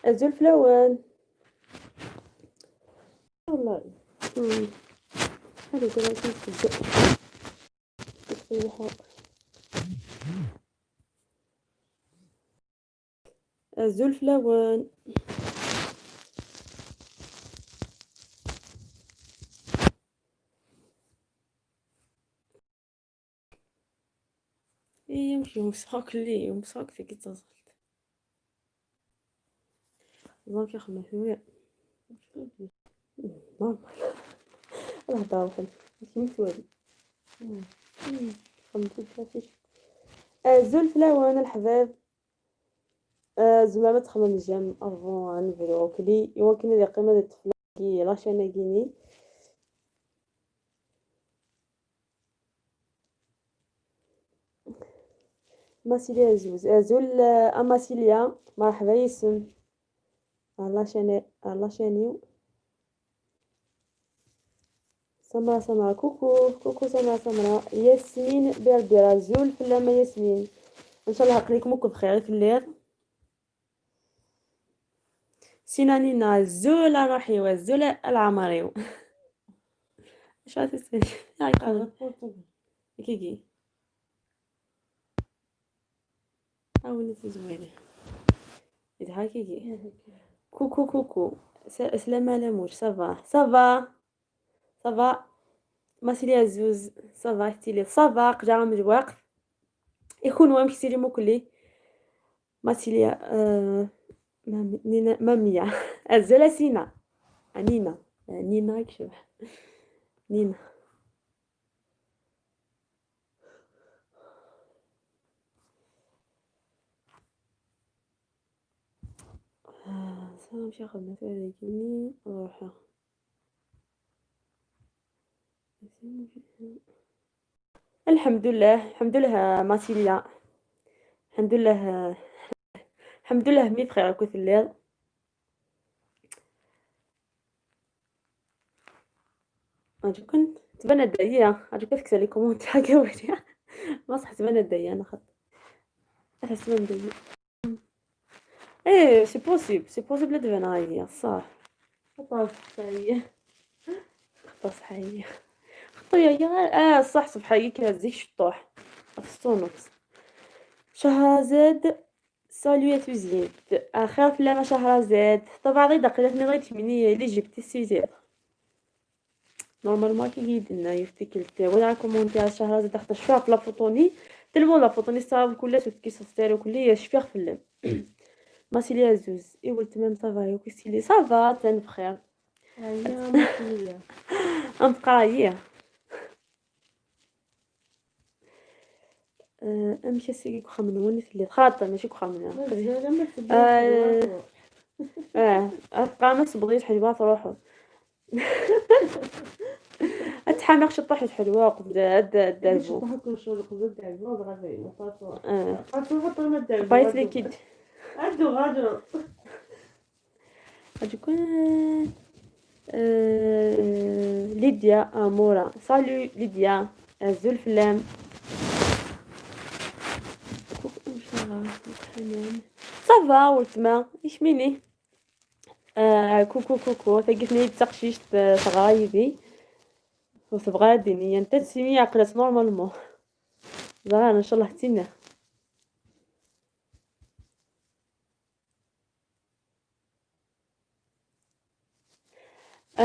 Azul fell-awen. والله. هذا كذا. Azul fell-awen. يمشي ومسحوك لي ومسحوك في كي تصلت donc يخدم شوية normal. الهضرة وحد ماشي متوالي. Azul fell-awen الحباب. زعما ما تخمم j'aime avant نبداو كلي يمكن هذه قيمة الطفلة كي la chaîne كيني ماسيليا زوز azul اماسيليا مرحبا يسم la chaîne la chaîne سمرة سمرة coucou coucou سمرة سمرة ياسمين بيربيرا azul fell-am ياسمين. ان شاء الله عقليكم بخير في الليل. سينا نينا azul روحي و azul العمريو. اش غاتسالي كيكي عاوني زوينة يدها كيكي. coucou coucou سلامة لموش ça va ça va ça va ماسيليا زوز ça va تيلي ça va قجا مجواق يكون وام كيسيري موكلي ماسيليا نينا مامية azul سينا نينا نينا كشبه نينا. نمشي نخدم في هذيك نروح. الحمد لله الحمد لله ماسيليا الحمد لله الحمد لله مي بخير كنت الليل. كنت تبان الداية عجبك تكسر les commentaires كاوية ما صح تبان الداية انا خط تبان الداية. ايه c'est possible c'est possible تبان هاي صح. خطا صحية. خطا صحية خطية صح صبحية كي شطوح 6:30. شهرزاد salut يا تزيد اخر فلامة شهرزاد. طبعا غير دقيقة غير تمنية اللي جبتي السيزير normalement كي يدنا يفتكلت ولا commentaire شهرزاد خاطر شفاف la photo ني tellement la photo ني صاوب كلها شفت كي صوفتير وكلي شفيغ في ماسيليا زوز ايوا تمام ça va كيسيلي ça va تان بخير. هيا ماسيليا نبقى هي امشي سيكي كخمن في الليل خاطر ماشي كخمن. ابقى ما صبغيت حلوة تروحو اتحامق شطح حلوة قبل الدربو بايت ليكيد عندو غادو غادي ليديا امورا salut ليديا azul fell-am ça va ولتما يشميني coucou coucou ثقفني تقشيش تغرايبي وتبغى ديني انت تسمي عقلت normalement زعما ان شاء الله تينا.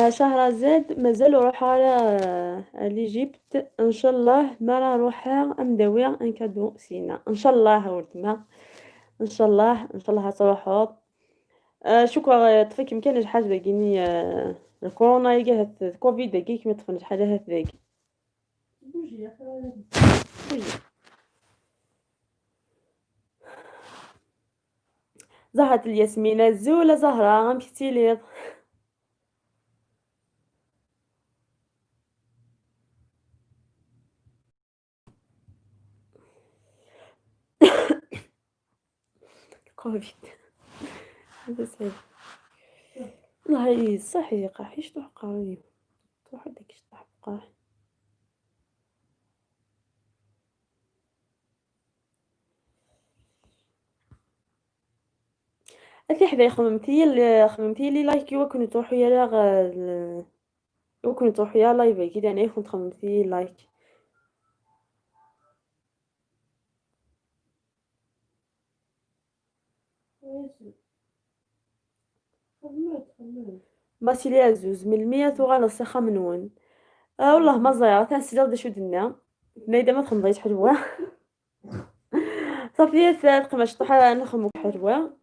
شهرزاد مازال روح على l'Égypte ان شاء الله ما راه روحها مداويه un cadeau سينا ان شاء الله ولدنا ان شاء الله ان شاء الله تروحوا. شكرا طفيك يمكن حاجة داكيني الكورونا يا كوفيد داكي كيما طفنت حاجة هكذاك. زهرة الياسمين زولة زهرة غنمشي لي كوفيد هذا صعيب والله صح يقع تروح قاري تروح داك الشطح بقى. أثي حدا خممتي خممتي les likes يوكن تروحو يا يوكن تروحو يا live كي يعني كنت خممتي like. ماسيلي عزوز من المية تغال الصخة منون. والله ما زيارة تنسيدر دا شو دنا نايدا ما تخمضيش حلوة. صافي تقمش طحا نخمو حلوة.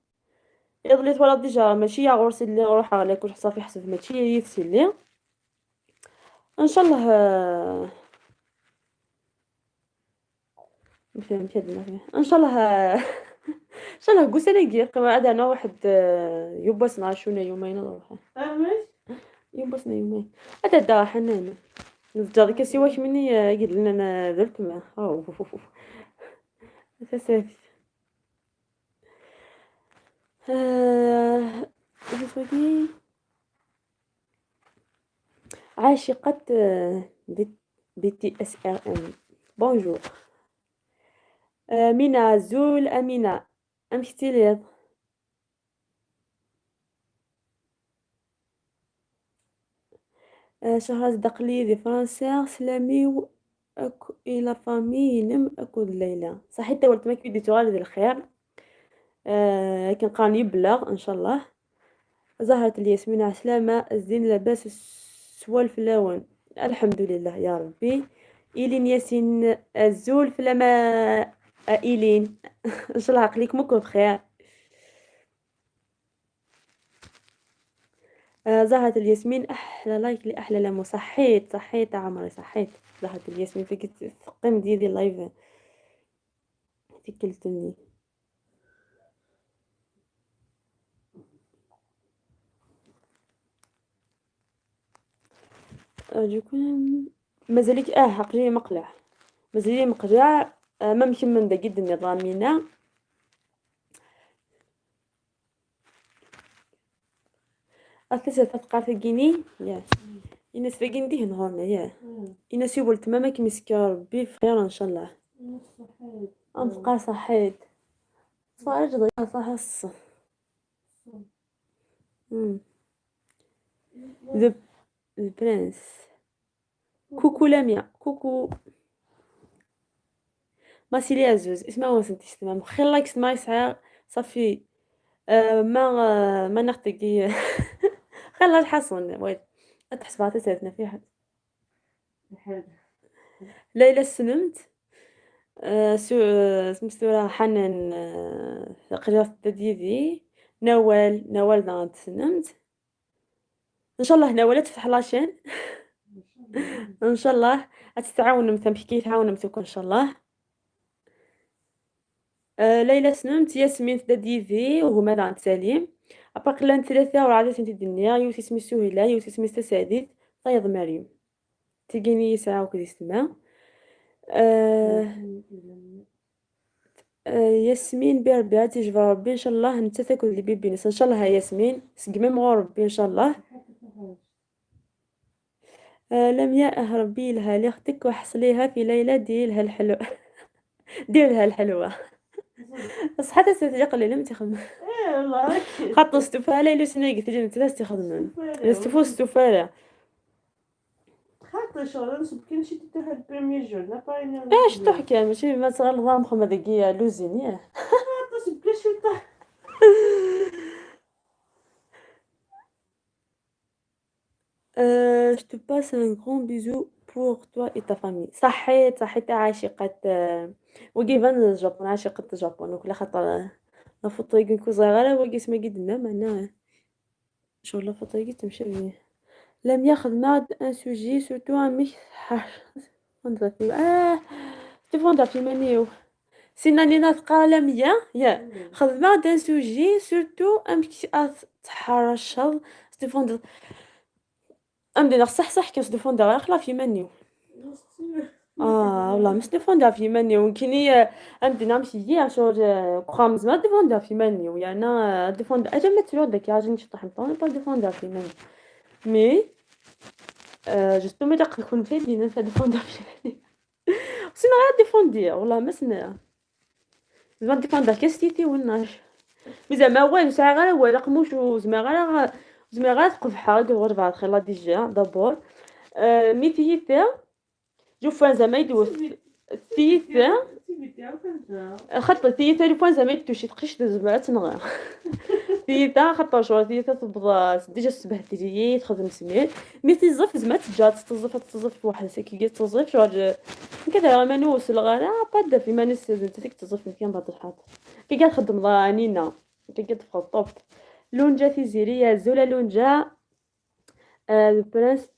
يضلي تولا déjà ماشي يا غورسي اللي روح على كل صافي حسب ماشي يتسلي ان شاء الله. فهمت هاد ان شاء الله. ان شاء الله كوسانا كي قما انا واحد يوباسنا شونا يومين نروح. يوباسنا يومين هذا دا حنان نتجا ديك سواك مني قد لنا انا درت ما او تسافت. عاشقة بي تي اس ار ام bonjour. مينا زول امينة امشتي ليض. شهرزاد دقلي فرنسا سلامي إلى famille نم أكل ليلى. صحيت ولت ما كيدي تغالي الخير. كنقاني يبلغ ان شاء الله. زهرة الياسمين عسلامة الزين لاباس سوال فلاون الحمد لله يا ربي. إيلين ياسين الزول فلاما إيلين ان شاء الله عقليك مكو بخير. زهرة الياسمين احلى like لاحلى لمو. صحيت صحيت عمري صحيت. زهرة الياسمين فيك تقيم ديالي live تكلتني. دوكو مازالك عقلي مقلع مازالي مقلع. ما مكمل دا قد النظامينا. أثاث تقع ثقيني يا إناس ثقين ديه نهارنا يا إناس يقول تماما كمسكا ربي بخير إن شاء الله. أنبقى صحيت صارت ضيعة صح الص ذا برنس. coucou لاميا coucou ماسيلي عزوز اسمع وسنتي تمام خير like سماي ساعة صافي. ما نختقي خلا الحصن وين تحسب عطيتنا في حد. ليلى سلمت. سو سمستورة حنان قريت ديدي نوال نوال دانت سلمت ان شاء الله. نوال تفتح la chaîne ان شاء الله تتعاون مثلا كي تعاون مثلكم ان شاء الله. ليلى سلمت ياسمين تديدي وهما دانت سليم أباق لان ثلاثة ورعدة سنتي الدنيا يوسي سمي سهيلة يوسي سمي تسعديد طيض مريم تيجيني ساعة وكذي سما. ياسمين بربع تيجبر ربي ان شاء الله نتا تاكل اللي بيبينس ان شاء الله. ياسمين سقمي ربي ان شاء الله. لمياء ربي لها لاختك وحصليها في ليلة ديرلها الحلوة ديرلها الحلوة. صحتها ستجي لم تخدم خاطر استفالة إلا سنة قلت لي انت تخدم استفو استفالة خاطر شغل نصب كان شي تاع ال premier jour نا باين. اش تحكي ماشي ما صغر نظام خما دقيا l'usine ياه. خاطر سبكي شي تاع je te passe un grand bisou pour toi et ta famille. صحيت صحيت عاشقة وكيفان ال Japon عاشقة ال Japon وكل خاطر la photo يكون صغيرة وكي اسمها قدنا معناها شغل la photo يجي تمشي بيه. لم ياخذ معد un sujet surtout un مش تفوندا في مانيو سينا تقرا لميا يا خذ معد un sujet surtout ام تحرشض ستيفون ام صح صح كي ستيفون دا خلا في مانيو. والله مش ديفوندا في مانيو كيني ام دينا مشي شغل خامز ما ديفوندا في مانيو يعني ديفوندا اجا ما تلو داك عاجن شطح نطون با ديفوندا في مانيو mais justement إلا نكون في ننسى ديفوندا في مانيو سينا غير ديفوندي والله ما سنا زعما ديفوندا كاستيتي وناش. mais زعما والو ساعة غير هو رقموش زعما غير زعما غير تقفحها غير بعد خير لا déjà d'abord mais تيتا جوفان زعما يدوز تيتا خاطر تيتا لو فان زعما يتوشي تقيش زعما تنغى تيتا خاطر شغل تيتا تبض déjà الصباح تجي تخدم سمير mais تيزف زعما تجا تتزف تتزف واحد كي تزف شغل كذا ما نوصل غالا با في ما نس تيك تزف كان بعد الحاط كي قاعد تخدم ضانينا كي قاعد تفخ طوب لونجا تيزيريا زولا لونجا البرنس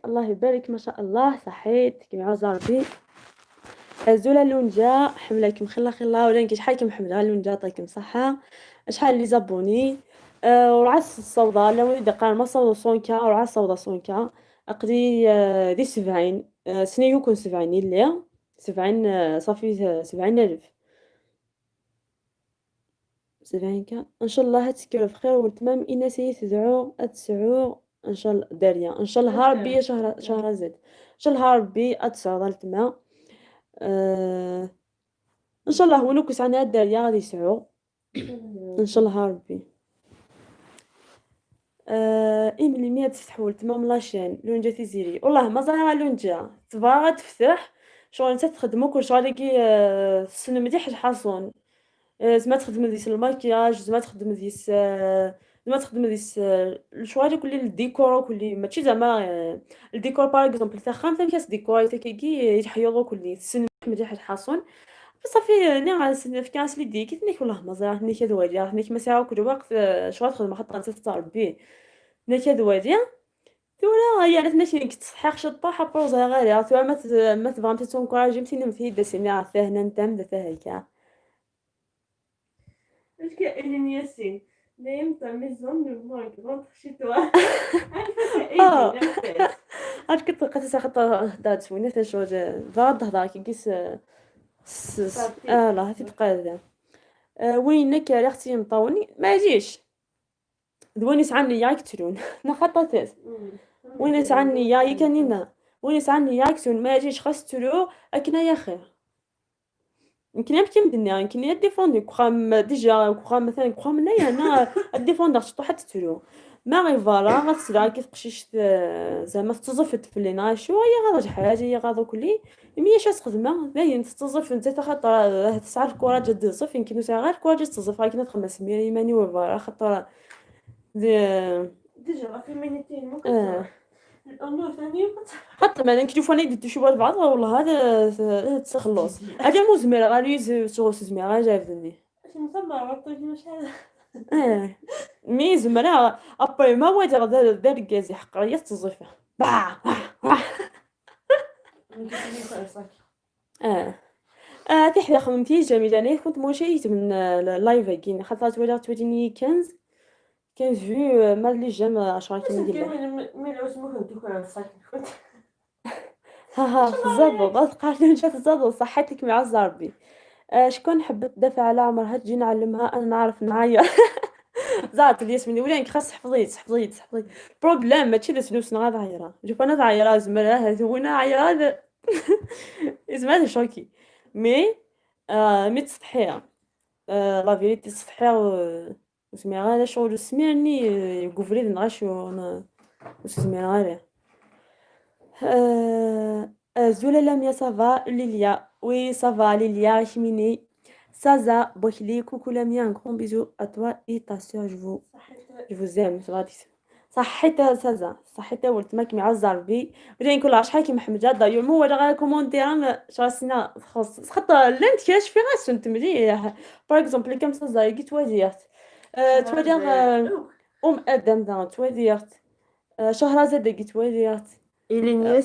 الله يبارك ما شاء الله صحيت كيما عاوز ربي زولا لونجا حملاكم خلا خلا ولا كي شحال كم حملة لونجا عطاكم صحة شحال les abonnés ورعس الصوضة لا وليد قال ما صوضة صونكا ورعس الصوضة صونكا أقدي دي 70 سنة يكون 70 اللي 70 صافي 70,000 70 كا ان شاء الله تسكروا بخير والتمام إنا سيتدعو أتسعو ان شاء الله داريا ان شاء الله ربي شهر زاد ان شاء الله ربي اتسعو تما ان شاء الله ونوكس عنا الداريا غادي يسعو ان شاء الله ربي إيميلي مية تفتح تمام la chaîne لونجا تيزيري والله ما زال لونجا تبغى تفتح شغل انت تخدمو كل شغل كي السن مليح الحاصون زعما تخدم ديس الماكياج زعما تخدم ديس زعما تخدم ديس الشوالي كل الديكور كل ماشي زعما ال décor par exemple تا خام كاس ديكور تا كي يتحيضو كل السن مليح الحاصون صافي ني في كاس لي دي كي والله مازال نيك هاد نيك ما ساعة كل وقت شغل تخدم خاطر انت تربي نيك هاد والي ثورا هي عرفنا شي تصحيح شطاحة بروزا غالية ثورا ما تبغى تنكوراجي متينا مثيدا سيني عارفة هنا نتا مدا هكا. Est-ce que Hélène Yassine, Naïm, ta maison ne manque, rentre chez toi. اه عاد كنت لقيت خاطر هدات وين شغل فاد هضر كي كيس لا تبقى هذا وينك يا اختي مطاوني ما يجيش دواني سعني يا يكترون نخطط وين سعني يا يكنينا وين سعني يا يكترون ما يجيش خاص ترو اكنا يا خير يمكن يمكن مدنيا يمكن يديفوندي كخام déjà كخام مثلا كخام نايا انا ديفوندر شطو حتى ترو ما غي voilà غتسرع كيف قشيش زعما تتظف فلينا شو هي غادا حاجة هي غادا كلي مي اش تخدم باين تتظف انت خاطر تسعى ال courage تظف يمكن ساعة غير ال courage تظف غير تخدم سمير ايماني و voilà خاطر déjà la féminité ممكن الانوثة ثاني حتى ما نكتشوف انا يدي شي بعض والله هذا تخلص هذا مزمر غادي شغل زمير غادي جابني mais زمرا après ما هو غدا دار كازي حق هي تظيفه با تحيا خدمتي جميلة انا كنت مشيت من ال live كاين خاطر تولي توليني 15 15 vues ما les j'aime 10 كيما ندير ها ها تزادو قالت مشات تزادو صحتك مع ربي شكون حبت تدافع على عمرها تجي نعلمها انا نعرف نعاير زعت الياسمين ولا خاص حفظيت حفظيت حفظيت problème ماشي لا سنوس غا عايره شوف انا عايره زعما هذا وانا عايره زعما هذا choqué mais mais تسطحيها la vérité تسطحيها وسمي غالا شغل سميرني قفريد نغاشو وسمي غالا زولا لاميا ça va ليليا oui ça va ليليا شميني Saza Bokhli, coucou Lamia, un grand bisou à toi et ta soeur, je vous aime. صحيت سازا صحيت ولد ماك معز ربي ولكن كل شحال كي محمد دايور مو ولا غير commentaire شراسنا خاص خاطر لانت كاش في غاس انت مليح par exemple كم سازا كي تواديرت توادير ام ادم دا تواديرت شهرزاد كي تواديرت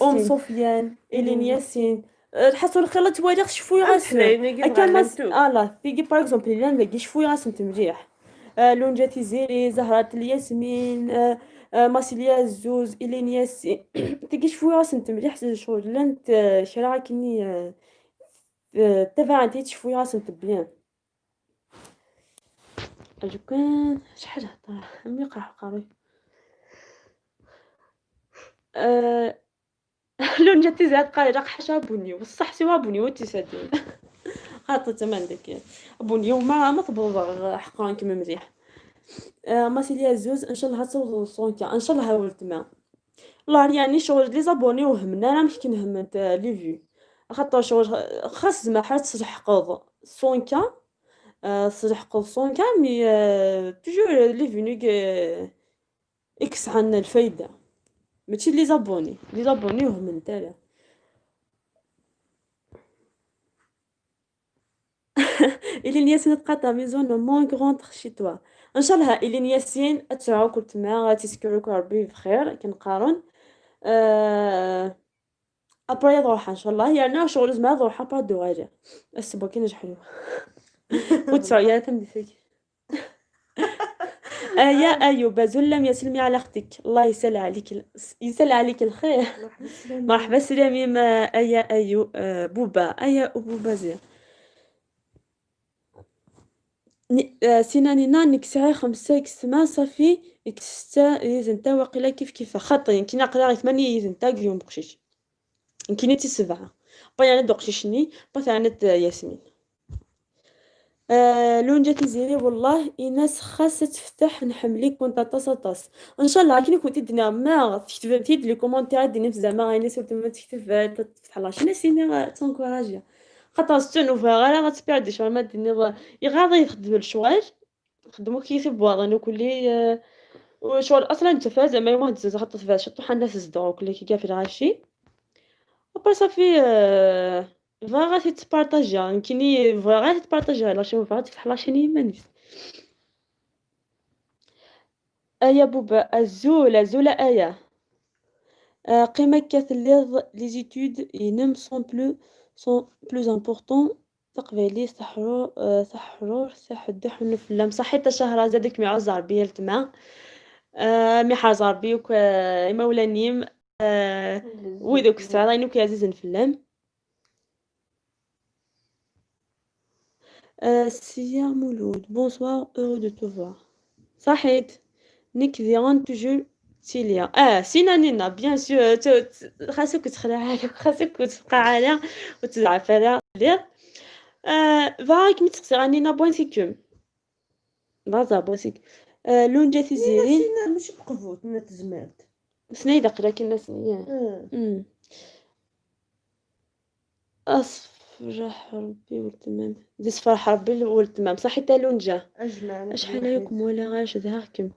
ام سفيان الين ياسين الحصول الخير توادير شفوي غاس لا تيجي par exemple لان كي شفوي غاس انت مليح لونجا تيزيري زهرة الياسمين ماسيليا الزوز إلين ياسين تيجي شفوي غاس انت مليح شغل لانت شرا كني تبع انت تشفوي غاس انت bien كان شحال هضر عمي يقرا قاري لون جاتي زاد قال راك حاجة abonné بصح c'est abonné وتيسادين خاطر تما عندك abonné وما تبغض حقا كيما مليح. ما سيليا زوز ان شاء الله توصل 100 K ان شاء الله ولتما. الله يعني شغل les abonnés وهمنا راه مش كنهم les vues، خاطر شغل خاص زعما حاجة تسحقض 100 K، تسحقض 100 K mais toujours les vues اكس عندنا الفايدة ماشي les abonnés، les abonnés وهم نتايا. إلين ياسين تقاطع maison manque rentre chez toi. ان شاء الله إلين ياسين اتسعوك تما تسكروك ربي بخير كنقارن ابري روح ان شاء الله يعني شغل زعما روح با دو غاجا السبا كي نجحلو وتسعو يا تمدي. يا ايوب زلم يا سلمي على اختك، الله يسهل عليك، يسهل عليك الخير. مرحبا سلامي ما ايا ايو بوبا ايا بوبا زين. سينا نينا نكسعي 5 اكس 8 صافي اكس 6 يزنتا واقيلا كيف كيف خاطر كي نقرا غير 8 يزنتا اليوم بقشيش كاينين تي 7 با يعني دوقشيشني با تاع ياسمين. لون جات زيري والله إناس خاصة تفتح نحمليك كنت طاس طاس ان شاء الله. كي كنت دينا ما تكتب تيد les commentaires دينا زعما غير ناس ما تكتب تفتح la chaîne سيني تونكوراجيا خاطر ستونو فيها غير غتبيردي شغل ما ديني يغاض يخدم الشواج خدمو كي يبواض كلي وشغل اصلا انت زعما يوم خاطر تفاز شطو حنا تزدو كلي كي في الغاشي ابا صافي. فغا غادي تبارطاجيها كيني فغا غادي تبارطاجيها la chaîne فغا تفتح la chaîne يمانيس. ايا بوبا الزولة زولة ايا قيمة كثليض les études ينم sont plus importants تقبيلي سحرو سحرور سحدح فلام صحيت شهرزادك مي ربي التما مي حاز ربي وك مولانيم ويدوك السعادة ينوك عزيز فلام. سيا مولود bonsoir heureux de te voir. صحيت نيك ديرون toujours تيليا سينا نينا bien sûr خاصك تخلع خاصك تبقى على وتزعف على لير فاك متسقسي راني بوان سيكوم بازا بوان سيك لون جاتي زيرين سينا ماشي بقفوت نا تزمرت سنيدة لكن سنية. أصفرح ربي والتمام زي صفرح ربي والتمام صحيت لون جا أجمع شحال عليكم ولا غاش ذهاكم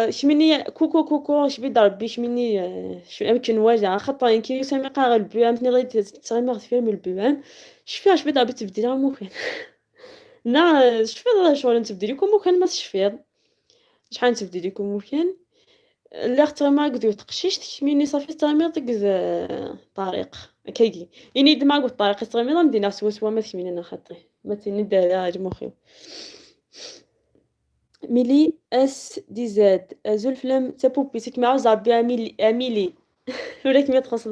شميني كوكو كوكو شبي ربي شميني يمكن واجع خاطر يمكن يسمي قاع البيام تني غير تغير فيها من البيام شفيها شبي ربي تبديل ممكن نا شفيها شغل تبديل لكم ممكن ما تشفيض شحال تبديل لكم ممكن لا اختار ما قدو تقشيش تشميني صافي تغميض ديك طريق كيجي يعني دما قلت طريق تغميض مدينة سوا سوا ما تشميني انا خاطري ما تيني دار مخي. ميلي اس دي زاد زول فلام تابوبي سيك مع زعبي اميلي اميلي ولا كمية تخص.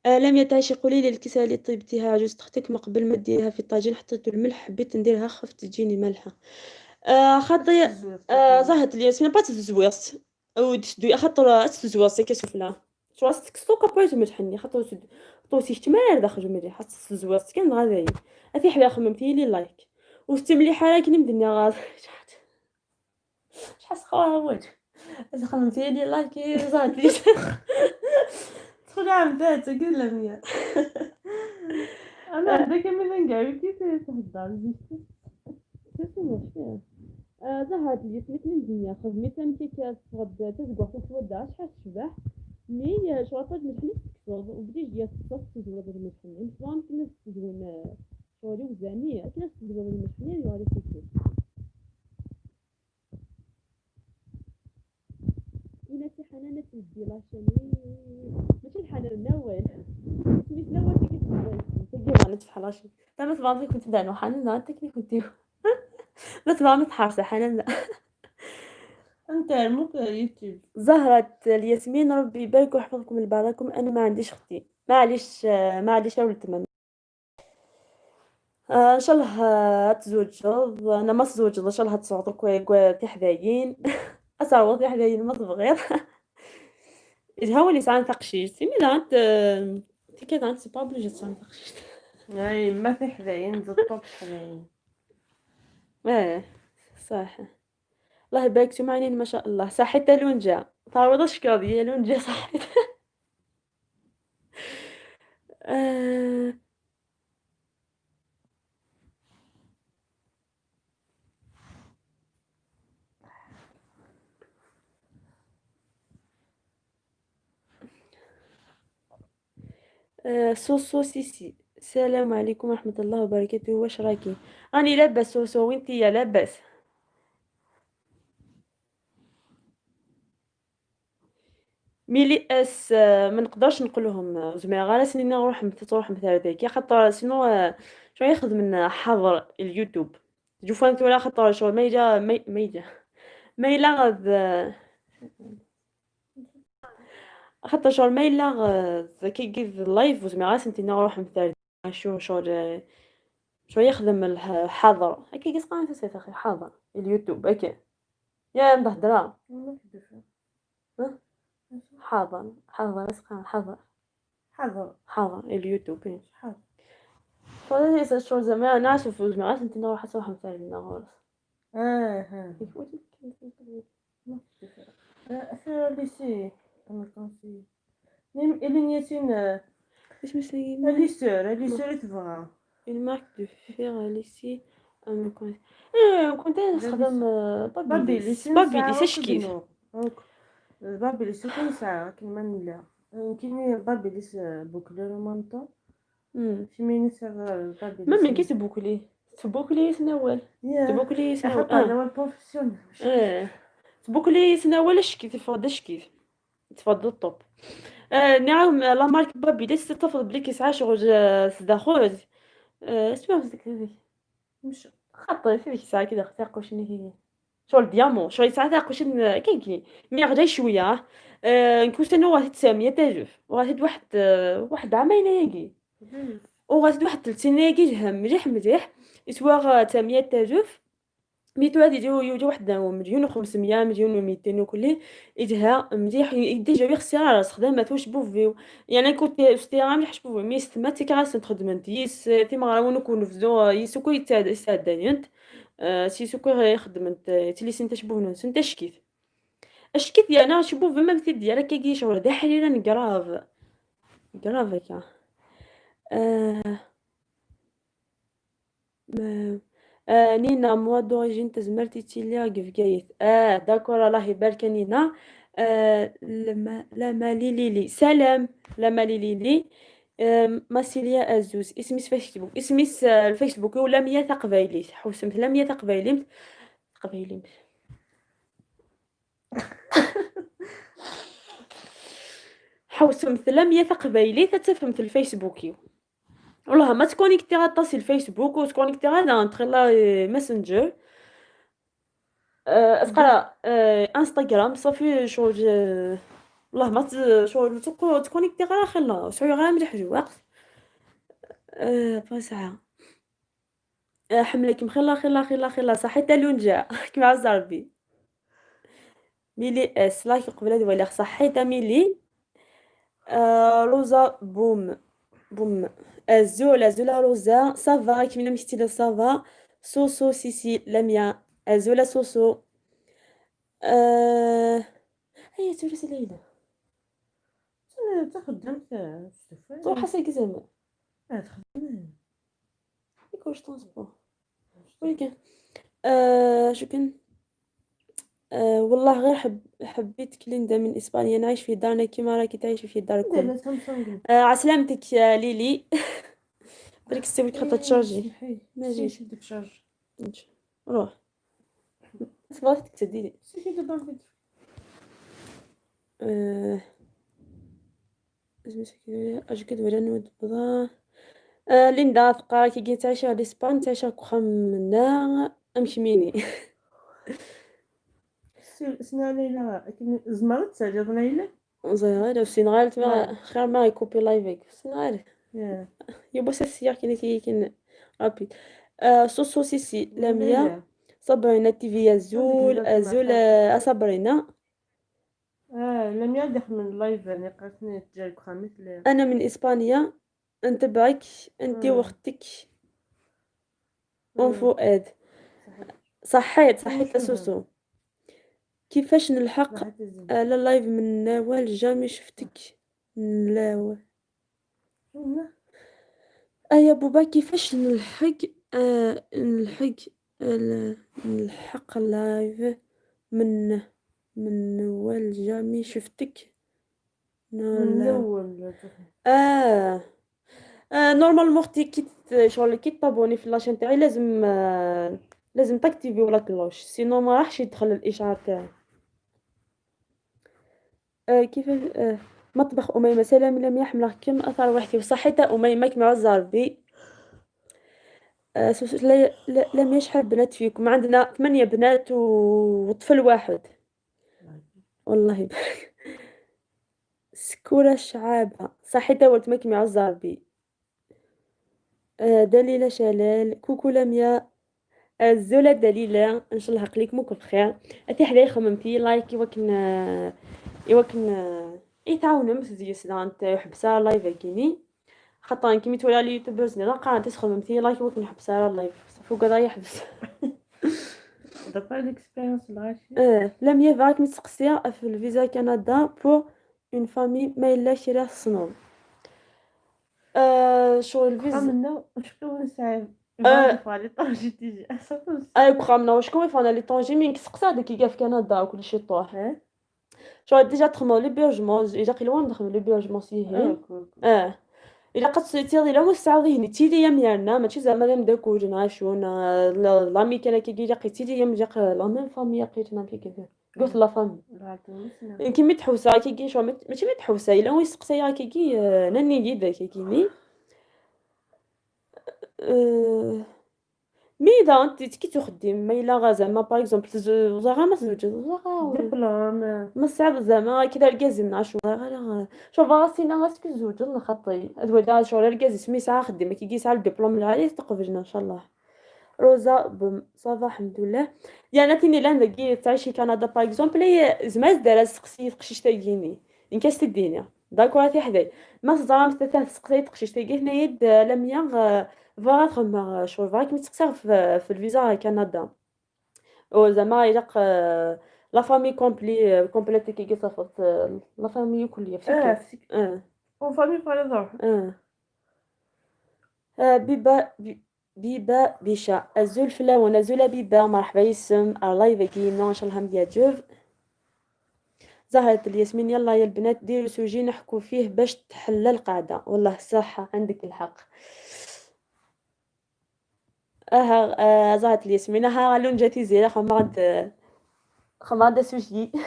لم يتعشي قولي لي الكيسة اللي طيبتيها عجوز اختك ما قبل ما ديريها في الطاجين حطيت الملح حبيت نديرها خفت تجيني مالحة. خاطي زهت الياسمين بات تزويرت او تسدوي خاطر تزويرت كسفلا شو تكسو كابويت ملحني خاطر طوسي احتمال داخل مليح تزويرت كان غادي اثي حبا خممتي لي لايك وستملي كني مدنيا غاد شحال سخوها وجه خممتي لي لايك زهت لي تدخل عام ذات كل لمية. انا عندك مثلا كاع كي تهضر زهرت لي سميت الدنيا خدمت انا كي كتغد تزقع تتودع شحال تشبح مي شواطات ملحني تكسر وبدي جي تصف تزور الملحني نفهم كنا تزوين شوري وزانية كنا تزور الملحني يوالي تكسر إلا سي حنانة تدي لاشين ماشي الحنان نوال سميت نوال تيجي تجي وانا تفحل لاشين تا ما كنت دانو حنان تكني كنت ما تبغى متحرسة حنان. انت الموك يوتيوب. زهرة الياسمين ربي يبارك ويحفظكم لبعضكم. انا ما عنديش اختي معليش معليش اولد تمام. ان شاء الله تزوج انا ما تزوج ان شاء الله تصعدك تحذايين اصعود تحذايين ما تبغيض هو اللي ساعة تقشيش سيمي ذات تي كذا سي با بليجي تسعة تقشيش. اي ما في حذاين زطوب حذاين. اه صح، الله يبارك سمعانين ما شاء الله. صحيت لونجا تعوض شكر ديال لونجا صحيت. آه. سوسو سيسي، السلام عليكم ورحمة الله وبركاته. واش راكي؟ راني لاباس سوسو، وانتي يا لاباس؟ ميلي اس ما نقدرش نقولهم زعما غير سنين نروح تروح مثلا ذاك، خاطر sinon شو ياخذ من حظر اليوتيوب. جو انت ولا خاطر شغل ما يجا ما يجا ما يلا خاطر شغل ما يلا كي يجي ال live زعما غير سنتي نروح مثلا شو شغل شو يخدم الحظر هكا كي سقا اخي حظر اليوتيوب هكا يا مهدرة. حاضر حاضر اسقى حاضر حاضر حاضر اليوتيوب حاضر. فهذا شو زعما نعرف زعما انت نروح صراحة مثلا نغرس. اه ها في ليسي انا كونسي الين ياسين. اسمه سي اليسور تبغى une marque de fer à laisser كنت نستخدم بابيليس. بابيليس اش كيف بابيليس كون ساعة كيما نلا كاين بابيليس boucleur مونطو فيميني بابيليس. ما كي تبوكلي تبوكلي سنوال تبوكلي سنوال هذا هو ال professionnel. تبوكلي سنوال اش كيف تفضل اش كيف تفضل الطوب. نعم la marque بابيليس تفضل بلي كيسعى شغل سدا اسمع هذيك مش خاطر في ديك الساعة كي دخلت قوشني هي شغل diamant شغل ساعة قوشن كاين كي mais غدا شوية. نكون انا واحد 900 تاجف وغادي واحد عامين ياكي وغادي واحد 3 سنين ياكي مليح مليح يسوا 900 تاجف mais تو غادي يجيو واحد 1,5 مليون 1,2 مليون وكلي يدها مليح déjà يخسر راس خدامات واش بوفيو يعني كنت ستيرا مليح بوفيو mais ستما تيكراس تخدم يس تيما غراون كون فزو يسوكو يتسادانينت سيسوكو يخدم تلي سنتا شبوف سنتا شكيت اشكيت يعني شبوف ما مثل ديالك كي شغل دا حريرا grave grave هكا. نينا moi d'origine تزمرتي تيلي كفكايت. d'accord الله يبارك نينا. لا مالي ليلي سلام لا مالي ليلي. ماسيليا ازوز اسمي فيسبوك اسمي الفيسبوك ولا مية تقبايلي حوسمت لا مية تقبايلي تقبايلي حوسمت لا مية تقبايلي تتفهمت الفيسبوكي. والله ما تكونيكتي غطاسي الفيسبوك وتكونيكتي غادا ندخل ماسنجر اسقرا انستغرام صافي شغل والله ما شغل تكونيكتي غير خلا شغل غير مليح الوقت. ساعة حملك مخلا خلا خلا خلا صحيت لونجا كيما عز ربي ميلي اس like قبل هاد ولا صحيت ميلي. روزا بوم بوم ازول ازولا روزا ça va كيما مشتي ça va سوسو سيسي لميا ازولا سوسو. هيا توريس ليلى تخدم تروح حسا زعما تخدم يكونش transport ولكن شو كان. والله غير حبيتك ليندا من اسبانيا نعيش في دارنا كيما راكي تعيشي في داركم. عسلامتك يا ليلي. بالك ستويك خاطر تشارجي ماشي شدك charge روح صبرتك تديري اش كدوي نود بضا. ليندا تبقى كي تعيشي على l'Espagne تعيشي كخمنا امشي سنا ليلى زمرت سالي ليلى زيغ سينغال تما خير ما يكوبي لايفيك سينغال يبو سير كاين كي كاين رابيد. سوسو سيسي لاميا صبرينا تيفي ازول ازول صبرينا. لميا داخل من ال live يعني قالتني تجارك خميس. انا من اسبانيا. نتبعك انت واختك ام فؤاد. صحيت صحيت سوسو. كيفاش نلحق على live من نوال؟ jamais شفتك نلاوة. ايا بوبا كيفاش نلحق نلحق نلحق live من نوال؟ jamais شفتك. من الاول. Normalement اختي كي شغل كي t'abonner في la chaîne تاعي لازم لازم t'activer la cloche، sinon ما راحش يدخل الاشعار تاعي. كيفاش مطبخ أميمة. سلام لم يحمل كم أثر وحدي وصحتها أميمة كما عز ربي. لا لم يشحال بنات فيكم؟ عندنا 8 بنات وطفل واحد. والله يبارك. سكورة شعابة صحيتها ولد ما كما عز ربي. دليلة شلال، coucou لميا الزولة دليلة، ان شاء الله قليك موك بخير. اتي حدايا خممتي like يوكن يوكن يتعاونوا مسزي انت حبسا live كيني خاطر كيما تولى les youtubeurs ني قاعد تخممتي like يوكن حبسا live فوق هذا يحبس. D'après l'expérience الغاشي. لميا فاك متسقسيا في الفيزا كندا pour une famille ما الا شرا الصنوب. شغل الفيزا خمنا شكون ساعة على l'étranger تيجي. اي خمنا شكون يفعل l'étranger مين كسقسا داك كي في كندا وكلشي طوح. شغل déjà تخمو l'hébergement الا قيل وين نخدمو l'hébergement سيهين. الا قد تيضي لا مستعضيني تيلي يم يالنا ماشي زعما لا نداكو نعيشو l'ami كان كي كي تيلي يم جاك la même famille قيتنا في كيف قلت la famille كي متحوسه كي كي شو ماشي متحوسه الا وين سقسايا كي كي ناني يدا كي كيني mais اذا انت كي تخدم ما الا زعما par exemple زعما ما تزوج دبلوم ما صعب زعما كي الكازم نعشو غير شوف راسينا راسك زوج خاطي هاد شغل الكاز سمي ساعه خدم كي ساعه الدبلوم العالي تقبلنا ان شاء الله. روزا ça va الحمد لله. يعني تيني لان كي تعيشي كندا par exemple زعما دار سقسي تقشيش تاكيني إن تديني d'accord تي حداي ما زعما تسقسي تقشيش تاكي هنايا لميا فا تخدم شغل فا كي تسقسي في الفيزا كندا وزعما إلا la famille complète كي صافط la famille كلية. اه en famille فعلا. بيبا بيبا بيشا أزول فلاون أزول بيبا مرحبا يسم live كينا ان شاء الله هم زهرة الياسمين. يلا يا البنات ديروا sujet نحكوا فيه باش تحل القعدة. والله صح عندك الحق. زهرة الياسمين ها لون جاتي زيرة خمرت خمرت sujet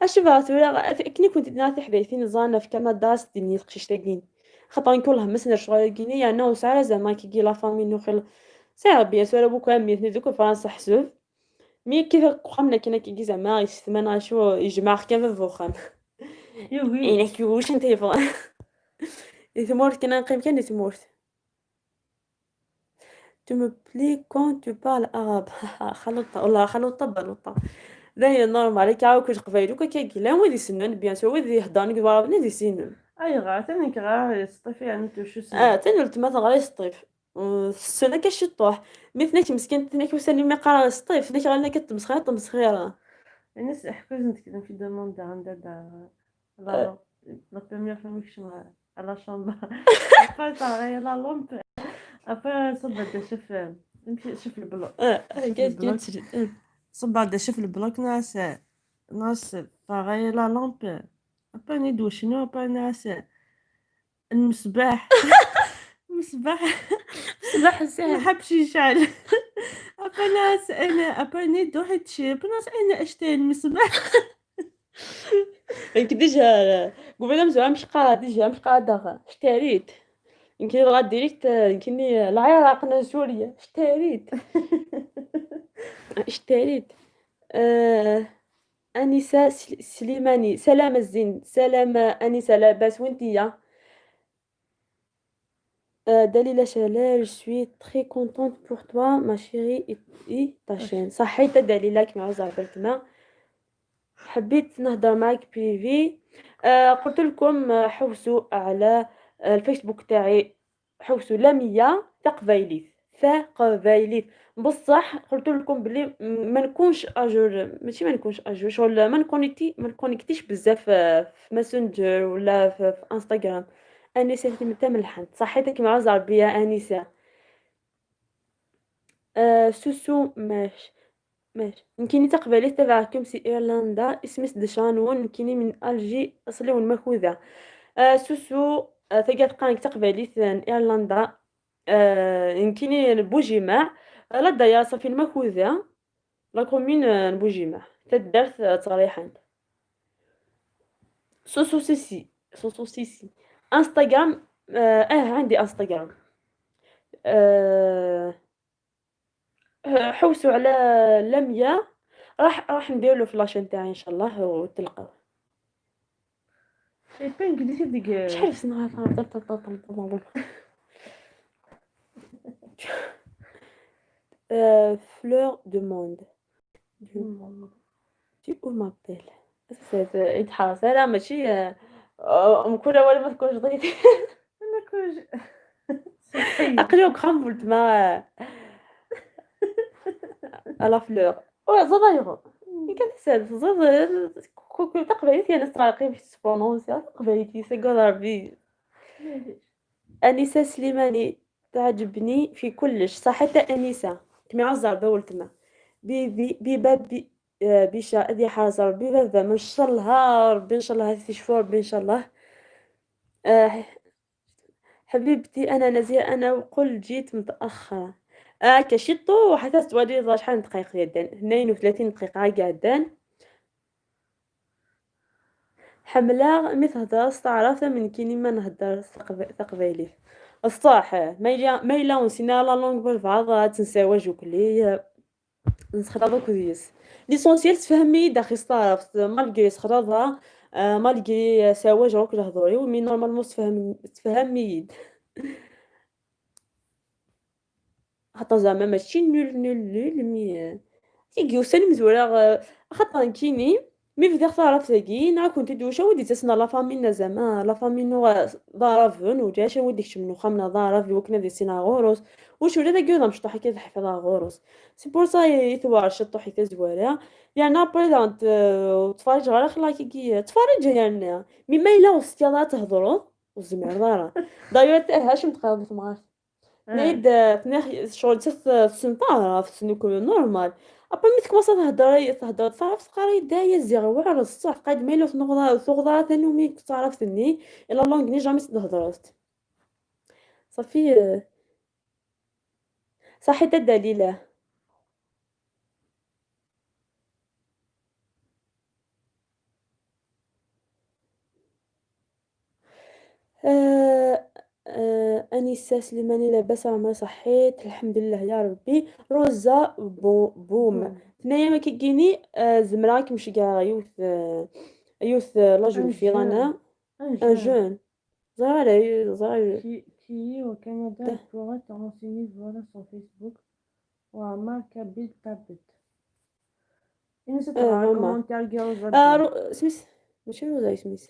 اش بغات ولا كني كنت نعطي حبايبي زانا في كندا ستيني تقشيش تاكين خاطر نكون مسنا شغل كيني يعني وساعة زعما كي la famille نوخل c'est bien sûr بوكو امي دوك فرنسا حسوب mais كيف قمنا كنا كي زعما يستمنا شو يجمع كامل فوخام يوي انا كيوش انت يفغ يثمورت كنا نقيم كان يثمورت. Tu me plais quand tu parles arabe. خلطة والله خلطة بلوطة دايما normal كي كوش قبايلو كي لا وين يسنن bien sûr وين يهضر نكبر بني يسنن. ايغا تاني كغا سطيف يعني تو شو. تاني تما غير سطيف السنة كاش طوح mais ثناك مسكين ثناك وساني مي قرا سطيف ثناك غير كتمسخير تمسخيره. الناس حكوز نتكلم في demande عند la la première fois مكش la chambre après طلع la lampe après صب شوف نمشي شوف ال bloc. صب بعد شوف ال bloc ناس ناس طاغي la lampe après ندوش شنو après ناس المصباح المصباح. صباح ما السهل. حبش يشعل après ناس انا après ندو حيت شي ناس انا اشتري المصباح. يمكن déjà قبيله مزعما مش قاعد déjà مش قاعدة اشتريت يمكن غا direct يمكن العراق سوريا اشتريت اشتريت. أنسة سليماني سلام الزين سلام أنسة لاباس وانتيا؟ دليلة شلال je suis très contente pour toi ma chérie et ta chaîne. صحيت دليلة كيما عاوزة عبرتنا حبيت نهضر معاك privé. قلت لكم حوسوا على الفيسبوك تاعي حوسوا لمية تقبايليت ثقبايليت. بصح قلت لكم بلي ما نكونش à jour، ماشي ما نكونش à jour، شغل ما نكونيكتيش بزاف في ماسنجر ولا في انستغرام. انسه تم الحنت صحيتك مع زربيه انسه. سوسو ماش ماشي نكيني تقبلي تبعكم سي ايرلندا اسمي دشانون نكيني من الجي اصلي والمكوذة. سوسو ثقات قانك تقبلي ايرلندا. نكيني بوجيمع لا دايا صافي المكوذة la commune بوجيمع تدارت صريحا. سوسو سيسي سوسو سيسي انستغرام. عندي انستغرام. حوسوا على لميا، راح ندير له في la chaîne تاعي ان شاء الله وتلقاو. شحال في سنة Fleur de monde tu où m'appelle يتحرص لا ماشي كل ولا ما تكونش ضيفي. ما كونش اقليو كرامبل ما لا فلور زضايغو كان زض تقبليتي انا استغرقي باش تبرونونسي تقبليتي سي ربي. انسه سليماني تعجبني في كلش صح. حتى انسه تمي عزر بولتما بي بي بي بيشا ادي حرز ربي بابا ان شاء الله ربي ان شاء الله تشفو ربي ان شاء الله. حبيبتي انا نزيه انا وقل جيت متاخرة. كشيطو حتى تولي شحال من دقيقة يدان 32 دقيقة قاعدان حملة مي تهدر استعرفت من كيني ما نهدر تقبايلي الصح ما إلا ونسينا la langue بالبعض تنساواج وكلي نسخطا كويس l'essentiel تفهمي داخل استعرفت malgré سخطا malgré سواج روك الهضوري mais normalement تفهمي خاطر زعما ماشي nul nul nul mais كيوسان مزورة خاطر كيني mais بديت تعرف تاكي نا كنت دوشا ودي تسنا la famille زعما la famille نو ضارفن وجاش وديك شمنو خمنا ضارف وكنا دي سينا غوروس وش ولا داك يوم مشطوح كي تحفظ غوروس c'est pour ça يثوار شطوح حتى زوالة يعني après تفرج غير خلا كي تفرج يعني mais ما الا وسط تهضروا وزمر دارا دايوغ هاشم تقابلت معاه نايد شغل تسنطا في سنوك normal après ملي تكومونسا تهدر تعرف تقرا دايا زيغ واعر الصح قاعد مايلو ثغضا ثاني تعرف ثني la langue ني jamais تهضرت صافي صحيت الدليله. أنسة سليماني لاباس عمري صحيت الحمد لله يا ربي. روزا بوم ثنايا ما كيجيني زمرا كيمشي كاع يوث la jeune fille انا un jeune زعما زعما Qui est au Canada pourra te renseigner, voilà son Facebook وعمار كابيل تابت. عمر سميس ماشي روزا سميس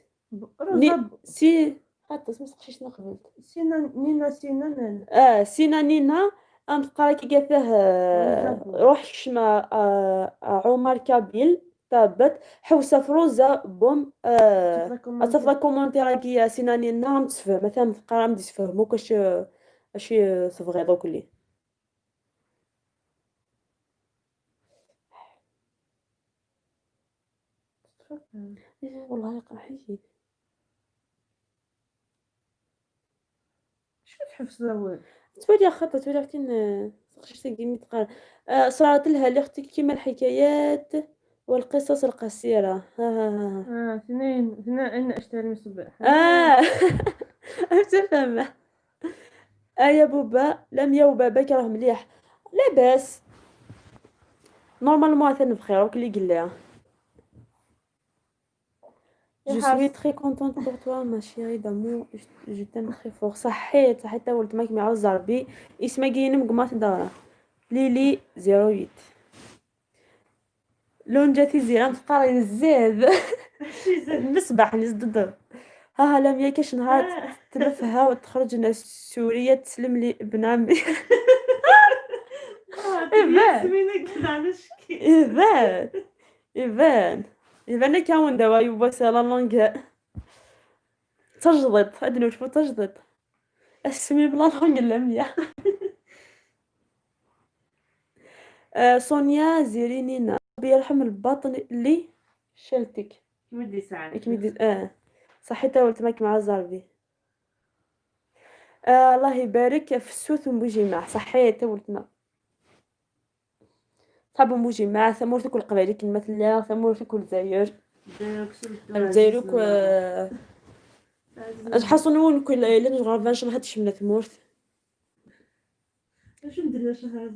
روزا سي حتى سميس قشيش قبلت سينا نينا سينا سينا نينا ام تقرا كي قالت له روح شما عمر كابيل تابت حوسه فروزا بوم اتصل commentaire كي سينا نينا تفهم مثلا تقرا مدي تفهمو كاش اش تبغي دوك لي. والله يقرا شو تحفظ اول تولي خطة تولي اختي تقشيش تقرا. صارت لها لاختي كيما الحكايات والقصص القصيرة. ها ها ها ها. اثنين انا اشتري من الصبح. تفهم. يا بوبا لم يا باباك راه مليح لاباس normalement ثاني بخير وك اللي قال. Je suis très contente pour toi ma chérie d'amour, je t'aime très fort. صحيت صحيت ولد ماك معوز ربي اسمها كاين مقمات دارا ليلي 08 لون جاتي زيران تقرا الزاد المصباح نزدد ها لميا كاش نهار تلفها وتخرج لنا السورية تسلم لي ابن عمي. إيفان. إيفان إيفان إيفان كاون دابا يبا la langue تجضط عندنا وش تجضط اسمي ب la langue لميا. سونيا زيرينينا ربي يرحم البطن اللي شالتك. كيما ساعات كيما صحيت ولت ماك مع زربي. الله يبارك في السوث ومبوجيماع صحيت ولتنا صحاب مبوجيماع ثمورتك القبائل كلمة لا ثمورتك الجزائر الجزائر حاصل نون كل إلا نغرب ان شاء الله تشمنا ثمورت. اش ندير شهر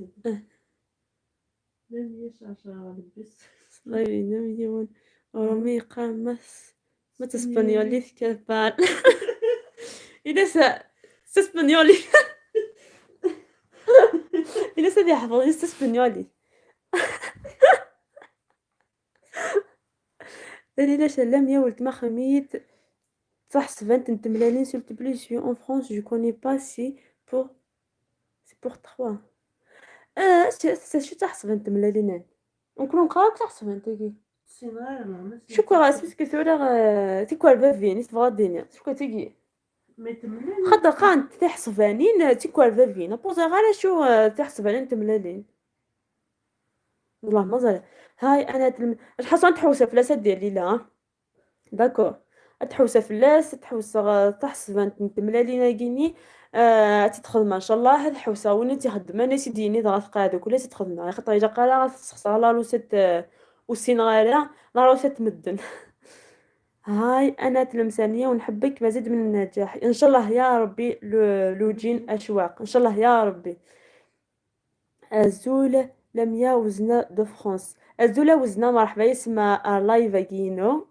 لم يشعر لبس الله يبارك رمي قامس ما تسبانيولي كبال إذا سبانيولي إذا سيدي يحفظ سبانيولي. ليلى سلام يا ولد ما خميت صح سفنت نتملالين s'il te plaît je suis en France je connais pas si pour c'est pour trois. شو تحسب انت ملالين نكون نقراك تحسب انت كي شكرا سميتك ثورة تيكوال بافين تبغى ديني شكون تيجي خاطر قان تحسبانين تيكوال بافين بوزا غير شو تحسبانين تملالين والله مازال. هاي انا حصان تحوسه فلاس دير ليلى داكور تحوسه فلاس تحوس تحسب تملالين كيني تتخدم ان شاء الله هاد الحوسه وين تخدم انا سيديني دغا تقادوك ولا تتخدم خاطر الا قال غتخسر لا روسيت وسين غالا لا روسيت مدن. هاي انا تلمسانيه ونحبك مزيد من النجاح ان شاء الله يا ربي. لوجين اشواق ان شاء الله يا ربي. ازول لميا وزنه de France ازولا وزنه مرحبا يسمى live كينو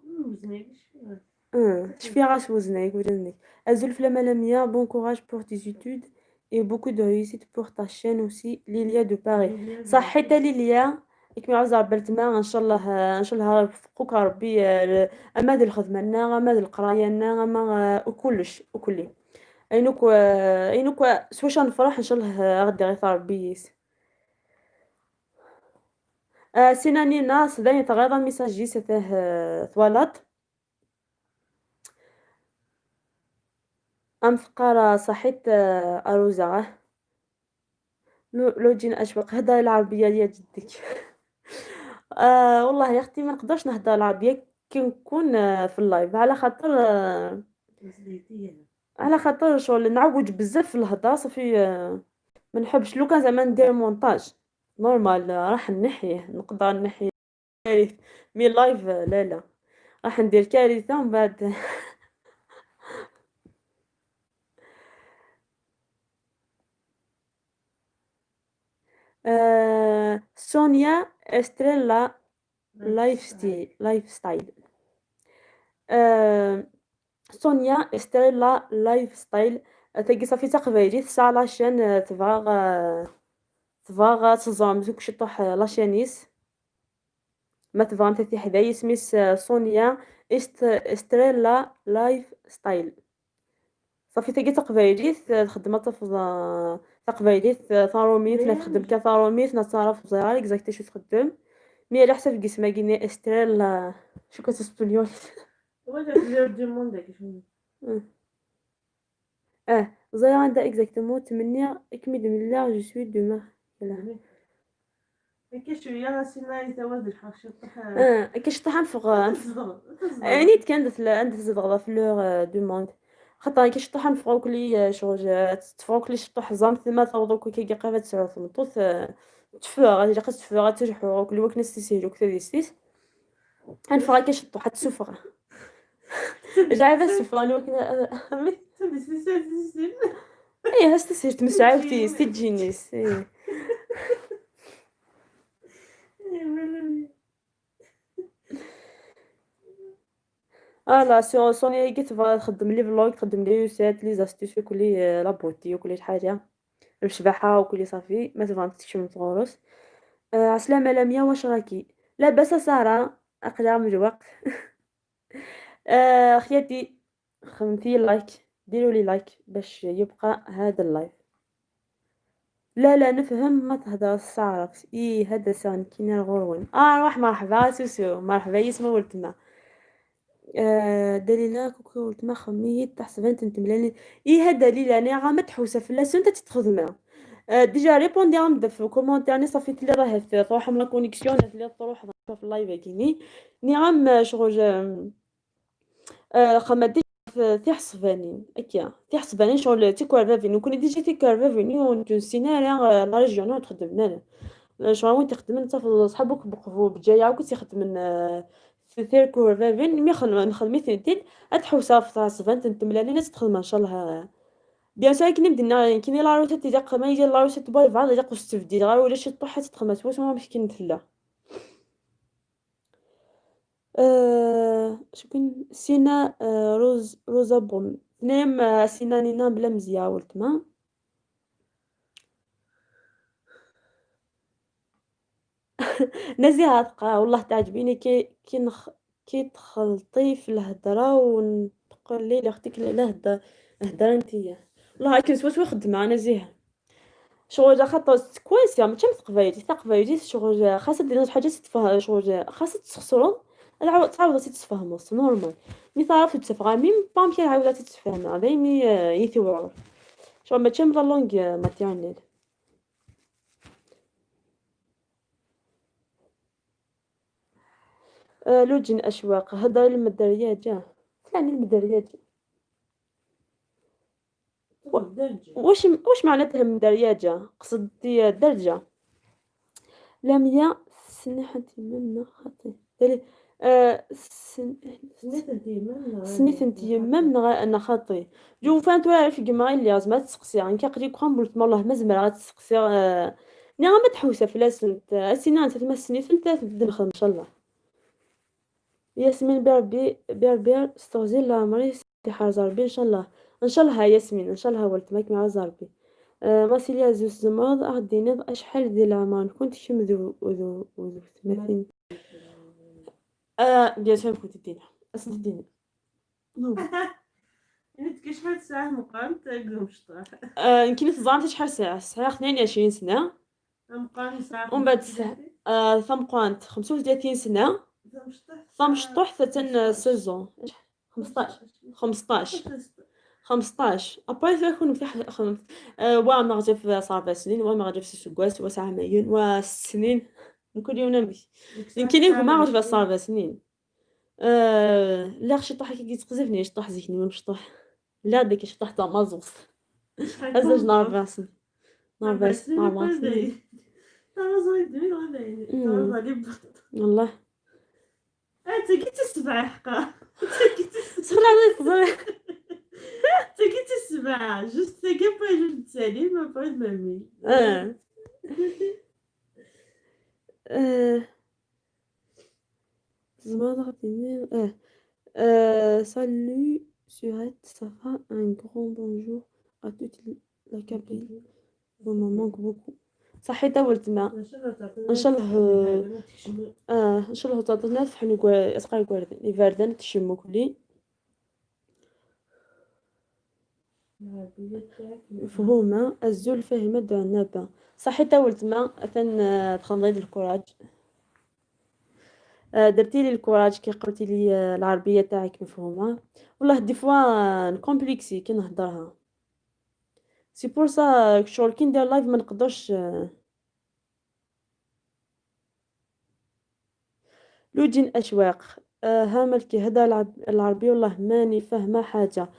شفي غاش وزنه يقول ازول فلما لميا bon courage pour tes études et beaucoup de réussite pour ta chaîne aussi ليليا de Paris. صحيت ليليا كما عاوز بالتما ان شاء الله ان شاء الله يوفقوك ربي اما ديال الخدمه لنا اما ديال القرايه لنا اما وكلش وكلي اينوك اينوك سواش نفرح ان شاء الله غادي غير ربي. سيناني ناس داين تغيظ ميساجي سته ثوالات ام فقرا صحيت اروزا لوجين اشواق هضري العربيه يا جدك. والله يا اختي ما نقدرش نهضر العربيه كي نكون في ال live على خاطر على خاطر شغل نعوج بزاف في الهضره صافي. ما نحبش لو كان زعما ندير montage normal راح نحيه نقدر نحي كارثة mais live لا لا راح ندير كارثه ومن بعد. سونيا استريلا life style. سونيا استريلا lifestyle تاكي صافي تقبايلي تسعى la chaîne تبغى تبغى تزام زوك شي طوح la chaîne يس ما تبغى انت حدايا سميس سونيا استريلا lifestyle صافي تاكي تقبايلي تخدم تفض تقبايليت ثاروميت لا تخدم كثاروميت نتصرف زيرا exactly شو تخدم mais على حسب قسمة كيني استريلا شو كتسبنيول زيرا عندها exactement 8 كميد من لا je suis de ما كاين شويه راسنا يتواد الحق شي طيح كاش طيح نفوق يعني كان عند تزدغ في leur demande خاطر كاش طيح نفوق كلي شغل تفوق كلي شطوح زام ثما ثوضو كي كي تسعود ثمطوط تفوغ غادي تفوغ تجحو كل وقت ناس تسهلو كتا ديستيس نفوق كاش طوح تسوفغ جايبه السفرة انا وكنا ايه هاس تسهل تمسعاوتي سي جينيس ايه. لا سونيا كي تبغى تخدم les vlogs تخدم les recettes les astuces وكلي la beauté وكلي حاجه الشباحه وكلي صافي ما تبغى تكشف من تغرس. عسلامة لميا واش راكي لاباس سارة اقدام الوقت. خياتي خمتي like، ديروا لي like باش يبقى هذا ال live. لا لا نفهم ما تهدر الصعرف إيه هذا سان كينا الغرون. روح مرحبا سوسو، مرحبا يسما ولتما. دليلة كوكو ولتما خميت تحسبان تملاني. إيه هذا دليلة أنا غا ما تحوسه في لاسون تتخدم. déjà répondez غنبدا في commentaire ني صافي تلي راه تروح من la connexion تلي تروح في ال live كيني ني غام شغل خما دي تيحسبانين اكيا تيحسبانين شغل تيكوارفافين وكون déjà تيكوارفافين ونتونسينا على la région تخدمنا شغل وين تخدم انت في صحابك بقفو بجاية وكنت تخدم تيكوارفافين mais نخدمي ثنتين اتحوسا في تحسبان تملاني ناس تخدم ان شاء الله. bien sûr كي نبدا كاين la route تيدق ما يجي la route تبغي بعض يدق استفدي غير ولا شي طوحه تخدم سوا ما كاين تلا. شكون سينا روزا بوم نعم سينا نينا بلا مزيا ولتما. نزيهة تقرا والله تعجبيني كي تخلطي في الهضرة ونقول لي لاختك لا هضره انتيا. والله كي سوا سوا خدمة نزيهة شغل خاطر كويسة ماشي تقبايلي تقبايلي شغل خاصة دير حاجة تتفهم شغل خاصة تخسرون تعاود تتفهمو c'est normal mais تعرف تتفهم même pas مشي عاود تتفهم هذا mais يثور شغل ماشي la langue maternelle. لوجين أشواق هضر المدرياجة طلعني المدرياجة. واش معناتها مدرياجة؟ قصدتي الدرجة. لميا سنحتي منا خاطي سنيت يمام انا خاطي جو فان تو عارف كما اللي لازم تسقسي عن كي قري كون قلت والله ما زمر غتسقسي. ني غا ما تحوسه فلاسنت اسينا انت ما سنيت انت نخدم ان شاء الله. ياسمين بيربي بيربير استغزي الله عمري حارز ربي ان شاء الله. ان شاء الله ياسمين ان شاء الله ولد ماك مع ربي. ماسيليا زوز زمرض اغدي نض اشحال ديال العمر كنت شم ذو ذو ذو 30. bien sûr كنت دينا اسنت دينا. انت شحال ساعة مقام تاكل مشطح. يمكن تزعمت شحال ساعة ساعة 22 سنة. مقام ساعة ومن بعد ثمقانت 35 سنة. ثمشطوح ثتن saison 15 15 15 اباي يكون في وا ما غادي في 4 سنين وا ما غادي في سكواس وا ساعة مايون وا سنين كل يوم نمشي يمكن يكون ما غادي في 4 سنين. لا شي طاح كي تقذفني شي طاح زيكني مش طاح لا ديك شي طاح تاع مازوس ازاج نهار 4 سنين نهار 4 سنين والله انت كي تسبع حقا سخنا انت كي تسبع juste كي با جوج تسالي ما با مامي. Salut Surette, ça va? Un grand bonjour à toute la cabine. Vous me manque beaucoup. صحيت ولتما ان شاء الله. ان شاء الله تعطينا فحن اسقا يفاردن تشمو كلي مفهومة الزول فاهمة دو النابة. صحيت ولتما اثن تخنضي ال courage. درتي لي ال courage كي قلتي لي العربية تاعك مفهومة. والله des fois نكومبليكسي كي نهضرها c'est pour ça شغل كي ندير live ما نقدرش. لوجين اشواق هامل كي هدا العربية والله ماني فاهمة حاجة.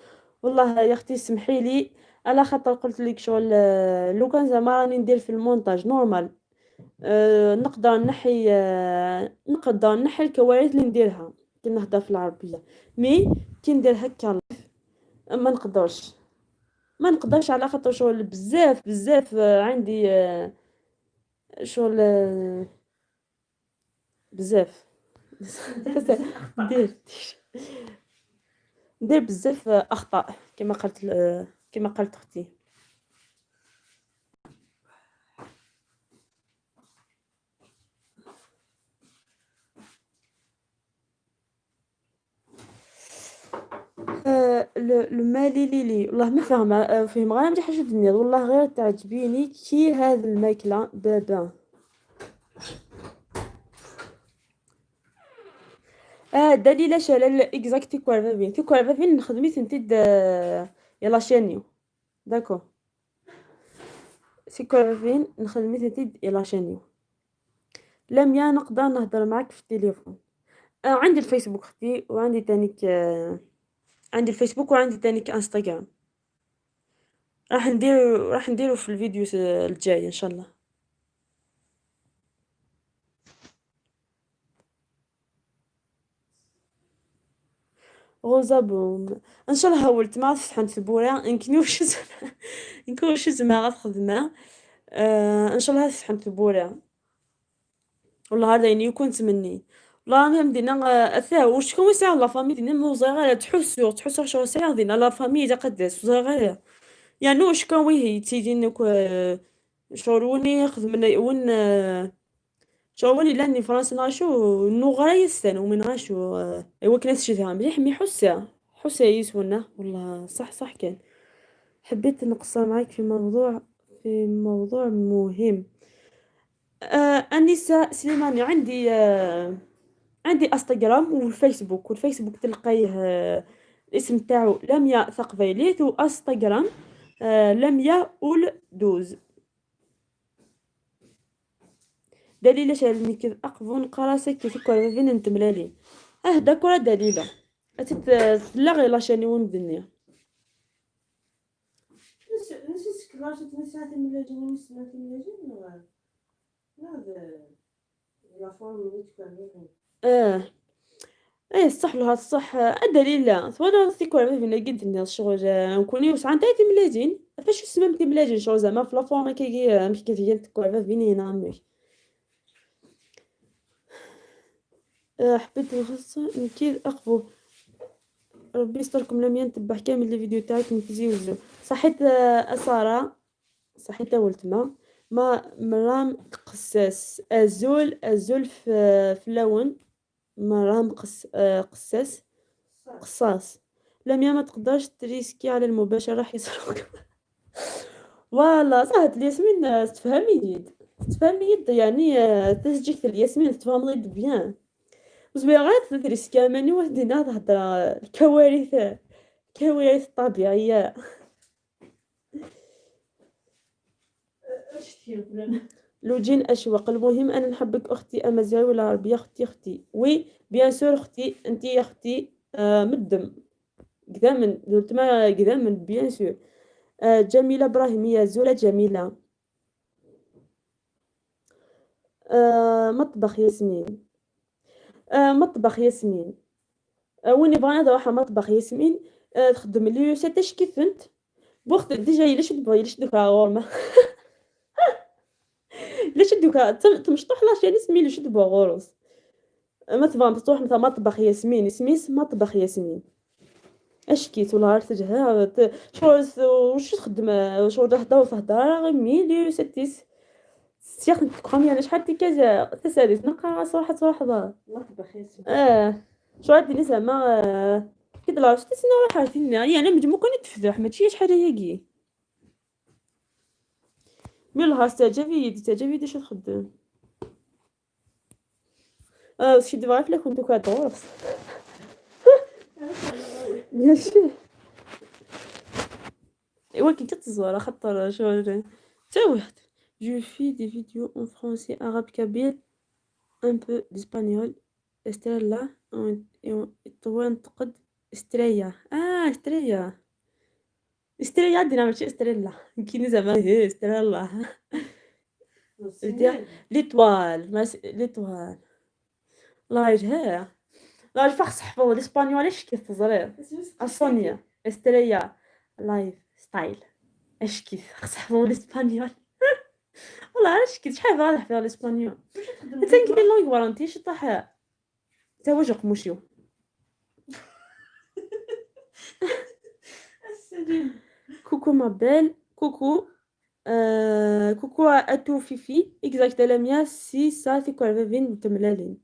والله يا اختي سمحي لي على خاطر قلت لك شغل لو كان زعما راني ندير في ال montage normal نقدر نحي نقدر نحي الكوارث اللي نديرها كي نهضر في العربية mais كي ندير هكا ما نقدرش ما نقدرش على خاطر شغل بزاف بزاف عندي شغل بزاف ندير ندير بزاف اخطاء كما قالت اختي. المالي ليلي والله ما فاهمة فهم غير مليح حاجة الدنيا والله غير تعجبيني كي هذه الماكلة بابا. دليلة شلال exact تيكوارفافين تيكوارفافين نخدمي تنتي يلا شانيو d'accord تيكوارفافين نخدمي تنتي يلا شانيو. لميا نقدر نهضر معاك في التليفون؟ عندي الفيسبوك اختي، وعندي تانيك عندي الفيسبوك وعندي تانيك انستغرام. راح نديرو في الفيديو الجاي ان شاء الله. غوزا بوم ان شاء الله ولت ما تفتحن ثبورة نكنوش نكونش زعما غتخدمها. ان شاء الله تفتحن ثبورة والله هذا يعني يكون تمني والله مهم دينا اثا واش كون ساعة la famille دينا مو صغيرة تحسو شو ساعة دينا la famille تقدس صغيرة يعني واش كون ويه تيدين شغل خدمنا ون شغل لاني فرنسا ناشو نو غير ومن غاشو ايوا كنا شتها مليح mais حسا حسا يسونا والله صح صح. كان حبيت نقصر معاك في موضوع مهم. أنسة سليماني عندي عندي انستغرام والفيسبوك، والفيسبوك تلقايه الاسم تاعو لميا ثقفيليت، وانستغرام لميا اول دوز. دليلة شالني كيف أقفون قراسك كيف كورفين نتملالي d'accord دليلة لا غير la chaîne وين الدنيا. نسيت كلاش نسيت تملاجين نسيت تملاجين لا la forme اللي تكون. ايه صح لها صح دليلة ثوانا تيكون فينا قد الناس شغل نكوني وسعان تاع تملاجين فاش سمم تملاجين شغل زعما في la forme كي كي تكون فيني نعمي. حبيت نخص نكيد أقفو ربي يستركم لميا نتبع كامل les vidéos تاعك نتزي وزو. صحيت سارة صحيت ولتما ما مرام قساس ازول ازول في اللون مرام قساس قصاص. لميا ما تقدرش تريسكي على المباشرة راح يصروك. voilà صحت الياسمين تفهمي يد تفهمي يد يعني تسجيك الياسمين تفهم يد bien زوين غير تريسكي ماني وحدينا تهضر الكوارث الكوارث الطبيعية. لوجين أشواق المهم أنا نحبك أختي أمازيغية ولا عربية أختي أختي oui bien sûr أختي أنت يا أختي مدم كذا من ما كذا من bien sûr. جميلة إبراهيمية زولة جميلة. مطبخ ياسمين. مطبخ ياسمين. وين بغانا نروح مطبخ ياسمين. تخدم لي recettes كيف انت بوقت déjà الا تبغي الا دوكا غورما علاش دوكا تمشطوح la chaîne سمي لي تبغى غورس ما تبغى تروح مثلا مطبخ ياسمين سميس مطبخ ياسمين اش كيت ولا عرفت تجها شغل واش تخدم شغل تهضر تهضر غير mais les recettes سياق تكرامي يعني شحال تيكاز تساليت نقرا صراحة تروح مطبخ ياسمين. شو عاد زعما كي طلع شتي سنة راح يعني مجموع كون تفتح ماشي شحال هي mais لها تعجبي شو تخدم. شي دابا فلا كنتو كدور bien sûr. ايوا كي كتزور خاطر شو تا واحد. Je fais des vidéos en français, arabe, kabyle, un peu d'espagnol. Estrella, تنتقد استريا. استريا استريا عندنا ماشي استريلا كاين زعما هي استريلا l'étoile l'étoile الله يجهها لا الفخ حفظ الاسبانيول اش كيف تزرير الصونيا استريا lifestyle اش كيف خص حفظ الاسبانيول والله علاش كيف شحال باغا نحفظ الاسبانيول انت كاين langue ورانتي شي طاح تا وجه قموشيو. Coucou ma belle, coucou. Coucou à tout Fifi, exact لميا c'est ça تيكون فين تملالين.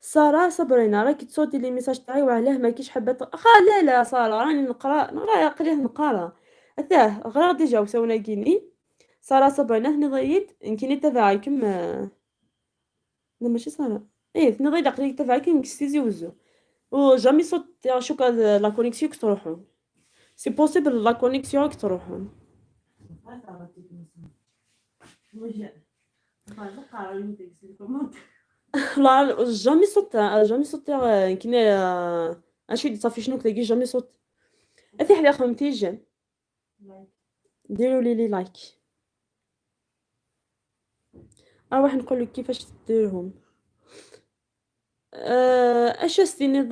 سارة صبرينا راكي تصوتي les messages تاعي وعلاه ماكيش حابة خا لا لا سارة راني نقرا راه قريه نقرا أتاه غرا déjà وسونا كيني سارة صبرينا نضيد كيني تبعكم لا ماشي سارة إيه نضيد قريت تبعكم كستيزي وزو و jamais صوت شوكا la connexion كتروحو c'est possible la connexion كتروحو. لا jamais صوت jamais صوت كينا اشي صافي شنو كتاكي jamais صوت اثي حدا خمتي j'aime ديروا لي les likes. اروح نقول لك كيفاش ديرهم. اش استني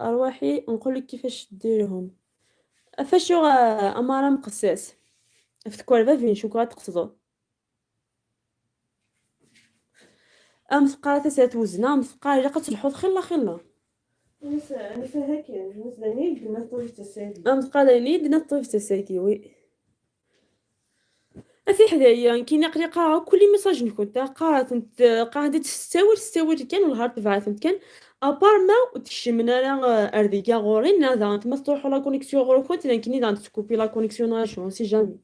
ارواحي نقول لك كيفاش ديرهم. افاشو امارة مقساس افتكر بافين شو تقصدو ام ثقالة تسات وزنة ام ثقالة إلا قتلحوض خلا خلا ام ثقالة نيد نطيف تساكي oui أثي حدايا كاين قرا كل message نكون قرا قاعدة تستاول تستاول كان والهار تبعث كان à part ما وتكشمنا لا ارديكا غوري نا ما تروحو la connexion غور كنت كاين دا تكوبي la connexion ناشو sait jamais.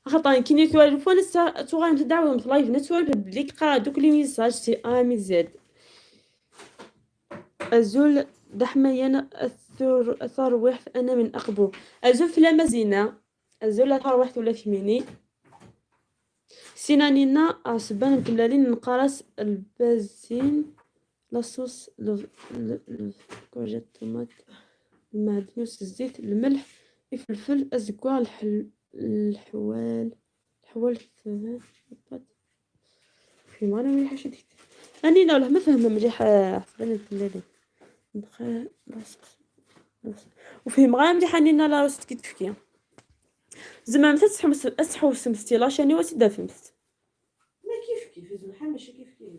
خاطر كاين توالفون توغال تدعوهم في live نتوالف بلي قرا دوك les messages c'est A mais Z. أزول دحميان أثر واحد أنا من أقبو أزول فلا مزينة أزول أثر واحد ولا ثميني سينانينا عصبان مكملالين نقرس البازين la sauce courgette tomate المعدنوس الزيت الملح الفلفل الزكوع الحوال الحوال في ما انا مليحة شي ديك اني لا ما فاهمه مليح عصبان الكملالين ندخل la sauce وفهم غير مليح اني لا recette كي تفكي زعما متى تحوس مستي la chaîne وتدا فهمت ما كيف كيف زعما ماشي كيف كيف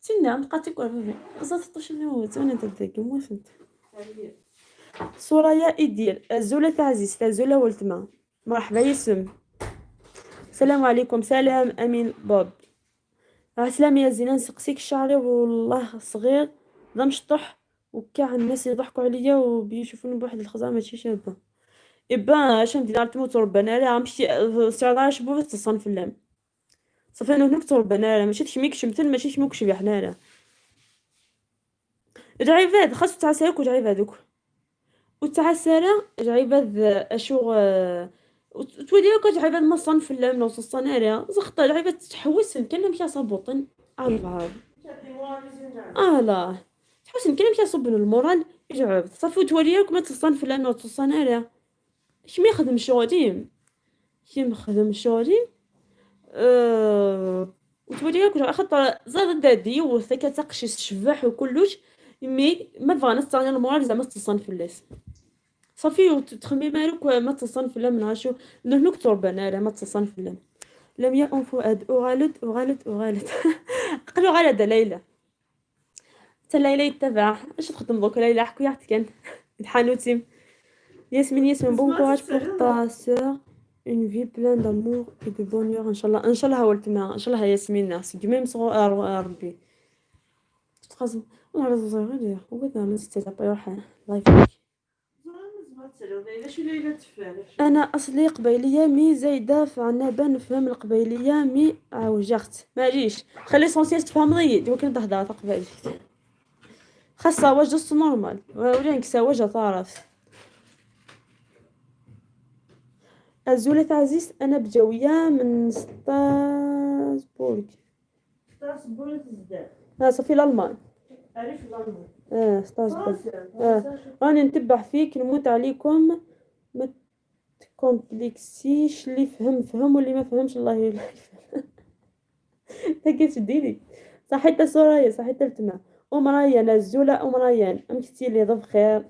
تسنى نبقى تيكون زاد شنو وانا تبدا ما فهمت. سوريا إدير الزولة عزيز الزولة ولتما مرحبا يسم. السلام عليكم. سلام امين بوب. عسلامة يا زينة نسقسيك شعري والله صغير ذا مشطح وكاع الناس يضحكوا عليا وبيشوفوني بواحد الخزعه ماشي شابه. إبا اش ندير تموت ربنا لا مشي سعر بو تصن في اللام صافي انا هناك ربنا لا ماشي تشميك شمتن ماشي شموك شبيح لا العباد خاص تعساك وتعبادك وتعسارة العباد اشو تولي لك عباد مصن في اللام لو تصناريا زخطا العباد تحوس كان مشى صبوطن على لا تحوس كان مشى صبن ال moral يجعب صافي تولي لك ما تصن في اللام لو تصناريا كيما يخدم شغلي كيما يخدم شغلي وتولي لك خاطر زاد دادي وثا كتقشي الشباح وكلش mais ما بغانا نستغل ال moral زعما تصن في اللاس صافي وتخمي مالك ما تصن في من عاشو نهنوك تربنا لا ما تصن في اللام لم يكن فؤاد اغالد اغالد اغالد قالوا غالد ليلى حتى ليلى يتبع اش تخدم دوك ليلى حكوا كان الحانوتي ياسمين ياسمين bon courage pour ta sœur une vie pleine d'amour et de bonheur ان شاء الله ان شاء الله ولتما ان شاء الله ياسمين سي ميم صغار ربي تقاسم والله صغير وقلت انا نسيت يروح live. انا اصلي قبيليه mais زايدة في عنابه نفهم القبيليه mais عوجخت معليش خلي l'essentiel تفهم ضيد وكان تهضر قبيلي خاصة واش juste normal ولا نكسا وجه تعرف. الزولة عزيز انا بجوية من ستاسبورغ ستاسبورغ تزداد صافي الالمان عارف الالمان ستاسبورغ راني نتبع فيك نموت عليكم ما تكومبليكسيش اللي فهم فهم واللي ما فهمش الله يفهم. تا ديري صحيت سرايا صحيت التما ام ريان الزولة ام ريان امكتي لي ضف خير.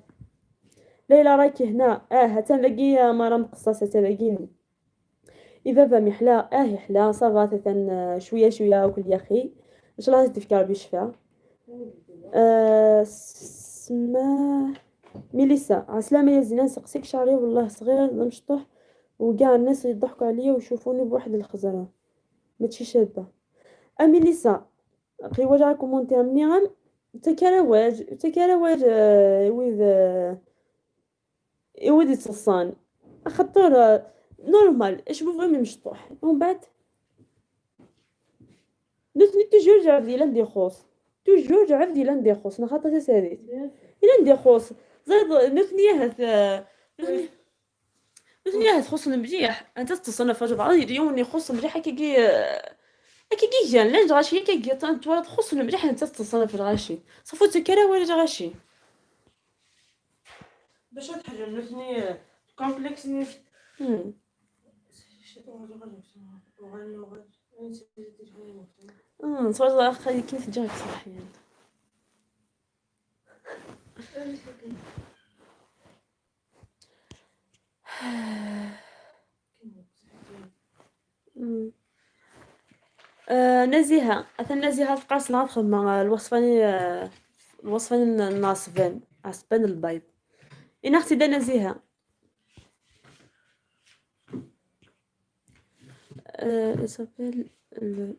ليلى راكي هنا حتى نلاقي مرام قصاصة تلاقيني إذا فهم يحلى يحلى ça va ثان شوية شوية وكل يا أخي إن شاء الله تفكر بشفاء. سما ميليسا عسلامة يا زينة نسقسيك شعري والله صغير مشطوح وكاع الناس يضحكوا عليا ويشوفوني بواحد الخزرة ماشي شابة. ميليسا قري وجع commentaire مني غن تكراواج تكراواج ويد يودي تصان خاطر normal اش بغا مشطوح ومن بعد نتني toujours جعب ديال ندي خوص toujours جعب ديال ندي خوص خاطر ساليت إلا ندي خوص زيد نتني هات نتني هات خص مليح انت تصنف بعض اليوم يخص مليح كي كي جان لا غاشي كي تولد خص مليح انت تصنف الغاشي صافو تكرا ولا غاشي باش تحجر نتني complexe ني صوت خلي كيف تجاك صح يعني. نزيهة أثن نزيهة تقاس ناخذ مع الوصفة الوصفة ناصبان عصبان البيض إن أختي دا نزيهة s'appelle le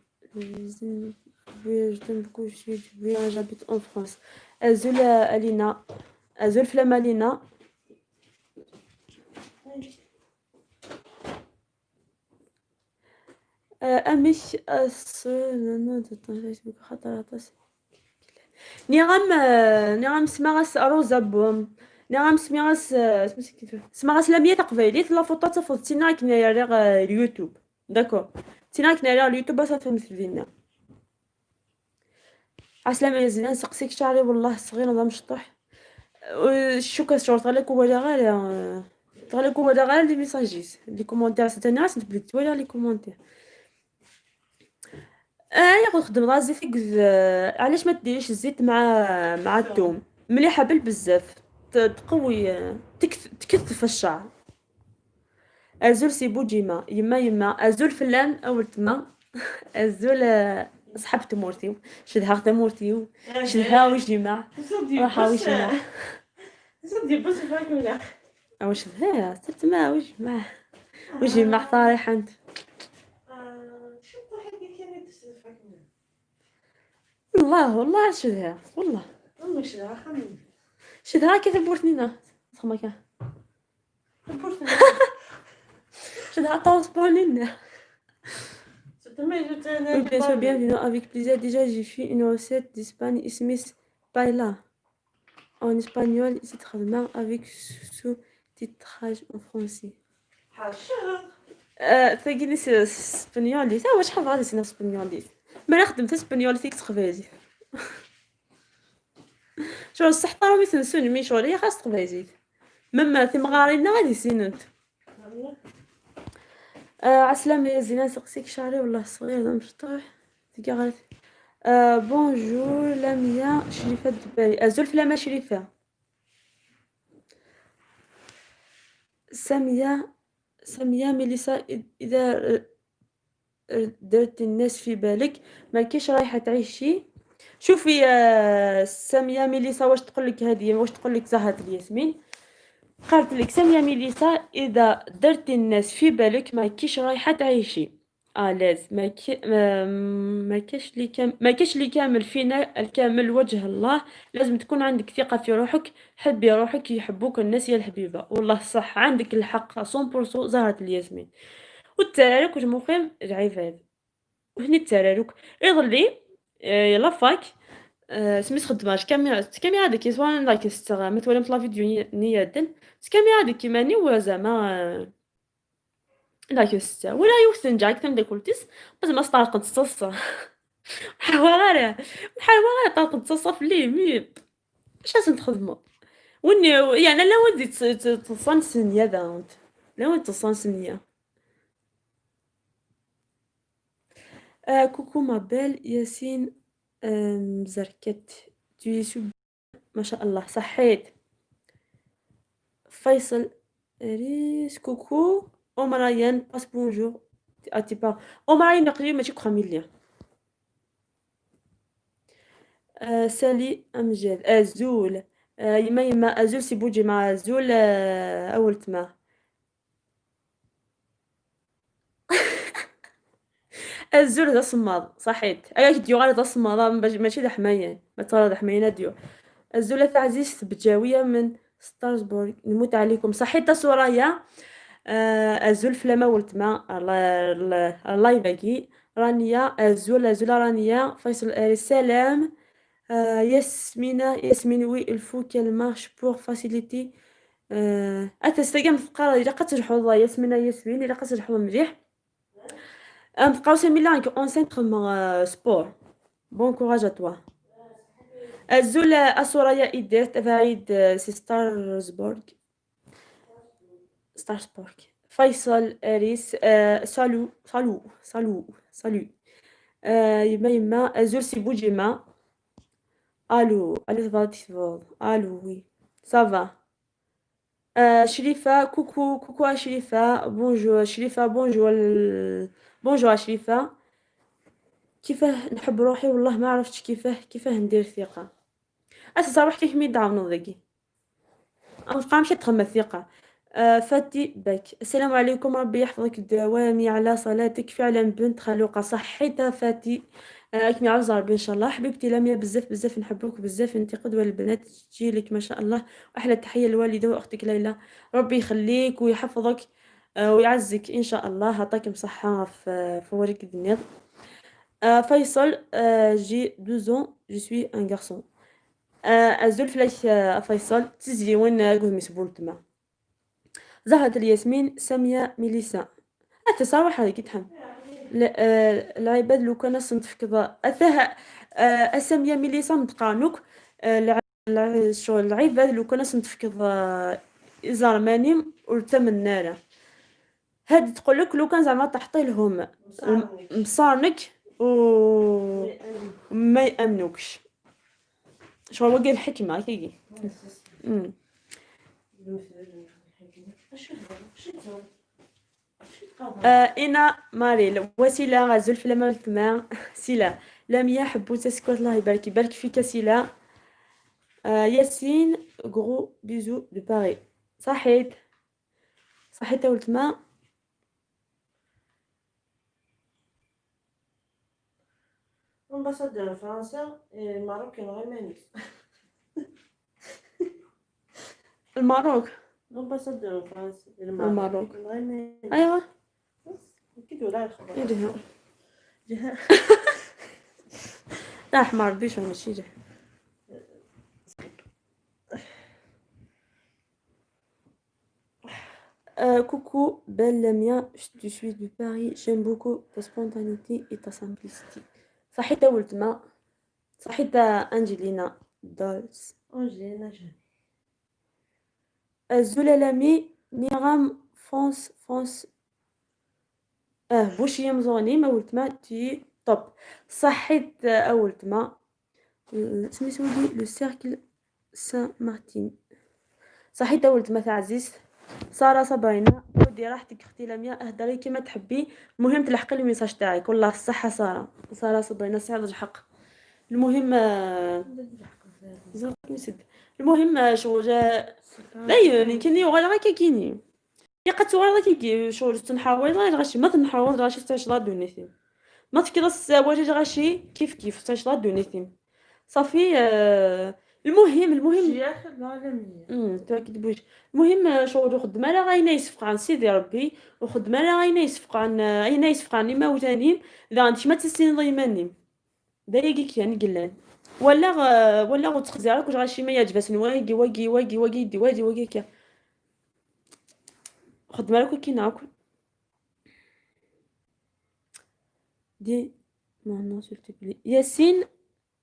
je t'aime beaucoup, je suis j'habite en France. Azul Alina, Azul Flamalina. أمش أس خاطر نيغام نيغام سماغاس روزا بوم نيغام سماغاس سماغاس لامية تقبايليت la photo تفوت تينا كنا يريغ اليوتيوب d'accord تينا كنا يريغ اليوتيوب صافي مثل عسلامة يا زينة نسقسيك شعري والله صغير ولا مشطوح الشوكة شعور تغلق ولا غير تغلق ولا غير les messages les commentaires ستاني نتبلت ولا les commentaires. يا خدم راه الزيت علاش ما ديريش الزيت مع الثوم مليحة بالبزاف تقوي تكثف الشعر. ازول سي بوجيما يما يما ازول فلان اول تما ازول صحاب تمورتيو شدها تمورتيو شدها وجيما راح وجيما واش ذا تما وجيما وجيما طارح انت والله والله شدها والله شدها كي تبورتنينا تخما كا شدها طونسبونينا. Oui, bien sûr, bienvenue, avec plaisir. Déjà, j'ai fait une recette d'Espagne, Ismis Paella. En espagnol, c'est très avec sous-titrage en français. تلاقيني سبنيولي تا واش شحال غادي سينا سبنيولي ما نخدم تا سبنيولي تيك تقبايلي شغل الصح طرا تنسوني mais شغل هي خاص تقبايلي même تيمغارينا غادي سينوت. عسلامة يا زينة نسقسيك شعري والله صغير مشطوح تلقى غير. Bonjour لاميا شريفة الدباري أزول فلاما شريفة سامية سامية ميليسا إذا درت الناس في بالك ما كيش رايحة تعيشي. شوفي سامية ميليسا واش تقول لك هذه واش تقول لك زهرة الياسمين قالت لك سامية ميليسا إذا درتي الناس في بالك ما كيش رايحة تعيشي à l'aise ما كي ما كاش اللي ما كاش اللي كامل فينا الكامل وجه الله. لازم تكون عندك ثقة في روحك حبي روحك يحبوك الناس يا الحبيبة. والله صح عندك الحق 100% زهرة الياسمين. والتارك واش مقيم العباد وهني التارك يظلي la fac سميت خدماش كاميرا كاميرا ديك سوا لايك ستغ ما تولم la vidéo نيادن كاميرا ديك ماني وزعما لايك ستا ولا يوثن جاك تم ديكولتيس بس ما طارق تصص حوا غير حوا غير طارق تصص في الليل mais اش لازم تخدمو وني يعني لا ودي تصان سنية ذا لا ودي تصان سنية. Coucou ma belle ياسين مزركت tu ما شاء الله صحيت. فيصل ريس coucou ام ريان passe bonjour à tes parents ام ريان نقري ماشي كخاميليا. سالي امجد ازول يما يما ازول سي بوجي مع ازول اول تما الزول ذا صماض صحيت ايا ديو غير ذا صماض ماشي ذا حمايان ما ترى ذا حمايان ديو. الزولة عزيز بجاوية من ستراسبورغ نموت عليكم صحيت سورايا. الزول فلاما ولتما الله يباكي رانيا الزول الزولة رانيا فيصل السلام. ياسمينة ياسمين oui il faut qu'elle marche pour faciliter. أتستقام ثقارة إلا قد تجحوظ ياسمينة ياسمين إلا قد تجحوظ مليح. نبقاو سامي لانك enceinte sport bon courage à toi. الزول أسورايا إيدير تفاعيد سي ستارسبورغ ستارسبورغ. فيصل أريس salut salut salut salut. يما يما أزول سي بوجيما. ألو ألو تفضل ألو oui ça va. شريفة coucou coucou شريفة bonjour شريفة bonjour bonjour شريفة. كيفاه نحب روحي والله ما عرفتش كيفاه ندير ثقة. أساسا روح كيف ميدعم ذاكي أنبقى مشي تخمم الثقة. فاتي باك السلام عليكم ربي يحفظك دوامي على صلاتك فعلا بنت خلوقة صحيتها فاتي. كمي عاوز ربي ان شاء الله. حبيبتي لميا بزاف بزاف نحبوك بزاف انت قدوة للبنات تجيلك ما شاء الله واحلى تحية للوالدة واختك ليلى ربي يخليك ويحفظك ويعزك ان شاء الله عطاكم صحة في وجهك الدنيا. فيصل j'ai 12 ans je suis un garçon. أزول فلاش فيصل تزيون قومي سبول تما. زهرة الياسمين سامية ميليسا أتصاوح هذيك تحم العباد لو كان صنت كذا أثاها. أسامية ميليسا متقانوك. شغل العباد لو كان صنت كذا إزارماني ورتمناله هاد تقول لك لو كان زعما تحطي لهم مصارنك و ما يأمنوكش شغل وقع الحكمة كيجي. إنا ماريل وسيلة غزول في لما الثما سيلا لميا حبو تسكت الله يبارك يبارك فيك سيلا. ياسين gros bisous de Paris صحيت صحيت ولتما. Ambassadeur français et marocain غير الماروك L'ambassadeur français الماروك ايوا اكيد ولا الخبر جهة لا حمار بيش ماشي جهة. Coucou, belle Lamia, je suis de Paris, j'aime beaucoup ta spontanéité et ta simplicité. صحيت ولتما صحيت أنجلينا دولز أنجلينا جولي. الزلالمي نيرام fonce fonce بوشية مزوني ما ولتما t'es top صحيت أولتما. سميتو le cercle سان مارتين صحيت أولتما تاع عزيز. سارة صبرينا ودي راحتك اختي لميا اهدري كيما تحبي المهم تلحقي ال message تاعك والله الصحة. سارة سارة صبرينا سعد الحق. المهم المهم شغل لا يمكن يوغال غير كيني يا قد تغال غير كي شغل تنحاول غير غاشي ما تنحاول غاشي تعيش لا دونيتي ما تكرس واجد غاشي كيف كيف تعيش لا دونيتي صافي. المهم شيخ العالمية تاكد بوش. المهم شغل خدمة لا غاينا يصفق عن سيدي ربي وخدمة لا غاينا يصفق عن اينا يصفق عن ما وثاني لا عندك ما تسين ضيماني دايقك يعني قلان ولا غتخزي واش غاشي ما يعجبس واقي واقي واقي واقي دي واقي واقي كا خدمة لك كي ناكل dis mon nom s'il te plaît. ياسين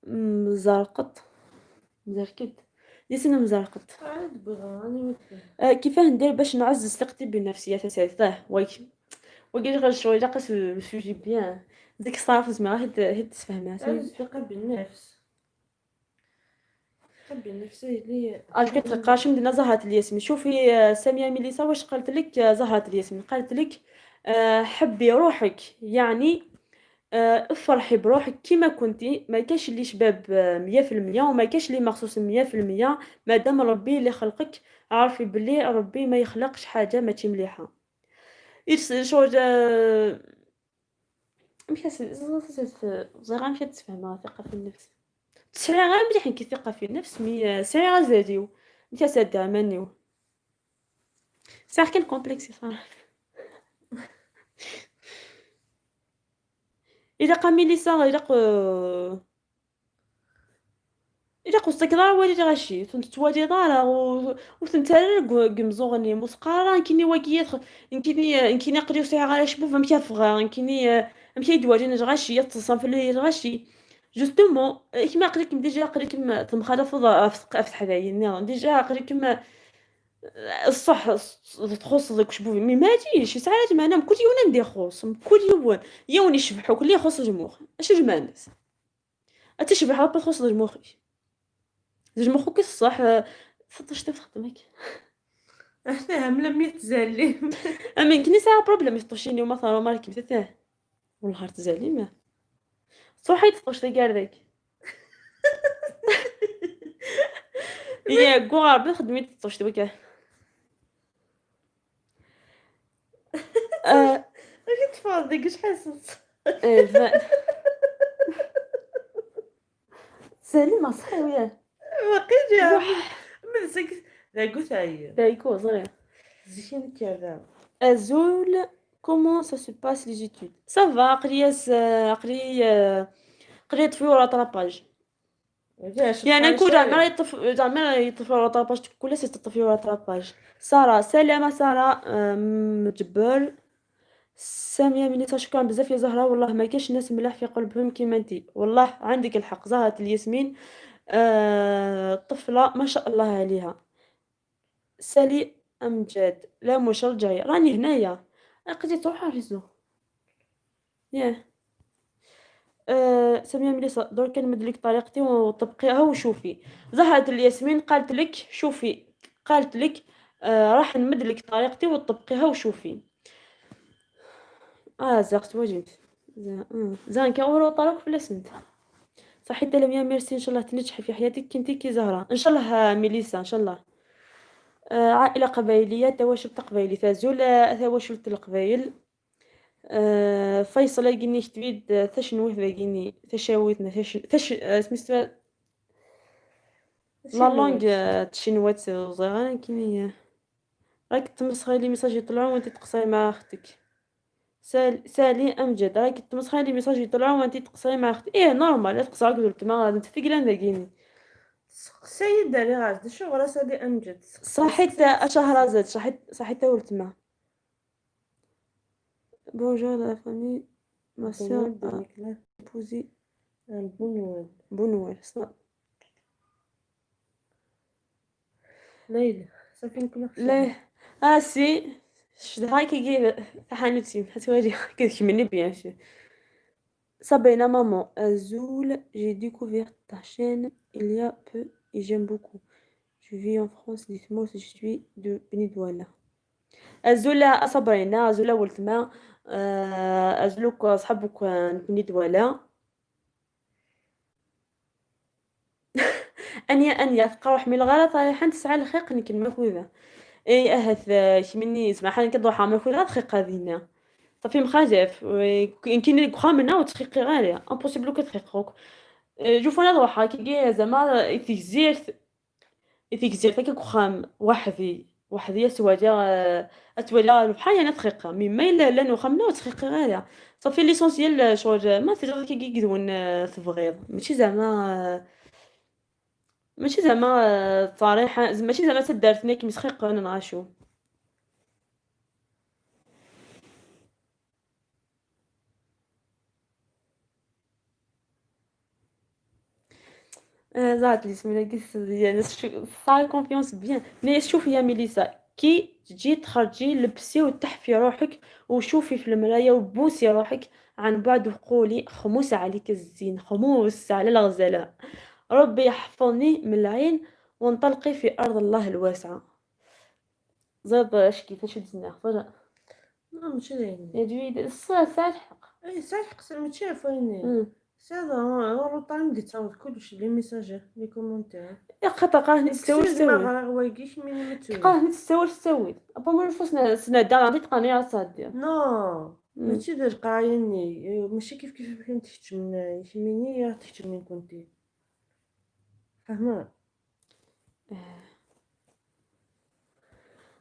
مزرقط مزركد ياسين مزرقط. كيفاه ندير باش نعزز ثقتي بنفسي يا تسعيد ويك وكي غير شويه قاس sujet bien ديك الصراحه زعما هي تفهمها. الثقة بالنفس الثقة بالنفس اللي اش كتلقاش من زهرة الياسمين. شوفي سامية ميليسا واش قالت لك زهرة الياسمين قالت لك حبي روحك يعني افرحي بروحك كيما كنتي ما كاش اللي شباب 100% وما كاش اللي مخصوص 100% مادام ربي اللي خلقك عارفي بلي ربي ما يخلقش حاجه ماشي مليحه. شغل مش زغا مشات تفهمها ثقة في النفس. تسعي غير مليح كي ثقة في النفس mais سعي غير زاديو مشا سادا مانيو. ساعة كان complexe صراحة. إلا قامي لي سا إلا قصتك ضار والي غاشي توالي ضار وتنتارا كمزوغني مسقارا كيني واكي كيني قريو ساعة غير شبوف مشا فغا كيني مشا يدوالي غاشي يتصنف في غاشي justement كيما قريكم déjà قريكم تمخالف في حدايا déjà قريكم الصح تخص داك شبوف mais ماجيش ساعات معنا كل يوم ندير خص كل يوم يوم يشبحو كل يخص جموخ اش جمانس اتشبح ربي خص جموخي جموخو كي الصح فطش تخدمك احنا عامله 100 زالي امين كني ساعة بروبليم يطوشيني مثلا ما كيف تاه والله تزالي ما صحي تطوش تاع داك يا كوغ ربي خدمي تطوش دوكا. تفاضي شحال سليمة صحي وياه باقي جا من سك ذاكو تاعي دايكو صغير زين كذا. Azul, comment ça se passe les études؟ Ça va قريت قريت في rattrapage. يعني نكون زعما يطف زعما يطفي rattrapage كل سي تطفي rattrapage. سارة سلامة سارة مجبر. سامية ميليسا شكرا بزاف يا زهرة والله ما كاش ناس ملاح في قلبهم كيما انتي والله عندك الحق. زهرة الياسمين طفلة ما شاء الله عليها. سالي أمجد لا مش رجعي راني هنايا قدرت تروح ريزو ياه. سامية ميليسا درك نمدلك طريقتي وطبقيها وشوفي. زهرة الياسمين قالت لك شوفي قالت لك راح نمدلك طريقتي وطبقيها وشوفي. زاقت واجد زان كاورو طرق في لسنت صحيت لميا ميرسي ان شاء الله تنجحي في حياتك كنتي كي زهرة ان شاء الله ميليسا ان شاء الله. عائلة قبايلية تواشل قبايلي تازول تواشل القبايل. فيصل كيني تبيد تشنوه ذاكيني تشاويتنا تش تش سميتو la langue تشينوات صغيرة كيني راك تمسخري les messages يطلعوا وانت تقصري مع اختك. سالي امجد راك تمسخري les messages يطلعوا وانت تقصري مع اختك. ايه normal تقصر قلت ما انت ثقلان ذاكيني سيد علي غاز شو غرا سالي امجد صحيت شهرزاد صحيت ولتما. Bonjour la famille, ma sœur a épousé un bon Noël. Bon Noël. ليلى صافي نكون لا اه سي شدها كي تحانوتي حتوالي كتكملني bien sûr. Sabrina maman Azul, j'ai découvert ta chaîne il y a peu et j'aime beaucoup. Je vis en France, dites-moi si je suis de Beni Douala. Azul Sabrina Azul ولتما أزلوك صحابك بني دوالا. أنيا أنيا تقرا حمل الغلط رايحة تسعى الخيق نكن ماكوذا اي أهث شمني زعما حنا كنضحى ماكوذا دقيقة دينا صافي مخالف يمكن كخامنا وتخيقي غالية امبوسيبل كتخيقوك شوف انا ضحى كي زعما يتيكزيرت هكا كخام وحدي وحدي سوالي اتولى بحال انا دقيقة mais ما الا لا نخمنا وتخيقي غالية صافي l'essentiel شغل ما تقدر كي كيدون تبغيض ماشي زعما صريحة ماشي زعما تدارتني كي مسخيق انا نغاشو. زعت لي سمينا كيس يعني ça confiance bien mais شوفي يا ميليسا كي تجي تخرجي لبسي وتحفي روحك وشوفي في المراية وبوسي روحك عن بعد وقولي خموس عليك الزين خموس على الغزالة ربي يحفظني من العين وانطلقي في أرض الله الواسعة. زاد اش كيفاش دزنا فجأة ماشي يعني يا جويد الساعة الحق اي ساعة الحق ماشي فايني ساعة روطان بديت تعاود كلشي les messages les commentaires يا خاطر قاه نتساوي تساوي قاه نتساوي تساوي ابا ما نفوس سنا دار عندي تقاني على صادي non. ماشي ديال القراية ماشي كيف كيف كنت تحشم يشميني تحشم من كنتي فاهمة.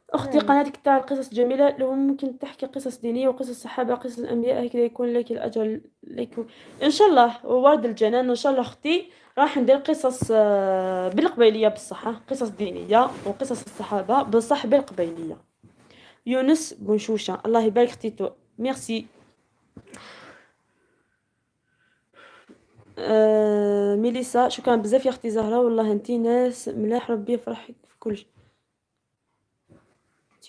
أختي قناتك تاع القصص جميلة، لو ممكن تحكي قصص دينية وقصص الصحابة قصص الأنبياء هكذا يكون لك الأجر لك إن شاء الله. وورد الجنان إن شاء الله أختي راح ندير قصص بالقبيلية بالصحة، قصص دينية وقصص الصحابة بالصح بالقبيلية. يونس بنشوشة الله يبارك اختيتو ميرسي. ميليسا شكرا بزاف يا اختي زهرة، والله انتي ناس ملاح، ربي يفرحك في كل شيء.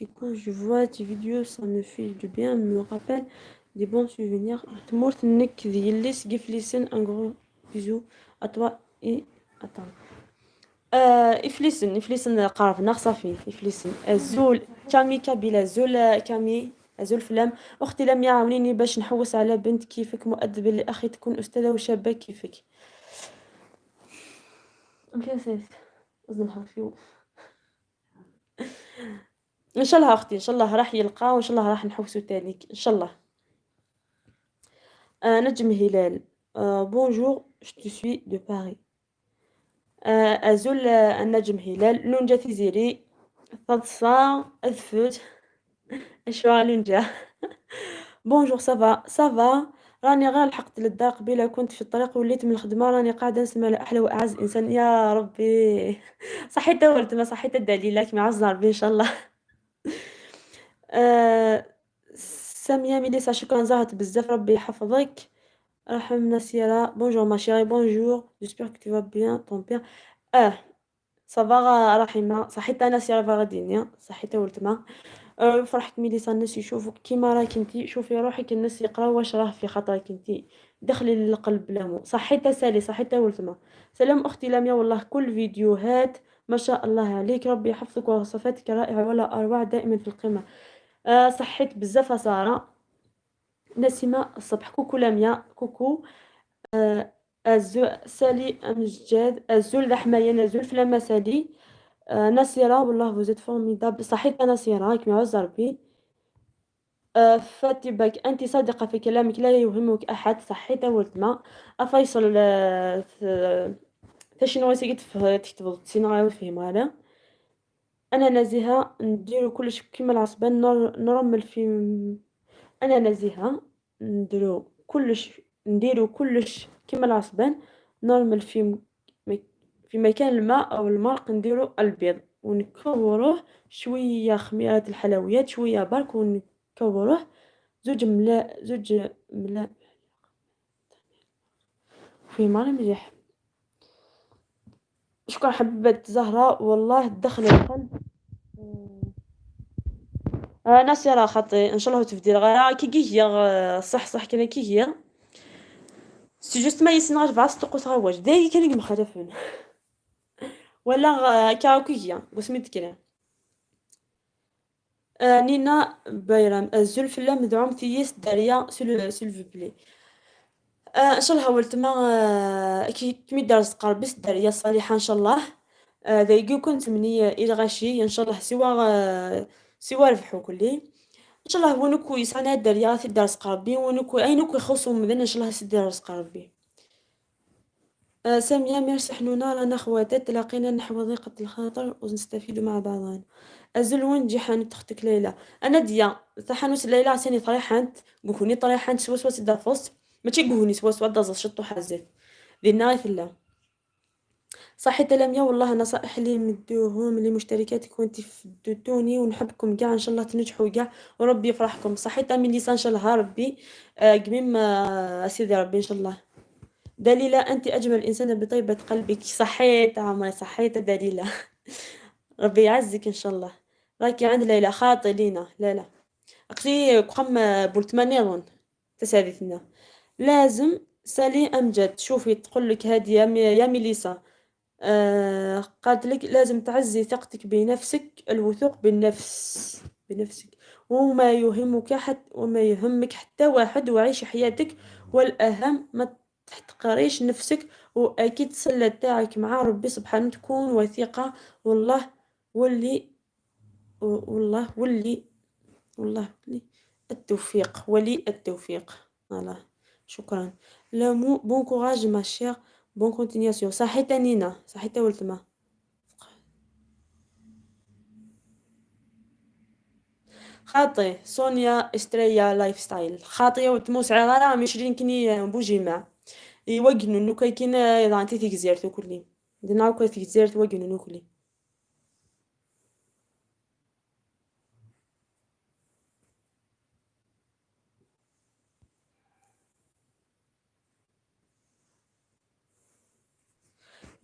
Du coup, je vois tes vidéos, ça me fait du bien, me rappelle des bons souvenirs. تمورت نك دياليس كيفليسن un gros bisou à toi et à ta. إفليسن إفليسن قربنا صافي إفليسن الزول كامي كابيلا زول كامي أزول فلام. أختي لم يعاونيني باش نحوس على بنت كيفك مؤدبة لأخي تكون أستاذة وشابة كيفك. إن شاء الله أختي إن شاء الله راح يلقى وإن شاء الله راح نحوسو تانيك إن شاء الله. نجم هلال bonjour je te suis de Paris. أزول النجم هلال لونجا تيزيري تضصا أذفوت أشوا لونجا. bonjour ça va ça va، راني غير لحقت للدار قبيلة كنت في الطريق وليت من الخدمة، راني قاعدة نسمع لأحلى وأعز إنسان يا ربي. صحيت ولد ما صحيت الدليلة كيما عز ربي إن شاء الله. سامية ميليسا شكرا زهرت بزاف ربي يحفظك. رحمنا سيرا bonjour ma chérie bonjour j'espère que tu vas bien ton père. Ça va رحيمة صحيت أنا سيرا فغادينيا صحيت ولد ما. فرحت ميليسا الناس يشوفوك كيما راكي انتي، شوفي روحك الناس يقراو واش راه في خاطرك انتي، دخلي للقلب بلامو. صحيت سالي صحيت ولد. سلام أختي لميا، والله كل فيديوهات ما شاء الله عليك، ربي يحفظك وصفاتك رائعة ولا أروع دائما في القمة. صحيت بزاف سارة. نسيمة الصبح coucou لميا coucou. أزو سالي أمجاد أزول لحمايا نزول فلما سالي. نصيرة والله vous êtes formidable صحيت نصيرة كيما عز ربي. فاتي باك أنت صادقة في كلامك لا يهمك أحد صحيت ولد أفيصل. تاشنو سيكت تكتب سيناريو فيه هذا. أنا نزيهة نديرو كلش كيما العصبان نرمل في. أنا نزيهة نديرو كلش نديرو كلش كيما العصبان نرمل في مكان الماء أو المرق نديرو البيض ونكوروه شوية خميرة الحلويات شوية برك ونكوروه زوج ملا زوج ملا في ماني مليح. شكرا حبيبة زهرة والله دخل القلب. ناصرة خاطي ان شاء الله تفدي غير كي هي صح صح كان كي هي c'est juste ما يسنغ فاس تقوس غواج داي كان مخالفين ولا كي هي وسميت كلام. نينا بايرام الزول فلا مدعوم تيس داريا s'il vous plaît. ان شاء الله ولد ما كي كمي دار قربس داريا صالحة ان شاء الله. ذا كنت مني الى غاشي ان شاء الله سوا سوا ربحو كلي ان شاء الله. ونكو يسعنا داريا في دار قربي ونكو اينكو يخصو مذن ان شاء الله سي دار قربي. سامية ميرسي حنونة رانا خواتات تلاقينا نحو ضيقة الخاطر ونستفيد مع بعضنا. أزل وين تجي حانوت اختك ليلى؟ أنا ديا حانوت ليلى عساني طريحانت قوهوني طريحانت سوا سوا سيدا فوست ماشي قوهوني سوا سوا دازا شطو حزيت دينا غير لا. صحيت لميا والله نصائح اللي مدوهم لمشتركاتك وانت فدتوني ونحبكم كاع ان شاء الله تنجحوا كاع وربي يفرحكم. صحيت ميليسا ان شاء الله ربي قميم سيدي ربي ان شاء الله. دليلة أنت أجمل إنسانة بطيبة قلبك صحيت عمري صحيت دليلة. ربي يعزك إن شاء الله. راكي عند ليلى خاطي لينا لا لا أقلي قم بولتمانيرون تساليتنا لازم سالي أمجد. شوفي تقول لك هادي يا ميليسا. قالت لك لازم تعزي ثقتك بنفسك، الوثوق بالنفس بنفسك وما يهمك حتى وما يهمك حتى واحد، وعيش حياتك، والأهم ما تحتقريش نفسك، وأكيد الصلة تاعك مع ربي سبحانه تكون وثيقة. والله واللي والله واللي والله التوفيق، ولي التوفيق. voilà شكرا. لامو bon courage ma chère، bonne continuation. صحيت نينا، صحيت ولتما. خاطي سونيا استريا لايف ستايل خاطي وتموس عغارة مشرين كني بوجيما يوجنو نوكا كينا يضع تيك كلي دينا كا تيك وجنو نوكلي.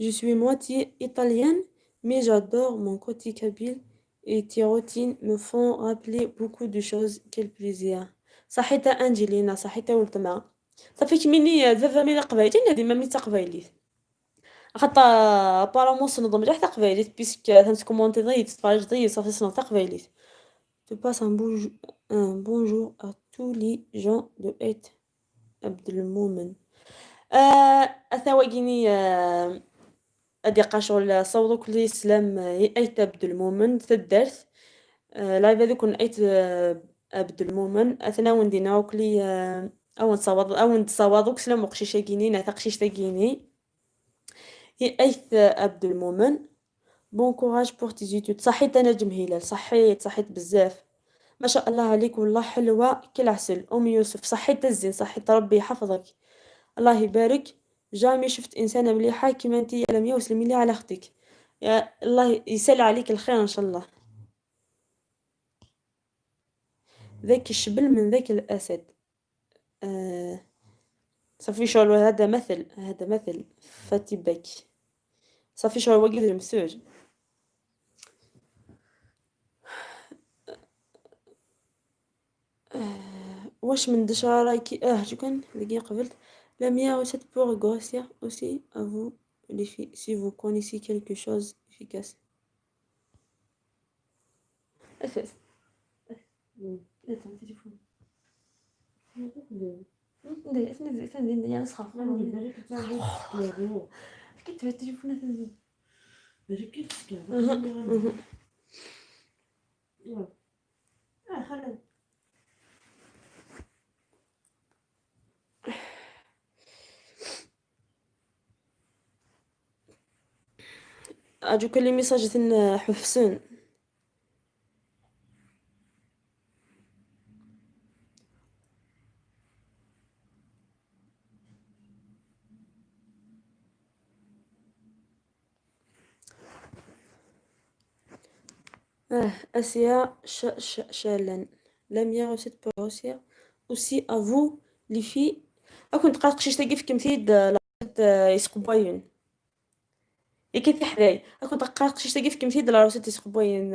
Je suis moitié italienne, mais j'adore mon côté kabyle et tes routines me font rappeler beaucoup de choses. Quel plaisir. صحيت أنجلينا، صحيت ولتما. صافي كميني ذا مي قبايلي ديما مي تقبايليت. خاطر apparemment سنظ مليح تقبايليت puisque تنكومونتي ضيت تفرج ضيت صافي سنظ تقبايليت. Tu passes un bonjour à tous les gens de Aït Abdelmoumen. أثاوغيني أدي قاشغل صوضو كل سلام أيت عبد المؤمن تدارت لايف هذوك أيت عبد المؤمن أثنا وندينا وكلي أو نصوض أو نتصوض سلام وقشيشة كيني ناتا قشيشة كيني أيت عبد المؤمن. bon courage pour tes études. صحيت أنا نجم هلال، صحيت صحيت بزاف، ما شاء الله عليك والله حلوة كالعسل. أم يوسف صحيت الزين، صحيت ربي يحفظك الله يبارك. jamais شفت إنسانة مليحة كيما انتي يا لميا، وسلمي لي على أختك، يا الله يسال عليك الخير إن شاء الله. ذاك الشبل من ذاك الأسد. صافي شغل هذا مثل، هذا مثل فاتي باك. صافي شغل وقف المسوج. واش من دشرة راكي؟ شكون اللي قبلت؟ La meilleure recette pour grossir aussi à vous les filles, si vous connaissez quelque chose efficace. أساس. التليفون. كنت التليفون. خلاص. أجوك les messages حفصين. أسيا شالن. La meilleure recette pour grossir aussi à vous les filles. أكون تقرا قشيش تاقي في كمثيد يسقباين يا كي حداي أكون تقرا قشيش تاقي في كمثيد la recette يسقباين.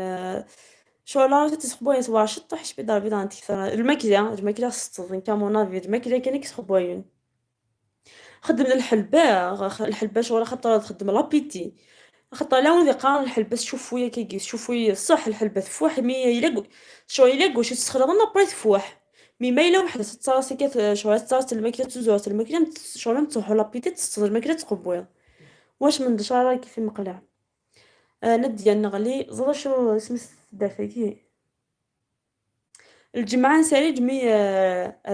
شو la recette يسقباين سوا شطح شبي دار بيضا تكثر الماكلة الماكلة ستظن à mon avis الماكلة كان يسقباين. خدم الحلبة الحلبة شغل خاطر تخدم l'appétit، خاطر لا وين قارن الحلبة شوفوا كي شوفوا صح الحلبة تفوح mais إلا شو إلا واش تسخرض après تفوح mais ما إلا وحدة تصرا كات شغل تصرا الماكلة تزور الماكلة شغل تروحو l'appétit تصدر الماكلة تقبويا. واش من دشارة كيف مقلع. نديا نغلي زاد شو اسمس دافاكي الجمعة نسالي جميع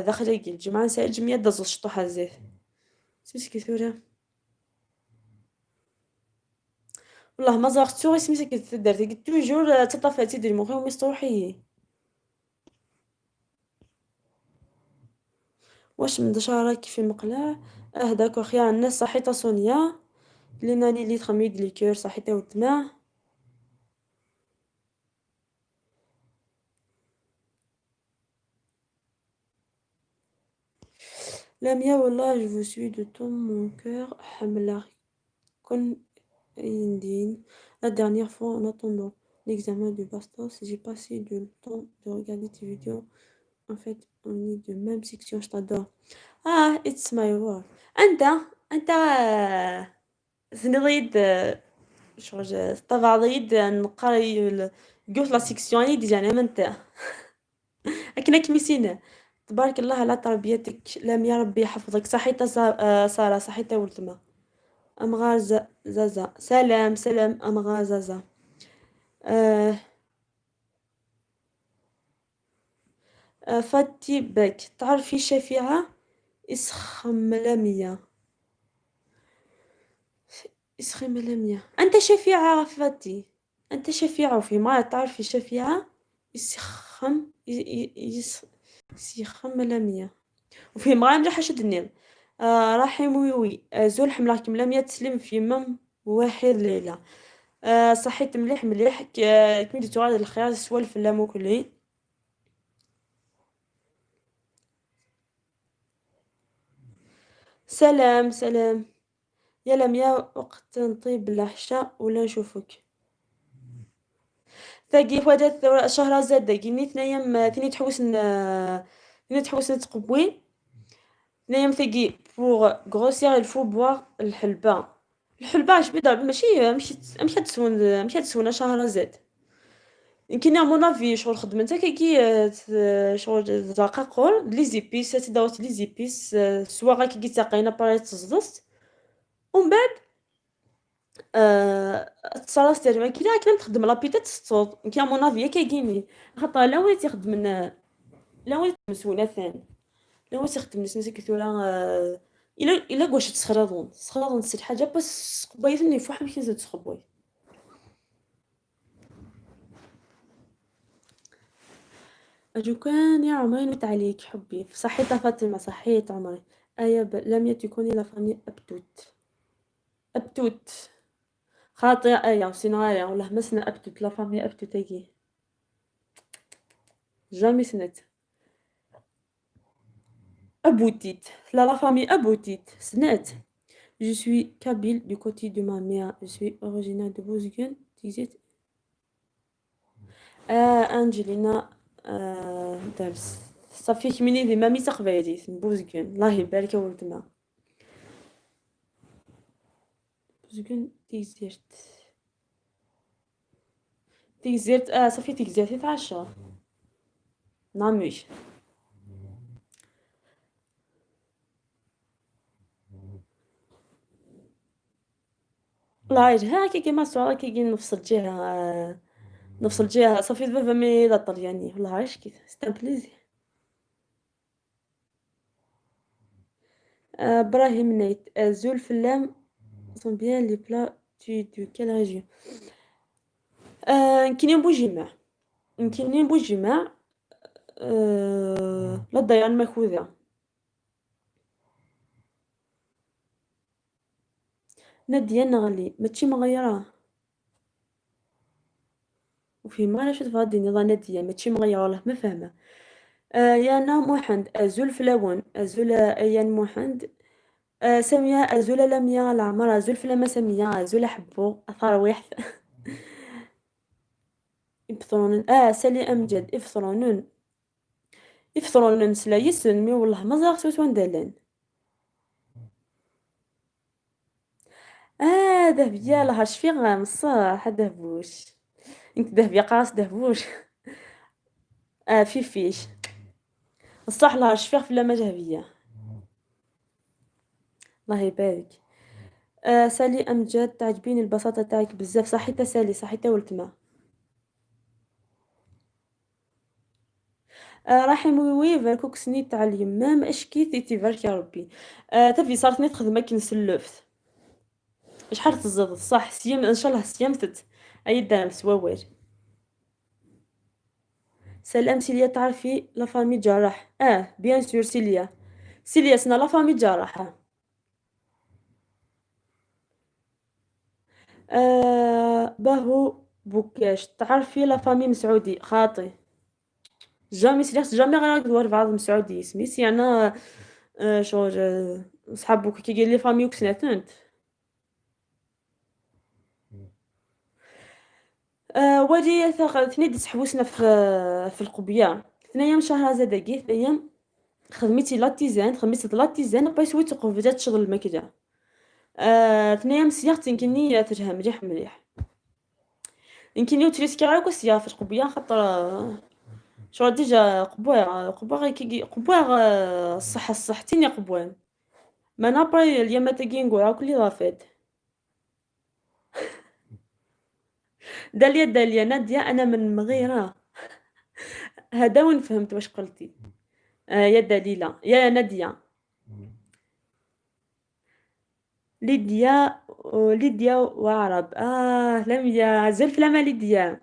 داخل الجمعة نسالي جميع دازو شطوحة الزيت سميت كيثورة والله ما زرت سميتها كتدار toujours تطفاتي ديال مخي وميستروحي. واش من دشارة كيف المقلع. d'accord خيار الناس. صحيتها سونيا لينا لي لتر ميد liqueur صحيتها وتما. لميا والله je vous suis de tout mon cœur. حملة كن Indine. La dernière fois, en attendant l'examen du Bastos, j'ai passé du temps de regarder tes vidéos. En fait, on est de même section, je t'adore. Ah, it's my world. أنت أنت سنريد شغل طبعا ضيد نقرا قلت la section déjà أنا أنت لكن كميسينا. تبارك الله على تربيتك لم يا ربي يحفظك. صحيتها سارة، صحيتها ولتما. أمغار زازا سلام سلام أمغار زازا. فاتي باك، تعرفي شفيعة إسخملمية؟ إسخملمية، أنت شفيعة فاتي، أنت شفيعة في ما تعرفي شفيعة إسخم إسخملمية وفي ما مليح اش الدنيا. رحيم ويوي زول حملة لم تسلم في مم واحد ليلة. صحيت مليح مليح كميدي تغاد الخيار سوال في اللامو كلي. سلام سلام يا لميا، وقت نطيب العشاء ولا نشوفك. ثاقي فوادات شهرزاد داكي ثنايام ثني تحوس ثني تحوس تقبوي ثنايام ثاقي pour grossir il faut boire الحلبة. الحلبة اش بيضا ماشي ماشي ماشي تسون ماشي تسون شهرزاد. يمكن à mon avis شغل خدمتها كي شغل زقاقور les épices تداوت les épices سوا غا كي تاقينا باغي تزدست ومن بعد تصراس تاع كي كنا تخدم لابيتا تسطوط. يمكن à mon avis كيكيني خاطر لا وين تخدم لا وين مسؤولة ثاني لا وين تخدم نسمي كثورة. الا واش تسخرضون تسخرضون سي الحاجة بس قبيضني فوح ماشي نزيد تخبوي. أجوكان يا عمري نموت عليك حبي. صحيت فاطمة، صحيت عمري. آية لم تكوني la famille أبتوت. أبتوت خاطئة آية سينو آية والله ما سنا أبتوت la famille أبتوت أكي jamais سنت أبوتيت لا la famille أبوتيت سنات. Je suis kabyle du côté de ma mère. Je suis originaire de Bouzguène. Tigzirt. أنجلينا درس صافي كميني دي مامي تقبايليت بوزكن. الله يبارك ولدنا بوزكن تيزيرت تيزيرت. صافي تيزيرت يتعشى نامي. الله يجهها كي كيما الصورة كي نفس الجهة نفس الجهة صافي بابا mais لا طلياني والله عايش كي c'est un plaisir. ابراهيم نيت زول فلام sont bien les plats tu de quelle région؟ كاينين بوجماع كاينين بوجماع. لا ضيعان ماخوذة نادية نغلي ماشي مغيرة وفي ما علاش تفادي نظام نادية ماشي مغيرة والله ما فاهمة. يانا محمد أزول فلاون أزول أيان محمد. سامية أزول لميا العمر أزول فلاما سامية أزول حبو أثار واحد. إبثرون سالي أمجد إفثرونون إفثرونون سلا يسن مي والله ما زرغت وين دالان. ذهبية لها شفيغ مصح دهبوش انت ذهبية قراص دهبوش. فيفيش الصح لها شفيغ في لما ذهبية. الله يبارك. سالي أمجد تعجبيني البساطة تاعك بزاف. صحيتها سالي صحيتها ولتما. رحيم وي فالكوك سني تاع اليمام اشكي تيتي فالك يا ربي. تفي صارت ني تخدم كي نسلفت شحال تزاد صح سيام ان شاء الله سيامتت اي دام سواوير. سلام سيليا تعرفي la famille جراح؟ Bien sûr سيليا سيليا سنا la famille جراح. باهو بوكاش تعرفي la famille مسعودي؟ خاطي jamais سيليا jamais غير دوار بعض مسعودي سميت يعني. شغل صحابو كي قال les familles وكسناتنت. ولي ثني تحوسنا في القبيه ثنايام شهرزاد كي ثنايام خدمتي la tisane خدمتي la tisane باش سويت قفزات شغل الماكلة. ثنايام سياق يمكنني تجها مليح مليح يمكن يوتريسكي غير كوسيا في القبيه خاطر شغل déjà قبوه قبوه كي قبوه الصحة صحتيني قبوان ما نابري اليوم تاكي نقول كلي ضافات. داليا داليا نادية أنا من مغيرة. هذا وين فهمت واش قلتي. يا دليلة يا نادية. ليديا ليديا وعرب. لميا عزل فلامة ليديا.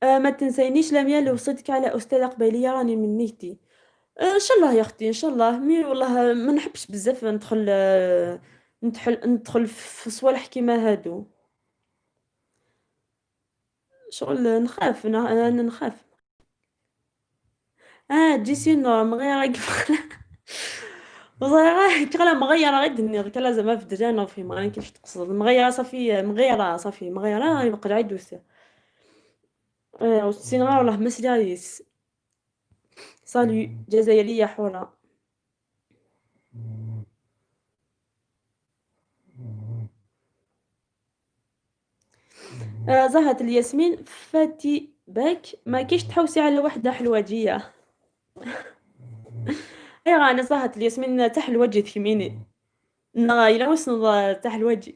ما تنسينيش لميا لو وصيتك على أستاذة قبيلية راني من نيتي. إن شاء الله يا أختي إن شاء الله، mais والله ما نحبش بزاف ندخل ندخل في صوالح كيما هادو. شغل نخاف أنا نخاف. تجي sinon مغيرة كيف كغلا مغيرة غير دنيا كلا زعما في درجة في ما كيفاش تقصد مغيرة صافي مغيرة صافي مغيرة يبقى عيد دوسي. والسينما والله ما سلايس. salut جزائرية حرة. زهرة الياسمين فاتي باك ما كيش تحوسي على وحدة حلوجية. اي انا زهرة الياسمين تاع الوجه تهميني نا إلا وصل تاع الوجه.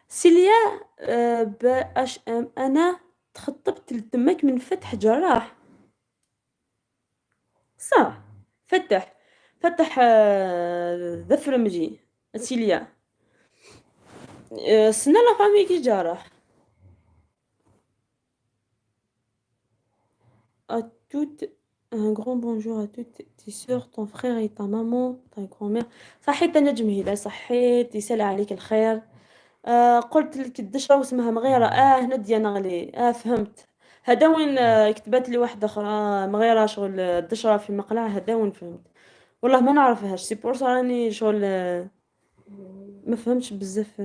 سيليا ب اش ام انا تخطبت لتماك من فتح جراح. صح فتح ذفرمجي سيليا. سنة la famille كي جراح. À toutes, un grand bonjour à toutes tes sœurs, ton frère et ta maman, ta grand-mère. صحيت نجم هلال صحيت يسأل عليك الخير. قلت لك الدشرة واسمها مغيرة. نادية نغلي. فهمت هذا وين. كتبت لي واحدة أخرى مغيرة شغل الدشرة في المقلع. هذا وين فهمت والله ما نعرفهاش. c'est pour ça راني شغل ما فهمتش بزاف.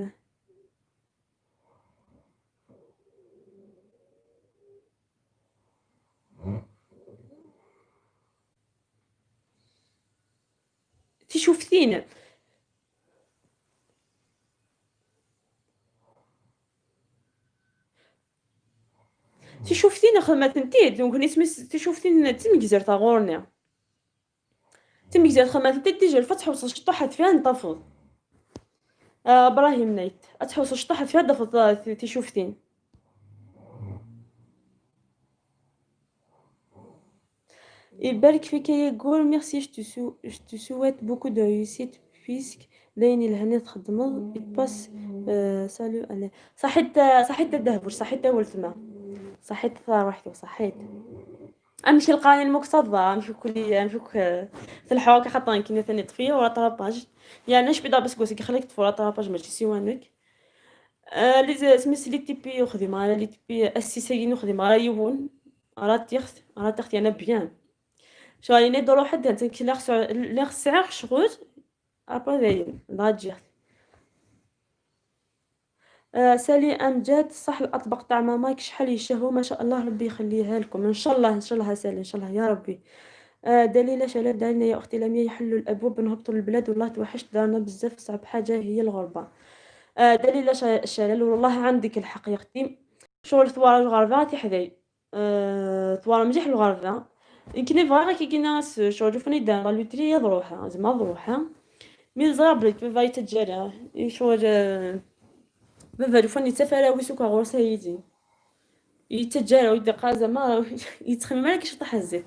تشوفتين تشوفتين خدمة انتي donc نسمس تشوفتين تمكزر تاغورني تمكزر خدمة انتي تيجي الفتح وصل شطحت فيها نطفض. ابراهيم نايت اتحوس شطحت فيها دفض تشوفتين. يبارك فيك يقول merci je te souhaite beaucoup de réussite puisque دايني لهنا تخدمو passe salut عليه. صحيت صحيت الدهبوش صحيت ولتما صحيت روحتي صحيت. امشي القاني المكتظة امشي كلية امشي في الحوكة خاطر كاين ثاني طفية ولا طراباج يعني اش بدا بس كوسي كيخليك تفورا طراباج ماشي سيوانك. لي سميس لي تي بي خدمة على لي تي بي اسيسيين خدمة راه يون راه تيخت راه تيخت انا بيان شو راني ندورو حد انت لا خص شغل ابا داين لاجي. سالي امجاد صح الاطباق تاع ماماك شحال يشهو ما شاء الله ربي يخليها لكم ان شاء الله ان شاء الله سالي ان شاء الله يا ربي. دليلة شلال دعينا يا اختي لميا يحلوا الابواب نهبطوا للبلاد والله توحشت دارنا بزاف صعب حاجة هي الغربة. دليلة شلال والله عندك الحق يا اختي. شغل ثوار الغربة تحذي ثوار مليح الغربة يمكن فغا كي كاين شغل فني دار لوتري يضروحها زعما ضروحها مي زرا بلي بابا يتجرى شغل بابا فني تفراوي سوكا غورسا يجي يتجرى ويدقا زعما يتخمم على كيش طاح الزيت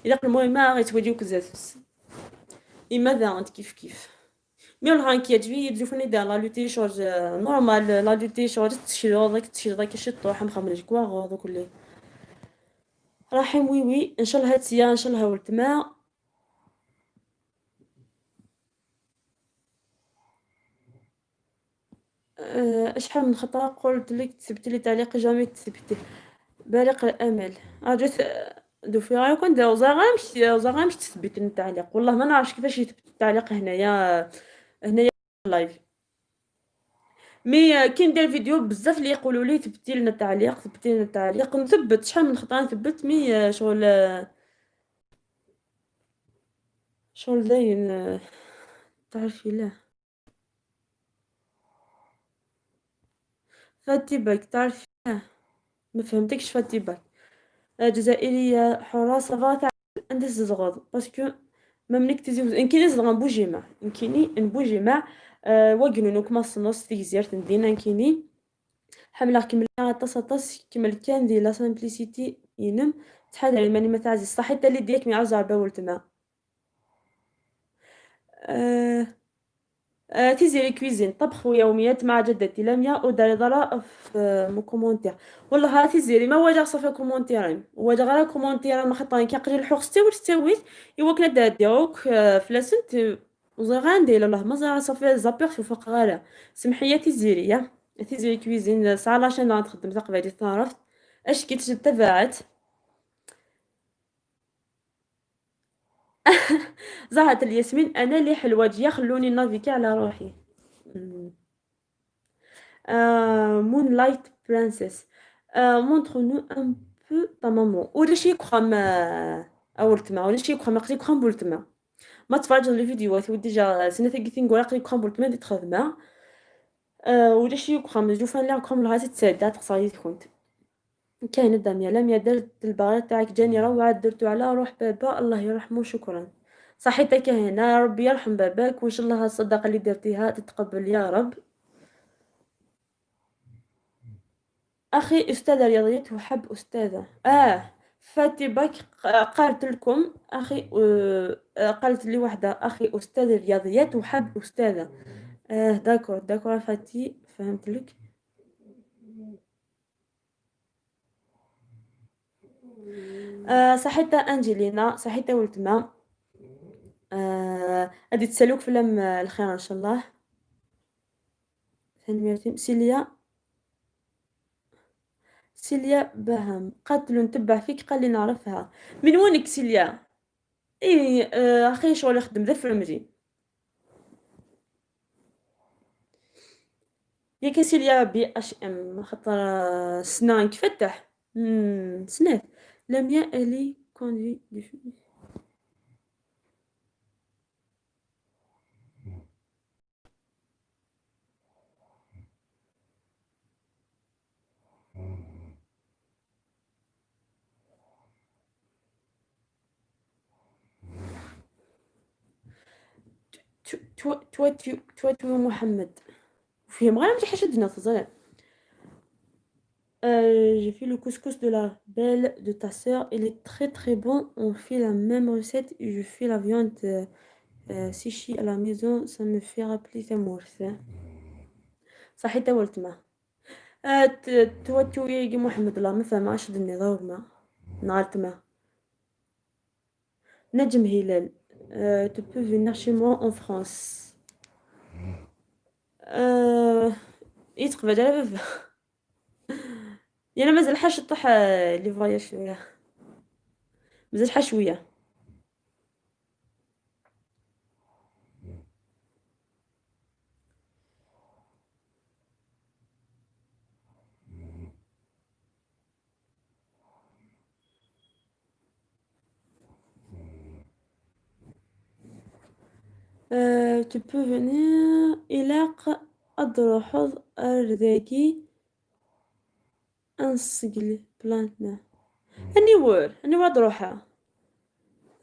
الا المهم ما غيتوليوك زاتوس اما ذا انت كيف كيف mais والله كي يعجبني فني دار la lutte شغل normal la lutte شغل تشيلو داك تشيل داك شي طوح مخمرج كوا دوك اللي رحيم oui oui ان شاء الله هاد السيارة ان شاء الله ولتما. شحال من خطره قلت لك تثبتي لي تعليقي jamais تثبتي بارق الامل. جات دوفي غير كون داو زغامش تثبت التعليق والله ما نعرفش كيفاش يثبت التعليق هنايا live. mais كي ندير فيديو بزاف اللي يقولوا لي ثبتي لنا التعليق ثبتي لنا التعليق نثبت شحال من خطره نثبت mais شغل داين تعرفي لا فاتي باك تعرفي ما فهمتكش فاتي باك. جزائرية حرة ça va تاع عندي الزغوط parce que ما منك تزيوز انكيني زدغ نبوجيما انكيني نبوجيما واقنون وكما نص تيزيرت ندينا انكيني حملة كمل طاس طاس كمل كان دي لا سامبليسيتي ينم تحاد على ماني ما تعزيز صحيت اللي ديك مي عاوز عربا ولتما آه تيزيري كويزين طبخ ويوميات مع جدتي لميا وداري ضرا في مو كومونتير. والله تيزيري ما واجا صافي كومونتيرين واجا غير كومونتير ما خطا كي قري الحوق ستاوي ستاويت ايوا كنا ديروك فلاسنت وزغان ديال الله ما زرا صافي زابير في فوق غالا. سمحية تيزيري يا تيزيري كويزين ساعة لاشين تخدم تقبالي تعرفت اش كي تبعت زهرة الياسمين انا اللي حلوة خلوني نافيكي على روحي. مون لايت برانسيس مونتر نو ان بو تا مامون ولا شي كخام اول تما ولا شي كخام قري كخام بولتما ما تفرج لي فيديوهات وديجا سنة ثقي نقول قري كخام بولتما دي تخدمه ولا شي كخام جوفان لا كخام لها تسعد تقصايد كنت كاينه داميا لميا درت البغرة تاعك جاني روعة درتو على روح بابا الله يرحمه شكرا. صحيتك هنا ربي يرحم باباك وان شاء الله الصدقة اللي درتيها تتقبل يا رب. اخي استاذه رياضيات وحب استاذه فاتي باك قالت لكم اخي قالت لي وحده اخي استاذ الرياضيات وحب استاذه d'accord d'accord فاتي فهمت لك. صحيتها انجلينا صحيتها ولتما غادي تسالوك في لم الخير ان شاء الله. ثاني سيليا سيليا بهم قاتل نتبع فيك قال لي نعرفها من وينك سيليا؟ اي اخي شغل يخدم ذا فرمجي ياك سيليا بي اش ام خاطر سنان كفتح سنات لميا الي كوندي تو تو محمد فيهم غير ماشي حاجة دنا تزرع. J'ai fait le couscous de la belle de ta sœur. Il est très très bon. On fait la même recette. Je fais la viande séchée à la maison. Ça me fait rappeler ta mort. صحيت ولتما تو يا محمد الله ما فهم اش دني ضوما نهار نجم هلال tu peux venir chez moi en France. يتقبل على بابا يعني مازال حاش طاح لي فواياج شوية مازال حا شوية. Tu peux venir إلاق أدروحض أرداكي أنسقل بلانتنا أني وور أني ور أدروحها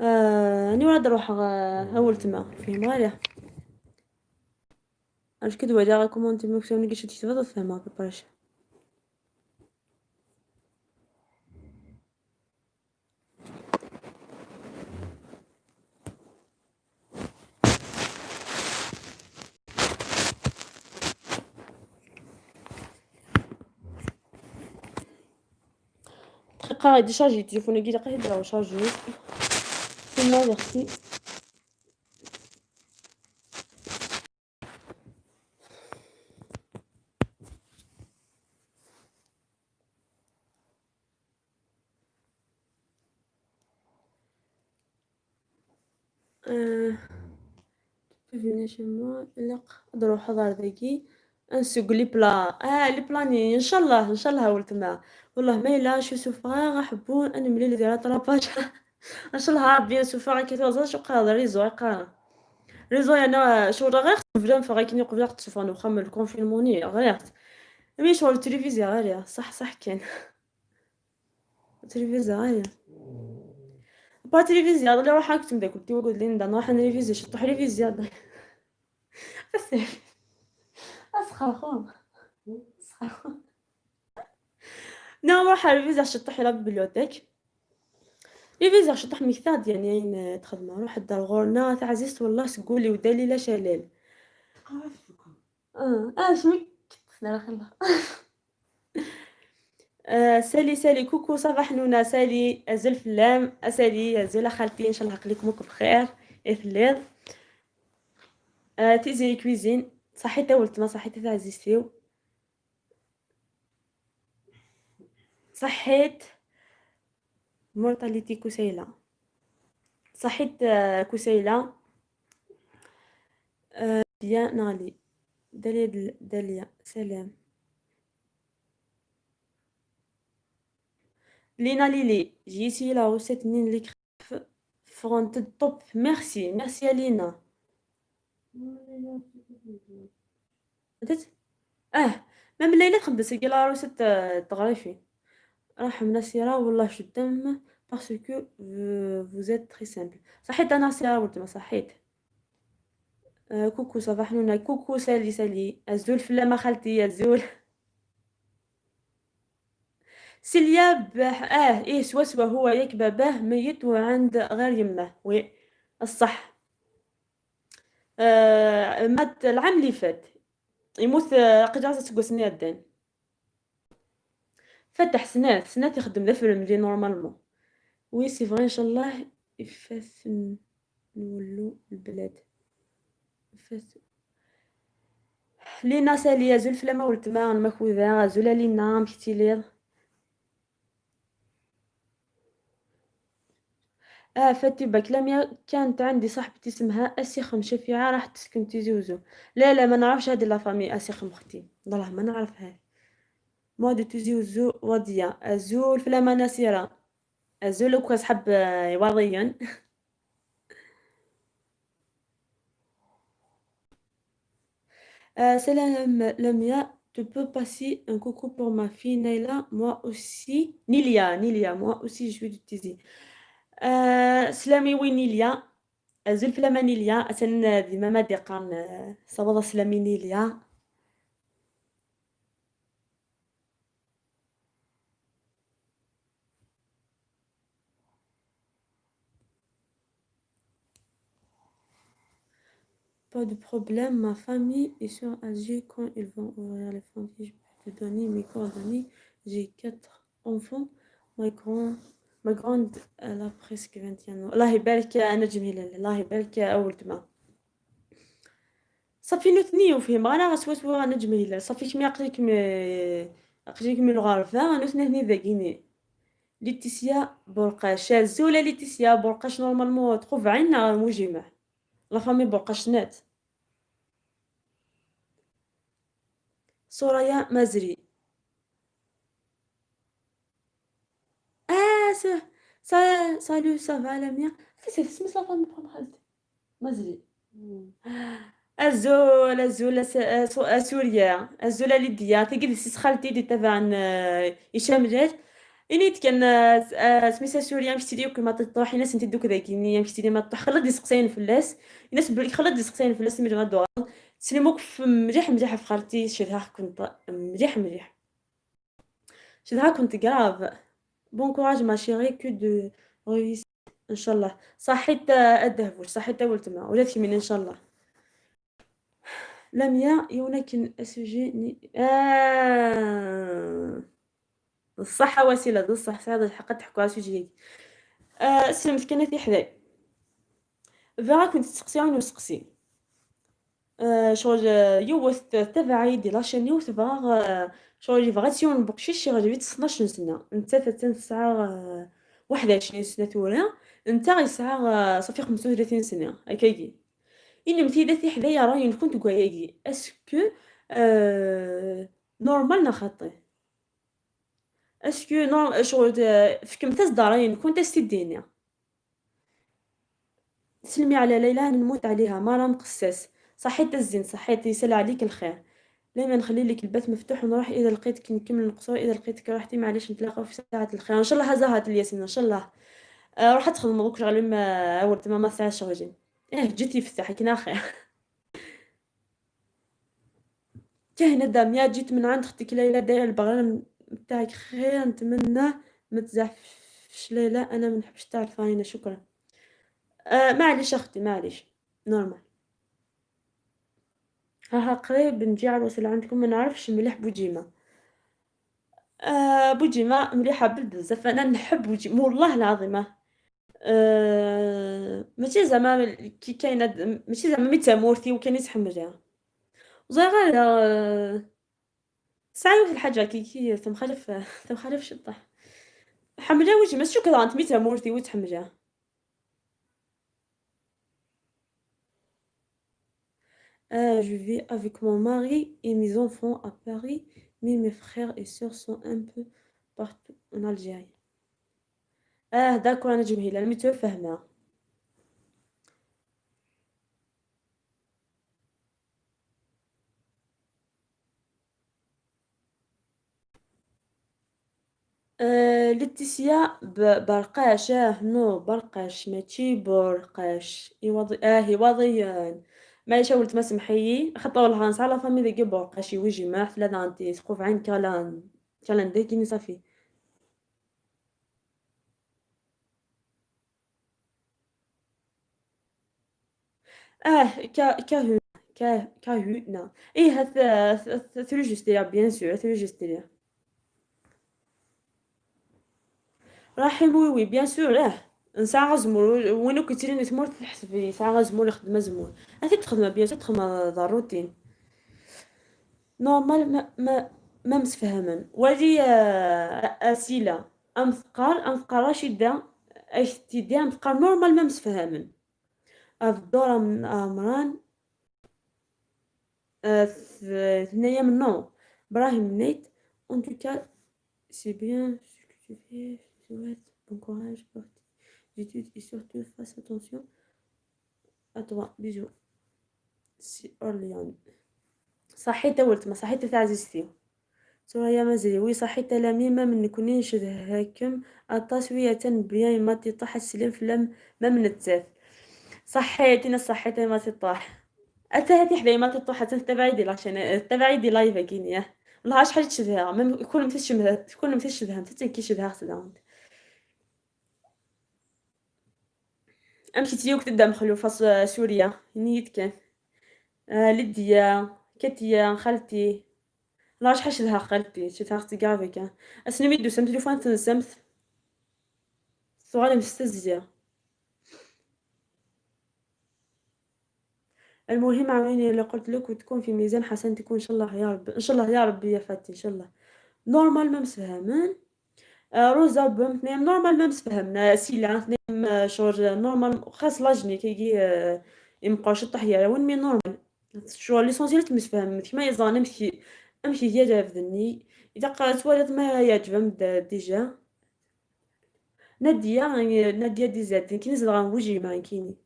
أني ور أدروحها أول تما فهم غالية اش كدوى لي كومونتي مكتوب نقيش تيتفضل فهمها برشا. دقيقة غادي شارجي التليفون كي دقيقة يدير شارجي سينو ميرسي. venez chez moi إلاق نروح دار ذاكي نسوق لي بلا لي بلاني ان شاء الله ان شاء الله ولتما والله ما الا شو سوفا حبون انا ملي ديال طراباج ان شاء الله ربي سوفا كي توزا شو قادر ريزو قا ريزو انا شغل غير فلان فغا كي قبل تشوف انا خمل الكونفينموني غير مي شغل التلفزيون غير صح صح كاين التلفزيون غير با تلفزيون اللي روح كنت نبدا كنت وقلت لي نروح نريفيزي شطح ريفيزيون بس اسخر اسخر نعم روح ريفيزي شطح la bibliothèque ريفيزي شطح ميثاد يعني تخدم روح الدار غورنا تعزيزت والله سقولي ودليلة شلال شنو لا خلا سالي سالي coucou ça va حنونة سالي أزل فلام أسالي أزل خالتي إن شاء الله عقليكم بخير إثليض تيزي cuisine صحيتي ولد ما صحيتي تعزيزتي صحيت مورتاليتي كسيلة صحيت كسيلة ديا نالي داليا داليا سلام لينا ليلي j'ai essayé la recette نين les crêpes فرونت top merci merci يا لينا même ليلى تخبز كي la recette تغريفي رحم نصيرة والله je t'aime parce que vous êtes très simple صحيت انا نصيرة ولد ما صحيت coucou ça va حنونة coucou سالي سالي الزول فلامة خالتي الزول سيليا باح إيه سوا سوا هو ياك باباه ميت وعند غير يمه oui الصح مات العام اللي فات يموت قجازة تقوسني الدين فتح سنات سنات يخدم ذا فيلم لي normalement oui c'est vrai ان شاء الله يفاس نولو البلاد فاس لينا سالية زول فلما ولتما المكوذا زولا لينا مكتيلير فاتي باك لميا كانت عندي صاحبتي اسمها اسيخم شفيعة راح تسكن تيزي وزو. لا لا ما نعرفش هذه la famille اسيخم اختي والله ما نعرفها. moi de تيزي وزو وديا ازول فلاما نصيرة ازول لو صحاب وضيا سلام Lamia, tu peux passer un coucou pour ma fille Naila, moi aussi. Nilia, Nilia, moi aussi je suis de Tizi. سلامي وين نيليا أزول فلاما نيليا أتن ديما ما ديقان صوض سلامي نيليا. Pas de problème, ma famille est sur Alger quand ils vont ouvrir les frontières. Je peux te donner mes coordonnées. J'ai 4 enfants. Ma grande, elle a presque 21 ans. الله يبارك يا نجم هلال الله يبارك يا أول تما صافي نوتني وفهم أنا سوا سوا نجم هلال صافي كمي عقلك عقلك من الغرفة نوتني هني ذاكيني ليتيسيا برقاش زولا ليتيسيا برقاش normalement تخوف عنا مجمع la famille برقاش نات سوريا مزري salut ça va لميا سميت la famille بحال مزري الزول الزول سوريا الزول ليديا تيقد سيس خالتي دي تبع هشام جاج إني كان سميتها سوريا مشتي لي كما تطوح ناس انت دوك ذاك مشتي لي ما تطوح خلط دي سقساين فلاس الناس بلي خلط دي سقساين فلاس ملي غادو سلموك مليح مليح في خالتي شدها كنت مليح مليح شدها كنت grave bon courage ma chérie que de réussite ان شاء الله صحيت الدهبوش صحيت ولتما ولات من ان شاء الله لميا يونكن اسجي الصحة وسيلة الصح سعد الحق تحكوا على sujet سلمت كانت حداي فا كنت تسقسي ونسقسي شغل يوث تبع يدي la chaîne يوث بغا شغل يبغى تيون بقشيش غادي 12 سنة انت تسعة 21 سنة تورا انت يسعى صافي 35 سنة هكاكي إني مثيلة حدايا راهي نكون تقواياكي est-ce que normal نخطي est-ce que nor شغل فكم تاز كنت استديني سلمي على ليلى نموت عليها مرام قساس صحيت الزين صحيت يسال عليك الخير لما نخلي لك البث مفتوح ونروح اذا لقيتك نكمل القصور اذا لقيتك رحتي معليش نتلاقاو في ساعة الخير ان شاء الله زهرة الياسمين ان شاء الله روح تخدم دوك شغل ما ولد ما ساعة شغلين. جيتي يفتح كنا خير. كاينة دامية جيت من عند اختك ليلى دايرة البغلة تاعك خير، نتمنى ما تزعفش ليلى، انا ما نحبش تاع الفارينة. شكرا. معليش اختي معليش normal. ها قريب نجي عروس اللي عندكم، ما نعرفش مليح بوجيمة. بوجيمة مليحة بزاف، انا نحب بوجيمة والله العظيم. ماشي زعما كي كاينه، ماشي زعما ميتامورتي وكان يتحملها زغير. ساعة واحد الحاجة كي كي تمخالف تمخالف شطح حملها وجه ما شكرا انت ميتامورتي وتحملها. Je vis avec mon mari et mes enfants à Paris, mais mes frères et sœurs sont un peu partout en Algérie. D'accord انا جميلة الميتو فاهمة. ليتيسيا برقاش. non برقاش ماشي برقاش. يوضي يوضي معليش ولد ما سمحيي خاطر والله نسعى la famille ديك برقاش يوجي ما حفلة دانتي سقوف عين كالان كالان ديكيني صافي. كا كاهو كا كاهونا ايه ثريجستيا bien sûr ثريجستيا رحيم. oui oui bien sûr. نسعى غزمور وين كنتي تمور تحسبي ساعة غزمور يخدم زمور هذيك تخدم bien sûr تخدم ذا routine normal. ما مسفهما ولي اسيلة ام ثقال ام ثقال رشيدة اش تيدي ام ثقال normal ما مسفهما. الدورة من أمران ثنايا من non براهيم نيت. En tout cas c'est bien ce que tu fais, je te souhaite bon courage pour tes études et surtout fasse attention à toi, bisous. c'est أورليون. صحيت ولد ما صحيت تاع عزيزتي سوريا مازري. oui صحيت لميمة من كونيش هاكم أطاس ويا تنبيا ما تطاح السلم فلم ما من التاف. صحيتي صحيتي ما تطاح أتا هادي حدايا ما تطاح حتى تبعيدي لاشين تبعيدي لايف كينيا والله شحال تشدها ميم كل ما تشبه كل ما تشبه حتى كيشبها خصها امشي تيوك تبدا مخلوفة سوريا نيت كان ليديا كاتيا خالتي لا شحال شدها خالتي شدها اختي كاع فيك اسني ميدو سمت تليفون تنسمت صغالي مستزية. المهم عاوني اللي قلت لك وتكون في ميزان حسنتك ان شاء الله يا رب، ان شاء الله يا ربي يا فاتي ان شاء الله. normal ما مسفهمين. روزا بوم اثنين normal ما مسفهمنا. سيلا اثنين شغل normal خاص لاجني كيجي يمقاش الطحيه وين mais normal شغل l'essentiel تمسفهم كيما يزان امشي امشي هي جافدني اذا قالت ولد ما يعجبهم déjà. نادية نادية ديزاد كي نزل غنوجي مع كيني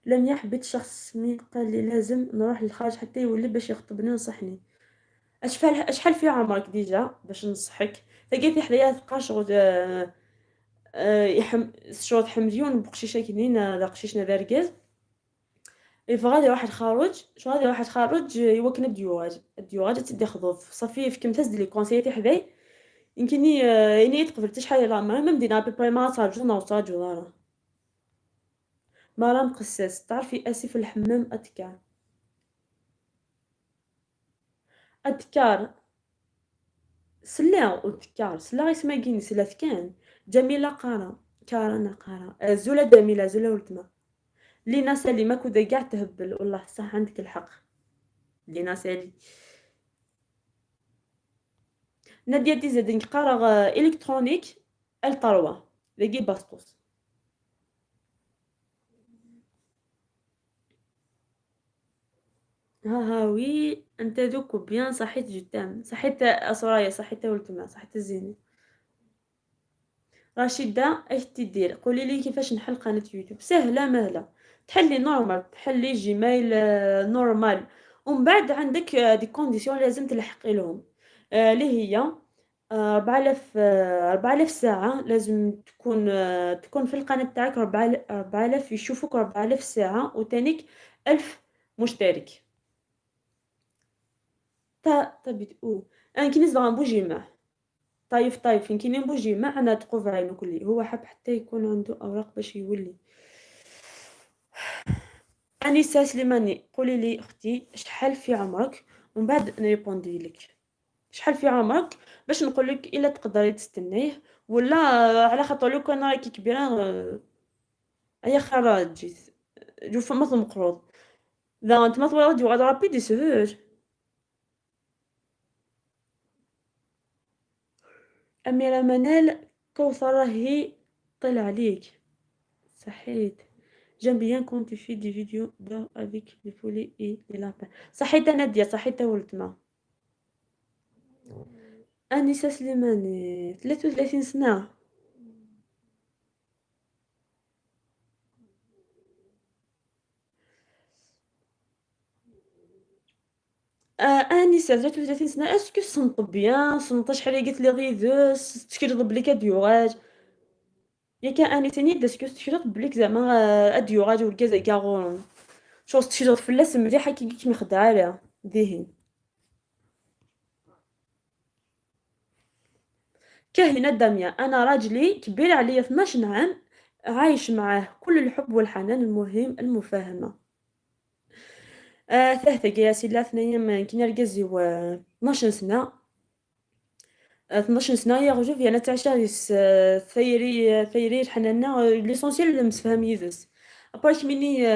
لم يحبط شخص مي قال لي لازم نروح للخارج حتى يولي باش يخطبني ونصحني. اشحال في عمرك déjà باش نصحك؟ لقيتي حدايا تلقى شغل يحم شغل حمليون بقشيشه كنين ذا قشيشنا ذا ركاز غادي واحد خارج شو غادي واحد خارج يوكن الديوغاج الديوغاج تدي خضوف صافي في كم تزد لي كونسيتي حداي يمكنني اني تقبلت شحال لا ما مدينا بيبري ما صارجو نو صارجو دارا مرام قساس تعرفي اسف الحمام اتكار اتكار سلا وتكار سلا اسمها كيني سلا كان جميلة قارة كارنا قارة زولا جميلة زولا ولدما لينا سليمة كودا كاع تهبل والله صح عندك الحق لينا سالي. نادية ديزاد نقرا électronique L3 ذاكي باستوس. ها ها oui انت دوك bien صحيت je t'aime صحيت اسرايا صحيت ولدما صحيت الزينة. رشيدة اش تدير؟ قولي لي كيفاش نحل قناة يوتيوب. سهلة مهلة تحلي normal تحلي Gmail normal ومن بعد عندك des conditions لازم تلحقي لهم اللي هي 4000 4000 ساعة لازم تكون في القناة تاعك 4000 يشوفوك 4000 ساعة، وتانيك 1000 مشترك. تا t'habites où؟ أنا كي نزرع بوجيمة طايف طايف كي بوجيمة أنا تقوف عينو كلي، هو حاب حتى يكون عنده أوراق باش يولي. أنيسة سليماني قولي لي أختي شحال في عمرك ومن بعد نريبوندي لك. شحال في عمرك باش نقول لك إلا تقدري تستنيه ولا على خاطر لو كان راكي كبيرة أيا خير تجي جو فما مقروض ذا انت ما تبغي غادي رابيد يسهل. أميرة منال كوثر راهي طلع عليك صحيت. J'aime bien quand tu fais des vidéos dehors avec les poulets et les lapins. صحيت نادية، صحيت ولدنا. أنسة سليماني 33 سنة. أنسة 33 سنة، est-ce que صنت bien صنت شحال قالت لي غيدوس تكرض بلي كديوغاج ياك أنسة نيد est-ce que تكرض بليك زعما أديوغاج وركاز كاغون شغل تكرض فلاس مليحة كي كي مخدعة عليها ذهن. كاهنة دامية أنا راجلي كبير عليا 12 عام عايش معاه كل الحب والحنان، المهم المفاهمة. ثلاثة يا سيدي ثنايا كي نركز 12 سنة، 12 سنة يا رجل أنا تعيش ثيري ثيري الحنانة l'essentiel مسفهم يدس أبارك مني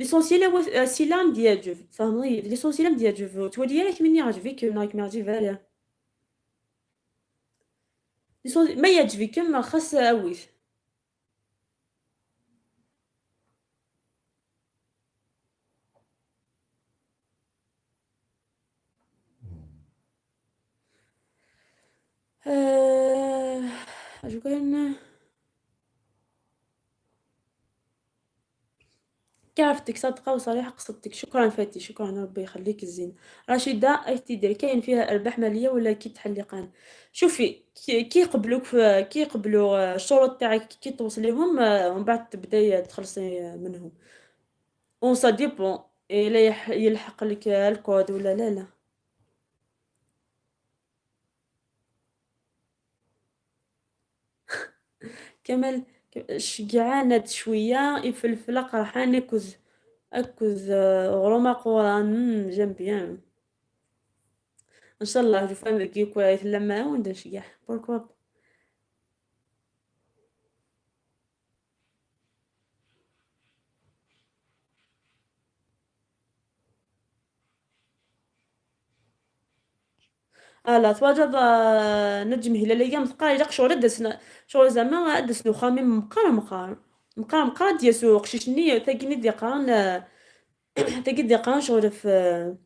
l'essentiel هو سيلام ديال فهمني l'essentiel ديال تولي راك مني عجبك راك ما عجب عليها ما يعجبك ما خاص أويت. شكرا. كعرفتك صادقة وصريحة قصدتك. شكرا فاتي، شكرا ربي يخليك الزين. رشيدة اش تدير كاين فيها ارباح مالية ولا كي تحلي قناة؟ شوفي كي يقبلوك كي يقبلوا الشروط تاعك كي توصليهم ومن بعد تبداي تخلصي منهم. on ça dépend الا يلحق لك الكود ولا لا. لا كمال شجعانة شوية يفلفل قرحان اكوز اكوز غروما قران j'aime bien. ان شاء الله جو فهم كي كويس لما وند نشجع pourquoi. لا تواجد نجم هلالية مثقال إلا شغل دسنا شغل زعما دسنو خامي مقار مقار مقار مقار ديال سوق شيشني تاكيني ديقان تاكي ديقان شغل في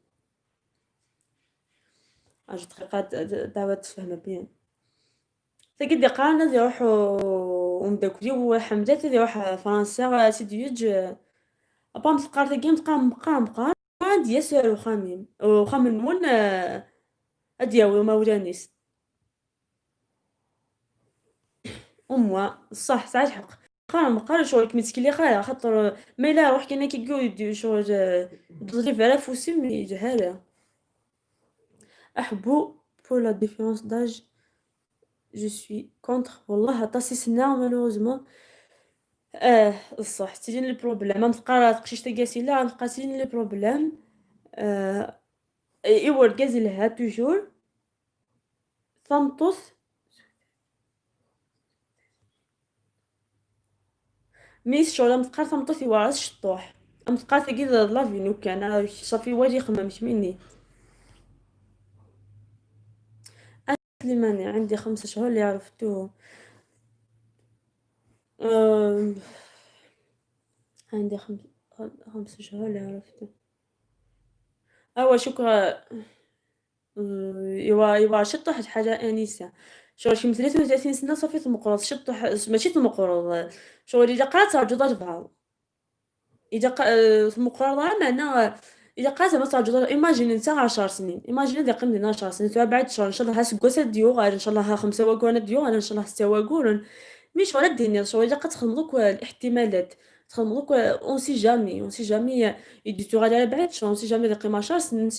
اجي دقيقة دعوة تفهم bien تاكي ديقان غادي يروحو ومداكلي وحمدات غادي يروح فرنسا سيدي يج أبا مثقال تاكي مثقال مقار مقار ديال سو خامي وخامن ون أدياوي مولانيس أموا صح ساعات حق قال مقال شغل كميتكلي خايا خاطر ما إلا روح كاين كيقول شغل تضرب على فوسي مي جهالة. أحبو pour la différence d'âge je suis contre. والله عطاسي سنة malheureusement. الصح تجيني les problèmes نبقى تقشيش تاكاسي لا نبقى تجيني les problèmes. إيوا ركاز لها toujours ثمطوس ميس شغل متقار ثمطوس يوارس شطوح متقار تاكي لافينو كان صافي واجي خممش مني. أنا سليماني عندي 5 شهور اللي عرفتوه. عندي 5 شهور اللي عرفتو. أوا شكرا. إيوا شطح حاجة أنيسة شغل شي 33 سنة صافي تمقرض شطح ماشي تمقرض شغل إذا قرات رجل بعض إذا تمقرض معنا إلا قا زعما ترجو imagine انت 10 سنين، imagine إذا قيم لنا 10 سنين بعد شهر إن شاء الله سكواس ديوغال إن شاء الله 5 واكوانا ديوغال إن شاء الله 6 واكورن، mais شغل ديني شغل إلا تخدم دوك الاحتمالات، تخدم دوك on sait jamais، on sait jamais يدي تغادي على بعد شهر، on sait jamais قيم 10 سنين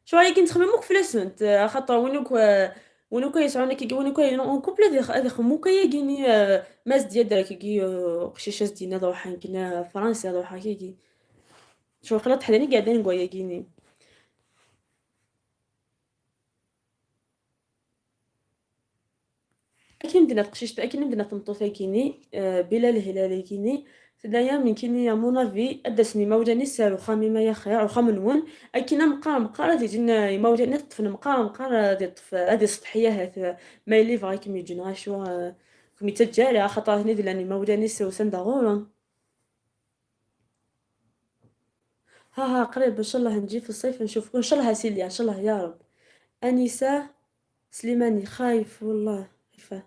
شغل كي نتخمموك فلاسنت خاطر وينوك وينوك يسعون كي وينوك en couple هذا خمو كي كيني ماس ديال دراك كي قشيشات دينا روحا كينا فرنسا روحا كي شغل خلات حداني قاعدين نقويا كيني. أكيد مدينة قشيش أكيد مدينة تمطوطة كيني بلال الهلالي كيني تدايا من كيني à mon avis أدسني موجاني سارو خامي ما يخير وخام نون أكيد مقار مقار تيجينا موجاني طفل مقار مقار دي طف هذه سطحية هات ما يلي فغا كيم يجينا شو كمي تجاري خاطر هني دلاني موجاني سو سندغورن. ها ها قريب إن شاء الله نجي في الصيف نشوفكم إن شاء الله سيليا إن شاء الله يا رب. أنيسة سليماني خايف والله خايفة.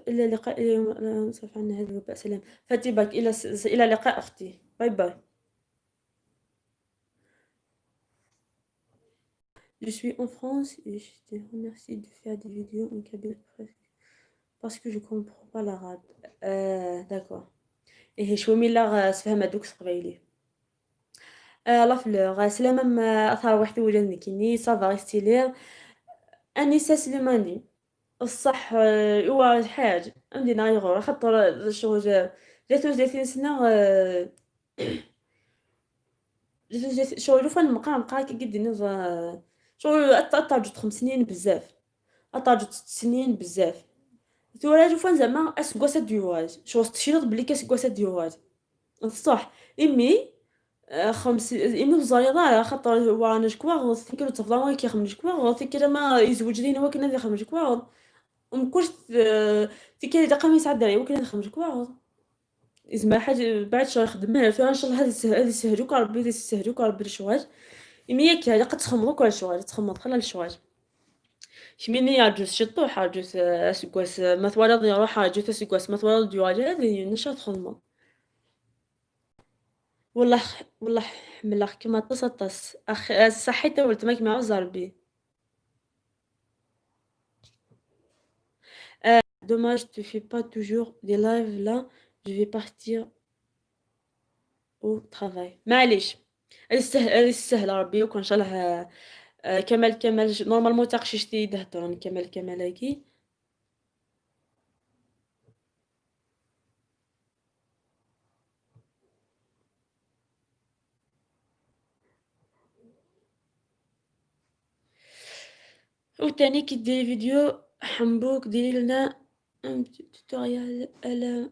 إلى اللقاء اليوم نصرف عنا هذا الوباء. سلام فاتي باك، إلى اللقاء أختي، bye bye. Je suis en France et je te remercie de faire des vidéos en kabyle parce que je comprends pas l'arabe. D'accord. إيه شوي ميلا سفهم هادوك القبايلي. la fleur سلامة أثر واحد وجهني كيني ça va rester. أنيسة سليماني الصح هو حاج عندي نايغور خاطر شغل 33 سنة شغل لوفان مقا مقا كي قد شغل أطرجت 5 سنين بزاف، أطرجت 6 سنين بزاف. ثورا لوفان زعما أسكواس ديواج شغل تشيرط بلي كاسكواس ديواج الصح إمي خمس إمي وزريضة خاطر وانا جكواغ تيكلو تفضل كيخمم جكواغ تيكلا ما يزوج لينا وكنا يخمم جكواغ ومكوش تيكلا دقا ما يسعد دري وكنا يخمم جكواغ زعما حاجة بعد شهر خدمة إن شاء الله هذا يسهلوك ربي، هذا يسهلوك ربي الشواج إمي ياك قد تخمضوك على الشواج تخمض خلا الشواج شميني عجوز شطوح عجوز أسكواس ما ثوالد يروح عجوز أسكواس ما ثوالد يواجه هذه نشا تخمض. والله والله حملخ كيما طس طس أخ صحيت ولد ماك مع ربي. Dommage, tu fais pas toujours des lives là, je vais partir au travail. معليش هذه السهلة ربي وكان إن شاء الله كمال كمال normalement تاقشيشتي دهترون كمال كمال كي وتاني كي ديري فيديو حمبوك ديري لنا un tutoriel على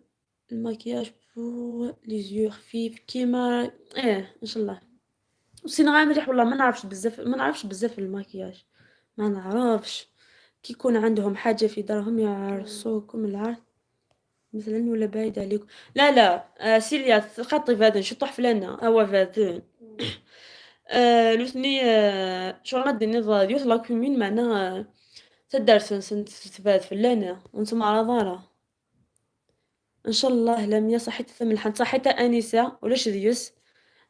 المكياج pour les yeux خفيف كيما ايه ان شاء الله. وسينغا مليح والله ما نعرفش بزاف، ما نعرفش بزاف المكياج ما نعرفش. كي يكون عندهم حاجة في دارهم يعرسوكم العرض مثلا ولا بعيد عليكم. لا لا سيليا خاطي فادن شطح فلانة هو فادن. لوثني شغل ما ديني ديوث la commune معناها تدار تبات فلانة وانتم على ضارة ان شاء الله. لميا صحيت ثملحن صحيت انسة ولاش ديوس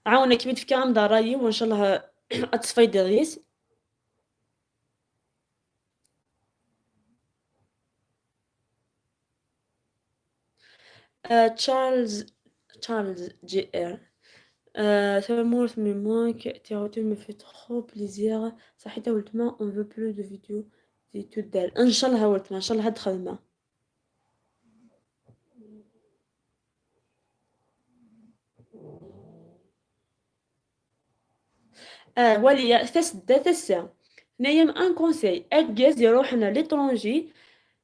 عاونك بيت في عم رايي وان شاء الله اتصفي ديس. تشارلز جي ار ثمورث me manque tes retours me fait trop plaisir. صحيت ولتما on veut plus de vidéos دي تدار ان شاء الله ولتما ان شاء الله هاد خدمة. وليا تسدا تسا نايم un conseil اكاز يروحنا l'étranger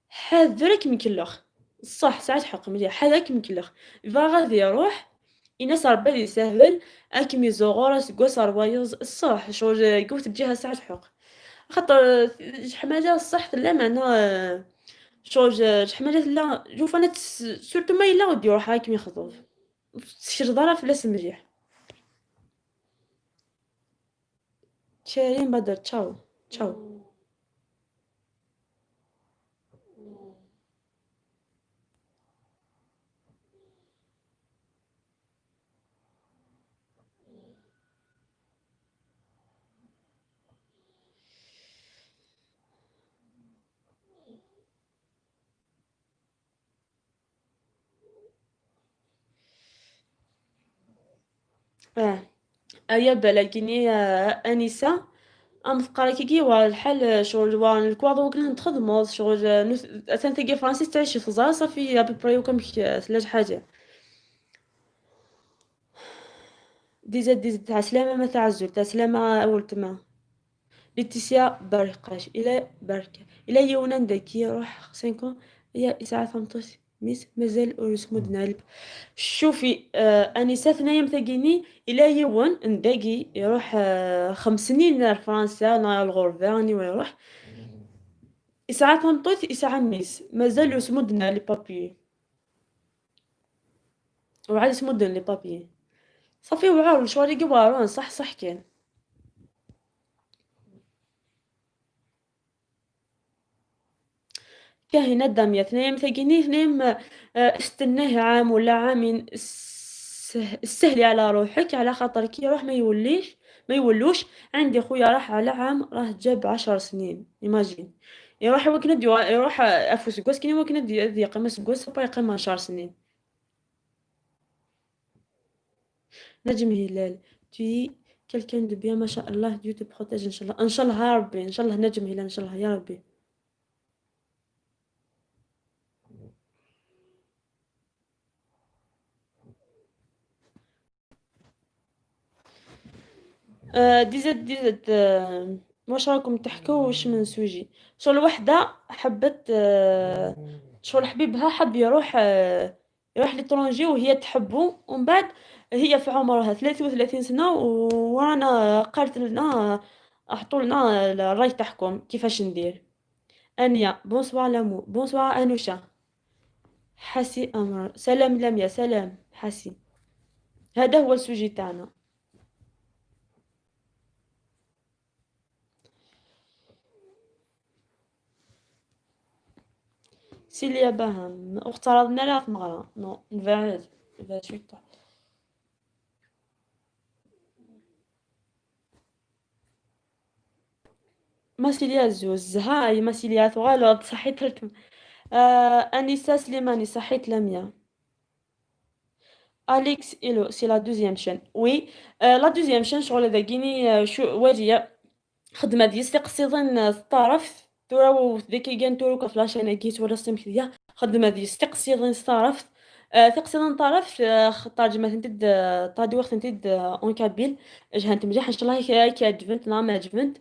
حذرك مكلخ صح ساعات حق مليح حذرك مكلخ فا غادي يروح إناس ربي يسهل أكمي زوغورا سكواس روايز الصح شغل قوت بجهة ساعات حق خاطر شحال الصح لا معناها شغل شحال لا شوف انا surtout ما الا غادي يروح هاك يخطف تشرد فلاس مليح. كريم بدر تشاو تشاو. ايا بالاكيني انيسة ام ثقرا كي الحال شغل الكواضو كنا نتخدمو شغل اثان تاكي فرنسيس تعيش تزرا صافي ابوبري وكم ثلاث حاجة. ديزاد ديزاد تاع سلامة ما تعزل تاع سلامة أول تما. ليتيسيا برقاش إلى بركة إلى يونان داكي روح 5 هي إسعة 18 ميس مازال ورسمو شوفي أنيسة ثنايا مثاقيني إلى يون نداكي يروح 5 سنين لفرنسا نا الغربة راني ويروح إسعة 18 إسعة ميس مازال رسمودنا les papiers وعاد سمودن les papiers صافي وعاون شواري كوارون صح صح كاين. كاهنة دامية ثنايا مثاقيني ثنايا استناه عام ولا عامين استهلي على روحك على خاطر كي يروح ما يوليش ما يولوش. عندي خويا راح على عام راه جاب 10 سنين imagine يروح وكنا يروح افوس كواس كي وكنا يقيم سكواس با يقيم 10 سنين. نجم هلال tu es quelqu'un de bien ما شاء الله Dieu te protège ان شاء الله ان شاء الله يا ربي ان شاء الله نجم هلال ان شاء الله يا ربي. ديزاد ديزاد واش راكم تحكوا واش من sujet؟ شغل وحده حبت شغل حبيبها حب يروح يروح l'étranger وهي تحبو ومن بعد هي في عمرها 33 سنة ورانا قالت لنا احطوا لنا الراي تاعكم كيفاش ندير. انيا bonsoir لامو bonsoir انوشا حاسي امر سلام لميا سلام حاسي. هذا هو ال sujet تاعنا. سيليا باهم اخترنا لها في مغرا نو نفعل نفعل ما سيليا زوز هاي ما سيليا ثغالو صحيت انيسة سليماني صحيت لميا. اليكس الو c'est la deuxième chaîne oui la deuxième chaîne شغل هذا كيني شو واجيه خدمة ديال تقصيضا الطرف تورا ذيك كان تورو في la chaîne كيت ولا سمكيا خدمة ديال تقصيضا الطرف تقصيضا طرف ترجمه تنتد traduire تنتد en kabyle جهنت مليح ان شاء الله كي عجبنت نعم عجبنت.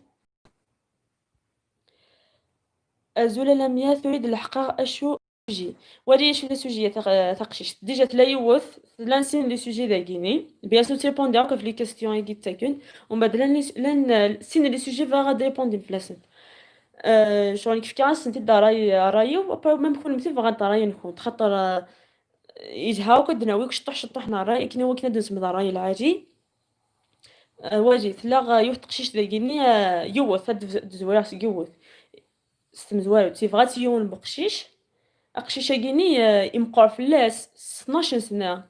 أزول لميا تريد الحقا أشو sujet ولي شو sujet تقشيش déjà تلا يوث لانسين les sujets داكيني bien sûr تريبوندي هاكا في les questions كي تاكن ومن بعد لان سين les sujets فا غادي ريبوندي فلاسن شغل كيف كاس انت راي رايو même كون مثل فغا راي نكون خاطر يزهاو كدناويك شطح شطحنا راي كنا وكنا دوز من راي العاجي واجي تلا يوث تقشيش داكيني يوث تزويرا يوث ستمزوارو تيبغات يون بقشيش اقشيش كيني يمقر فلاس 12 سنة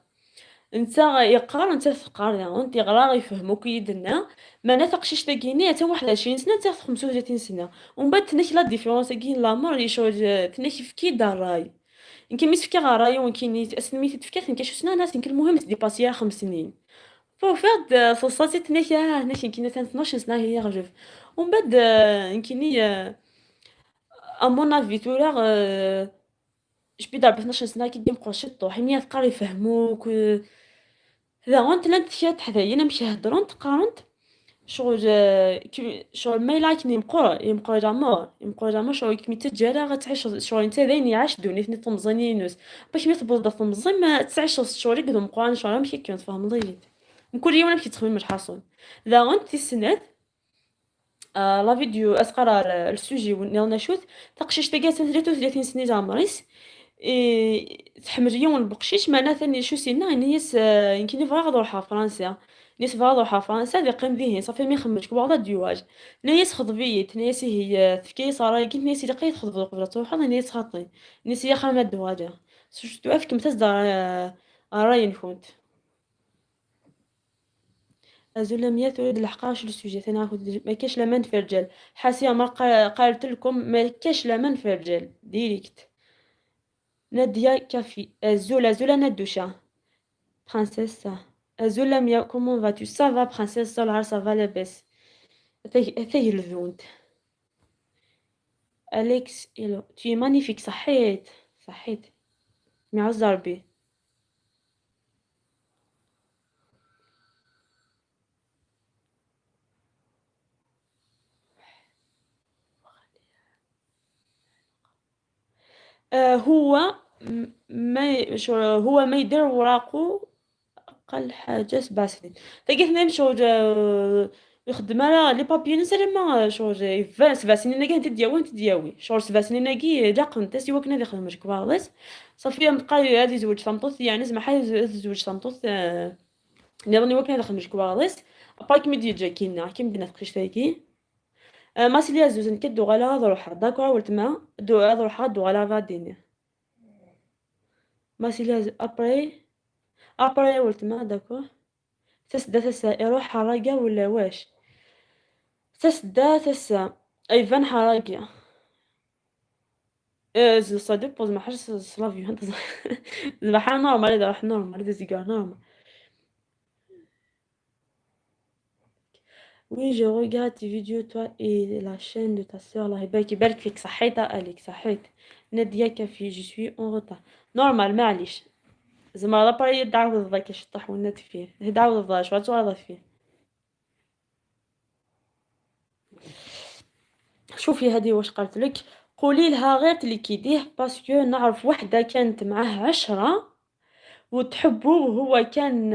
انت يقرا انت تقرا انت غرا يفهموك يدنا ما تقشيش تاكيني حتى 21 سنة حتى 35 سنة ومن بعد تناك la différence كاين l'âge شغل تناك في دار راي يمكن ميس فكي راي وكاين اسمي تفكا تنكاش سنة ناس يمكن المهم تديباسيها 5 سنين فوفاد صوصاتي تناك هناك يمكن 12 سنة هي غجف ومن بعد يمكن à mon avis تورا جبي ضرب 12 سنة كي ديم قرشي طوح مية تقرا يفهموك ذا غونت لان تكات حدايا انا مشي هضرونت قارنت شغل شغل ما إلا كني يمقر يمقر جامور يمقر جامور شغل كمي تجارة غتعيش شغل انت ذاين يعيش دوني ثني تمزينينوس باش مي تبرد تمزي ما تعيش شغل قدو مقران شغل مشي كنت فاهم ضيت كل يوم نمشي تخمم مش حاصل ذا غونت تسنات la vidéo اسقرا ال sujet ونيرنا شوت تقشيش تاكا 33 سنة عمريس تحمل يوم البقشيش معنا ثاني شو سينا نيس يمكن يبغى نروح فرنسا نيس بغا نروح فرنسا ذي قيم ذهن صافي مي خمج كواغدا ديواج نيس خطبيت نيس هي تفكي صارا كي نيس لقيت خطب قبل تروح نيس خاطي نيس يا خامة دواجا شو افك متزدر راي نكونت أزول مية تريد الحقاش ال sujet ثاني ما كاش لامان في الرجال حاسيه ما قالت لكم ما كاش لامان في الرجال direct. نادية كافي أزول أزول ندوشة princesse Azul Lamia, comment vas-tu? Ça va princesse Solhar, ça va لاباس. تهلذونت. Alex hello, tu es magnifique صحيت، صحيت. معز ربي. هو ما هو ما يدير وراقو أقل حاجة 7 سنين. تلقيت نمشي يخدم على les papiers نسال ما شغل يفان 7 سنين كي تدياوي تدياوي شغل 7 سنين كي لاقن تاسي وكنا هذا يخدم كواغلس صافي بقى هادي زوج سمطوط يعني زعما حاجة زوج سمطوط نظني وكنا يخدم كواغلس ابا كيما ديجا كينا كيما دينا تقيش تاكي ما سيليا زوز نكدو غالا روح d'accord ولتما دو روح دو غالا غاديني ما سيليا après après ولتما d'accord تسدا تسا يروح حراقة ولا واش تسدا تسا ايفان حراقة ça dépend زعما حاجة سلافيو زعما حاجة normal إذا راح normal إذا زيكار normal. Oui, je regarde tes vidéos, toi et la chaîne de ta sœur. الله يبارك يبارك فيك صحيت أليك صحيت. نادية كافي je suis en retard. normal معليش. زعما l'appareil دعوة ذاك الشطح والنت فيه دعوة ذا شو غادي فيه. شوفي هذه واش قالت لك، قولي لها غير تليكيديه parce que نعرف وحده كانت معاه 10 وتحبه وهو كان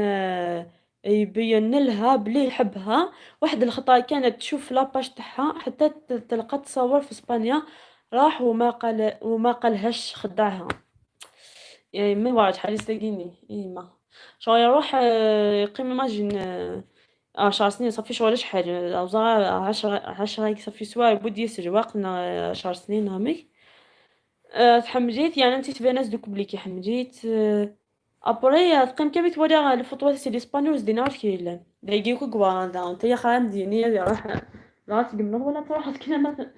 يبين لها بلي يحبها. واحد الخطرة كانت تشوف la page تاعها حتى تلقى تصور في اسبانيا، راح وما قالهاش خدعها. يعني من ورا شحال يستاقيني إيما شغل يروح يقيم imagine 10 سنين صافي شغل شحال 10 صافي سوا بود ياسر واقنا 10 سنين هامي تحمجيت يعني انت تبان ناس دوك بلي كي حمجيت après تقيم كامل تولي الفوطوات c'est l'Espagnol دينا عرفت كي لا دايكيكو كوا انت يا خا مديني روح لا تقمن ولا تروح كنا مثلا.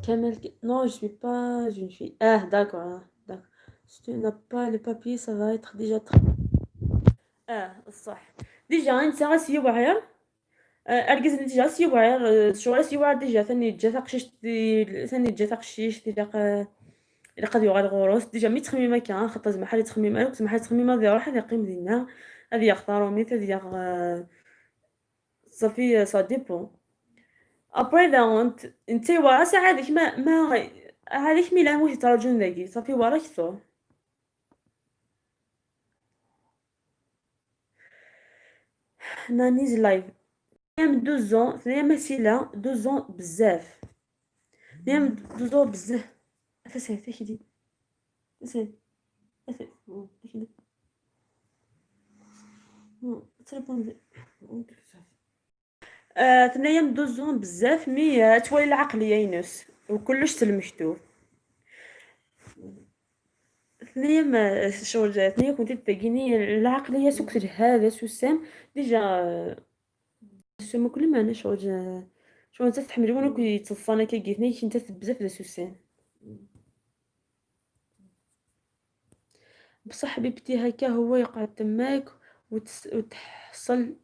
Kamel, non, je suis pas une fille. Ah, d'accord, d'accord. Si tu n'as pas les papiers, ça va être déjà très. Ah, صح. déjà انت غاسي وعير اركز déjà سي وعير شغل سي وعير déjà ثاني جا تقشيش ثاني جا تقشيش تلاق إلا قد يغال غروس déjà مي تخميمة كان خاطر زعما حالي تخميمة زعما حالي تخميمة غادي يروح غادي يقيم دينا غادي يختارو ميت غادي صافي ça dépend après ذا انت ورا عادك ما هذيك مي لا موت ترجون ذاكي صافي وراك ثو نانيز لايف ثنيام 12 ans ثنيام مسيلة 12 ans بزاف ثنيام 12 ans بزاف تسعة تاكدي تسعة تاكدي تريبوندي ثنايا 12 ans بزاف mais تولي العقلية ينس وكلش تلمحتو ثنايا شغل ثنايا كنت تاكيني العقلية سكت هذا سوسام déjà سوسام كل ما انا شغل شغل انت تحمل وانا كي تصانا كي ثنايا انت بزاف دا سوسام. بصح حبيبتي هكا هو يقعد تماك وتحصل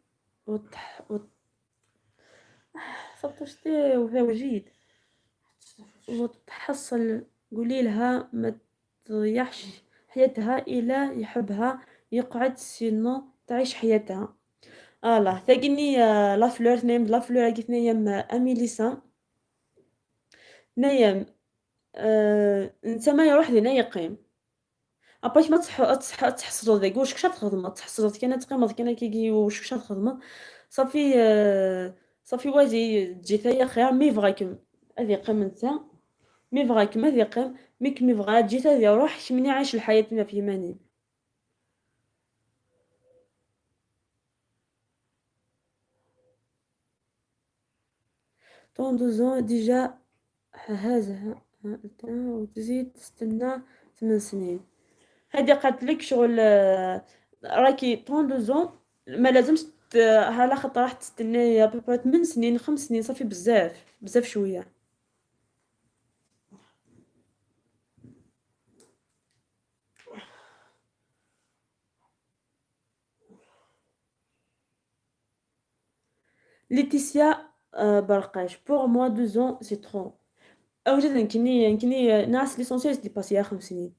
صبتو وجيد وتحصل. قولي لها ما تضيعش حياتها إلا يحبها يقعد sinon تعيش حياتها. الله ثاقيني la fleur ثنايم la fleur كي ثنايم اميليسا ثنايم انت ما يروح لينا يقيم اباش ما تحصلوا ذاك واش كش تخدم تحصلوا كان تقيم كان كي واش كش تخدم صافي صافي واجي تجي ثايا خير مي فغاكم هذه يقيم انت مي فغاكم هذه يقيم ميك مي فغا تجي ثايا روح شمني عايش الحياة ما في ماني. 32 ans déjà هذا وتزيد تستنى 8 سنين. هادي قالت لك شغل راكي 32 ans ما لازمش على خاطر راح تستناي à peu près 8 سنين 5 سنين صافي بزاف بزاف شوية. Laetitia برقاش pour moi 2 ans c'est trop. أوجد نكني ناس l'essentiel dépasser 5 سنين.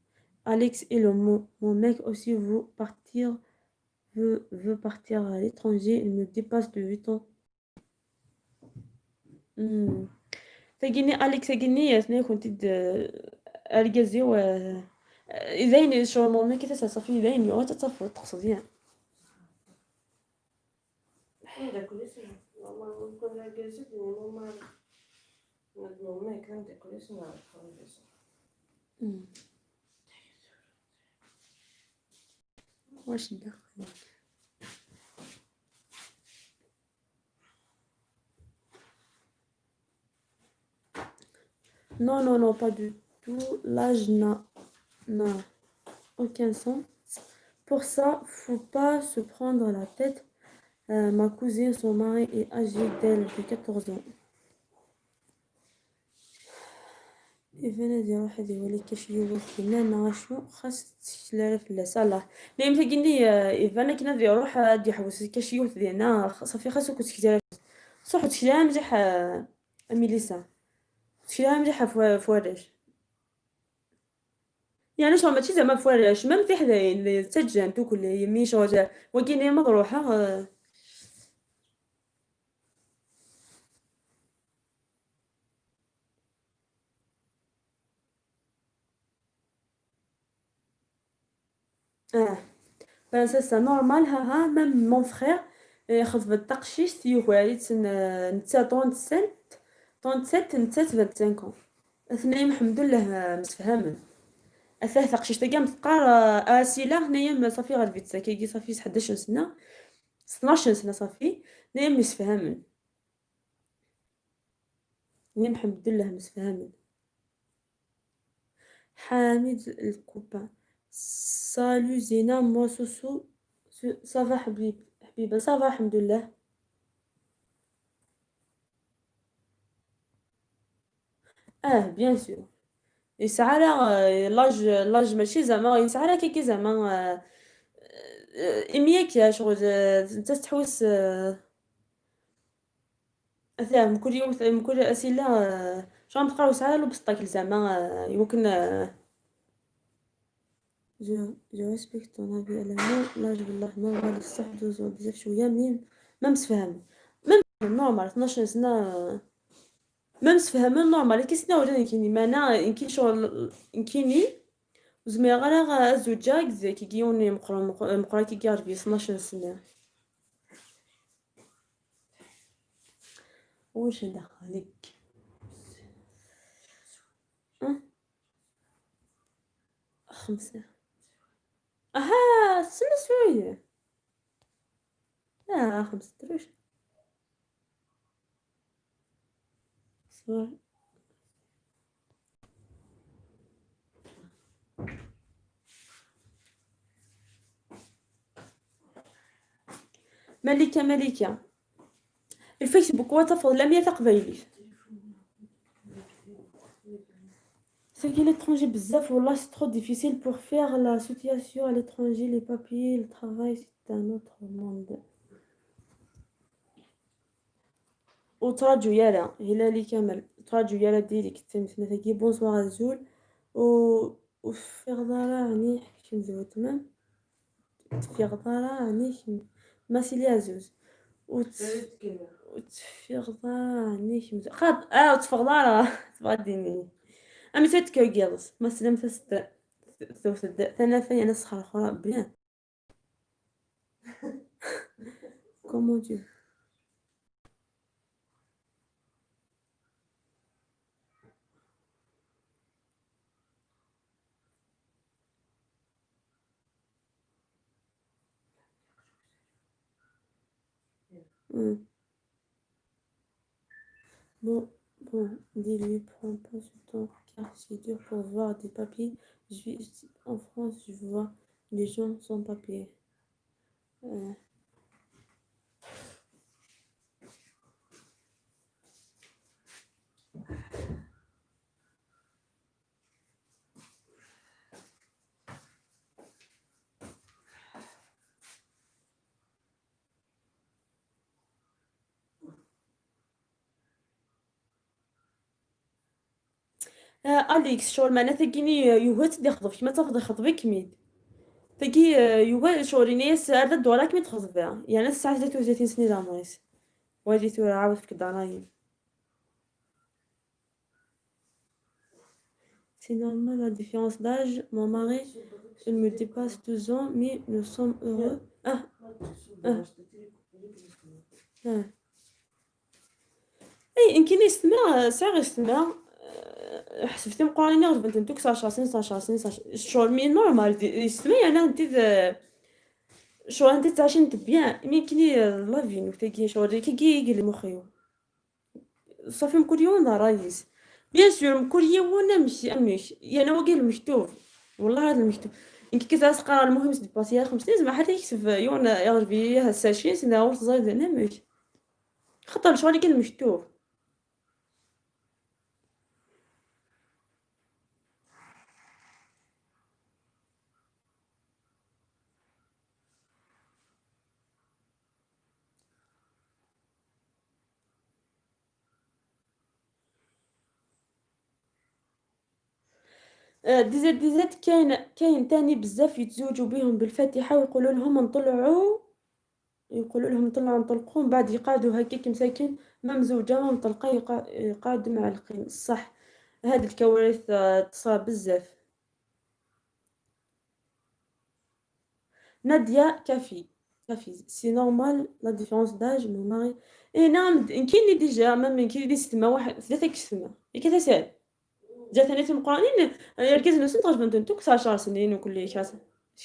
Alex et le mon mec aussi veut partir à l'étranger, il me dépasse de 8 ans. تاقيني أليكس تاقيني اثنين كنت أرجازي و إذا شغل mon mec صافي إذا تتصفر تقصد يعني. واش دخل؟ Non, non, non, pas du tout. L'âge n'a aucun sens. Pour ça, faut pas se prendre la tête. Ma cousine, son mari est âgé d'elle de 14 ans. إذا ديال واحد يولي كاش يوث لنا شنو خاص تشلال في الله مي تاقيني إذا كنا ديال روح يحوس كاش يوث ديالنا صافي خاصو كتكتب صح تشلال مليح ميليسا تشلال مليح فوالاش يعني شغل ماشي زعما فوالاش même في حدايا تسجل تو كل يمي شغل وكاين مضروحة. Ben ça c'est normal ها même mon frère ياخذ بالتقشيش يوالي نتا 37 نتا 25 اثنين الحمد لله متفاهمين. اثاه تقشيش تاكا متقار اسيلا هنايا صافي غادي بيتسا كيجي صافي 11 سنة 12 سنة صافي هنايا متفاهمين. هنايا الحمد لله متفاهمين. حامد الكوبا salut Zina, moi Soso, ça va حبيبة ça va الحمد لله. Bien sûr. يسعى l'âge ماشي زعما يسعى كي زعما إمياك شغل انت تحوس مثلا كل يوم كل أسئلة شغل نبقاو ساعة l'obstacle زعما يمكن. Je respecte ton avis على l'âge والله normal بصح 12 بزاف شوية mais ما متفاهم même normal 12 سنة ما متفاهمين normal كيسنا ولا كيني مانا كي شغل كيني زعما غير الزوجة كي كيوني مقرا كي كيعرف 12 سنة. واش دخلك؟ 5 اها استنى شوية 5 دروش صبر. ملكة ملكة الفيسبوك وتفضل لم يتقبل C'est qu'à l'étranger بزاف والله c'est trop difficile pour faire la situation à l'étranger, les papiers, le travail, c'est un autre monde. وتراجو يالا هلالي كامل تراجو يالا direct تمثل كي bonsoir ازول و وفي غدارة يعني كنزو تمام في غدارة يعني ماسيلي عزوز وتفي غدارة يعني كنزو خاط وتفي غدارة تبغى ديني أمي تكاكيض ما سلمت ثلاثة يعني صخرة أخرى bien. Comment tu Bon, bon, dis-lui, prends pas ce temps, car c'est dur pour voir des papiers. Je vis en France, je vois les gens sans papiers. اليكس شغل معناتها كيني يوهات دي خطف ما تاخذ خطبك ميد تاكي يوغا شغل ناس هذا الدورة كمي تخطب يعني الساعة 33 سنة زعما وادي ثورة عاود في الدراهم. C'est normal la différence d'âge. Mon mari, il me dépasse 2 ans, mais nous sommes heureux. Ah, ah, ah. اي يمكن يستمع ساعة يستمع حسبتي مقارنة غزبنت نتوك 10 سنين 10 سنين شغل mais normal يستمع يعني انت شغل انت تعيش انت bien mais كني la vie نوك شغل كي كي مخيو صافي مكل يوم رايس bien sûr مكل يوم ماشي امش يعني هو قال المكتوب والله هذا المكتوب إنك كي تقرا المهم dépasser 5 سنين زعما حتى يكسب يون يغربي 20 سنة ورث زايد نمش خاطر شغل كان المكتوب. ديزاد ديزاد كاين تاني بزاف يتزوجوا بيهم بالفاتحة ويقولوا لهم نطلعوا، يقولوا لهم نطلعوا نطلقوا، من بعد يقعدوا هكاك مساكين ما مزوجة ما مطلقة يقعدوا معلقين. صح هاد الكوارث تصرا بزاف. نادية كافي كافي c'est normal la différence d'âge mon mari اي نعم كاين déjà même كاين اللي ستما واحد ثلاثة كيستما كي تسال جا ثاني تمقرانين ركز نفسي تغرب نتوك 10 سنين وكل شي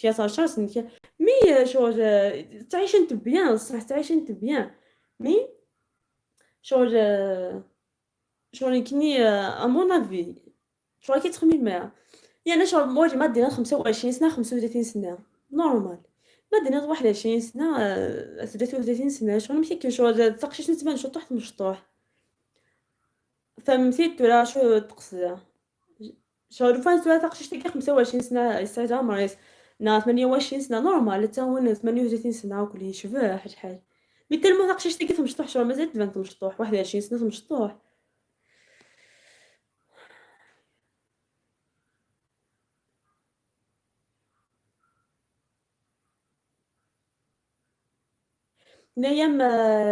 10 سنين mais شغل تعيش انت bien صح تعيش انت bien mais شغل شغل كني à mon avis شغل كي تخمم معاها يعني شغل moi ما دينا 25 سنة 35 سنة normal ما دينا 21 سنة 33 سنة شغل ماشي كي شغل تقشيش نتبان شطوح مشطوح فهمتي ولا شو تقصد شغل فان تورا تقشيش تلقى 25 سنة يسعد عمريس نا 28 سنة normal تا هو 38 سنة وكل يشبه حاجة حاجة mais tellement تقشيش تلقى مشطوح شغل مازال تبان مشطوح 21 سنة مشطوح. نايام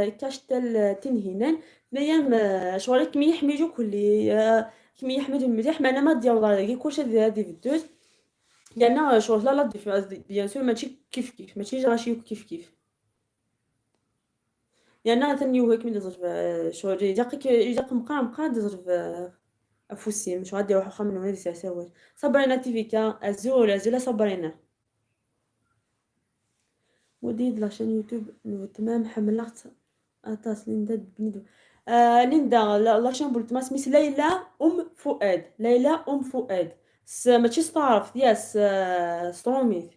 كاشتل تنهينان نايام شغل كمي يحميجو كلي كمي يحميجو المليح معنا ما ديال دار كلشي هادي في الدوز لان شغل لا différence bien sûr ماشي كيف كيف ماشي غاشي كيف كيف لان ثاني هو كمي دزرف شغل يدق يدق مقا مقا دزرف افوسيم شغل غادي يروحو خمن ولا ساوات صبرينا تيفيكا ازول ازول صبرينا وديد la chaîne YouTube تمام حملت اطاس ليندا بنيدو ليندا la chaîne بولت سميت ليلى ام فؤاد ليلى ام فؤاد ماشي ستعرف ياس ستروميت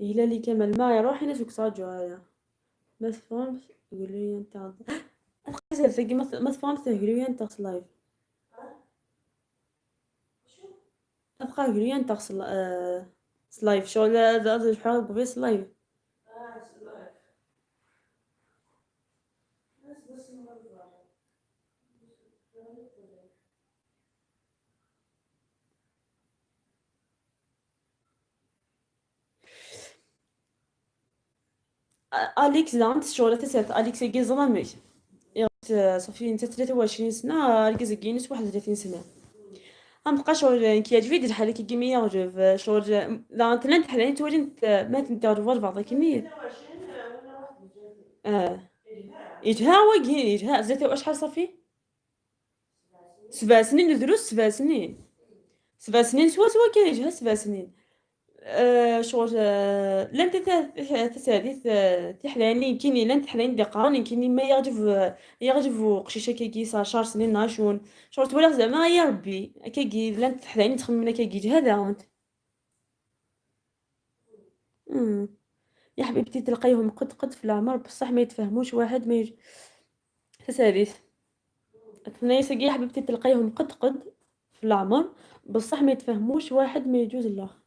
هلالي كمال ما يروح ناس وكساجو هذا ما تفهمش يقولوا لي انت ما تفهمش يقولوا لي انت live ابقى يقولوا لي انت live شغل هذا شحال قبيس live اليكس زعما شغل تسعة اليكس كي ظلامي صافي انت 23 سنة الكيز كينس 31 سنة غنبقى شغل كيعجبني دير حالك كي مية وجوف شغل لا تلان تحلين تولي ما تنتعرف بعض كمية يجها وكي يجها زيت شحال صافي 7 سنين دروس 7 سنين 7 سنين سوا سوا كيجها 7 سنين شغل لان تساليت تحلاني كيني لان تحلاني دي قراني كيني ما يعجب قشيشه كي صار شهر سنين ناشون شغل تولي زعما يا ربي كي لان تحلاني تخمم كي هذا انت. يا حبيبتي تلقيهم قد قد في العمر بصح ما يتفهموش واحد ما يج... تساليت يا حبيبتي تلقيهم قد قد في العمر بصح ما يتفهموش واحد ما يجوز الاخر.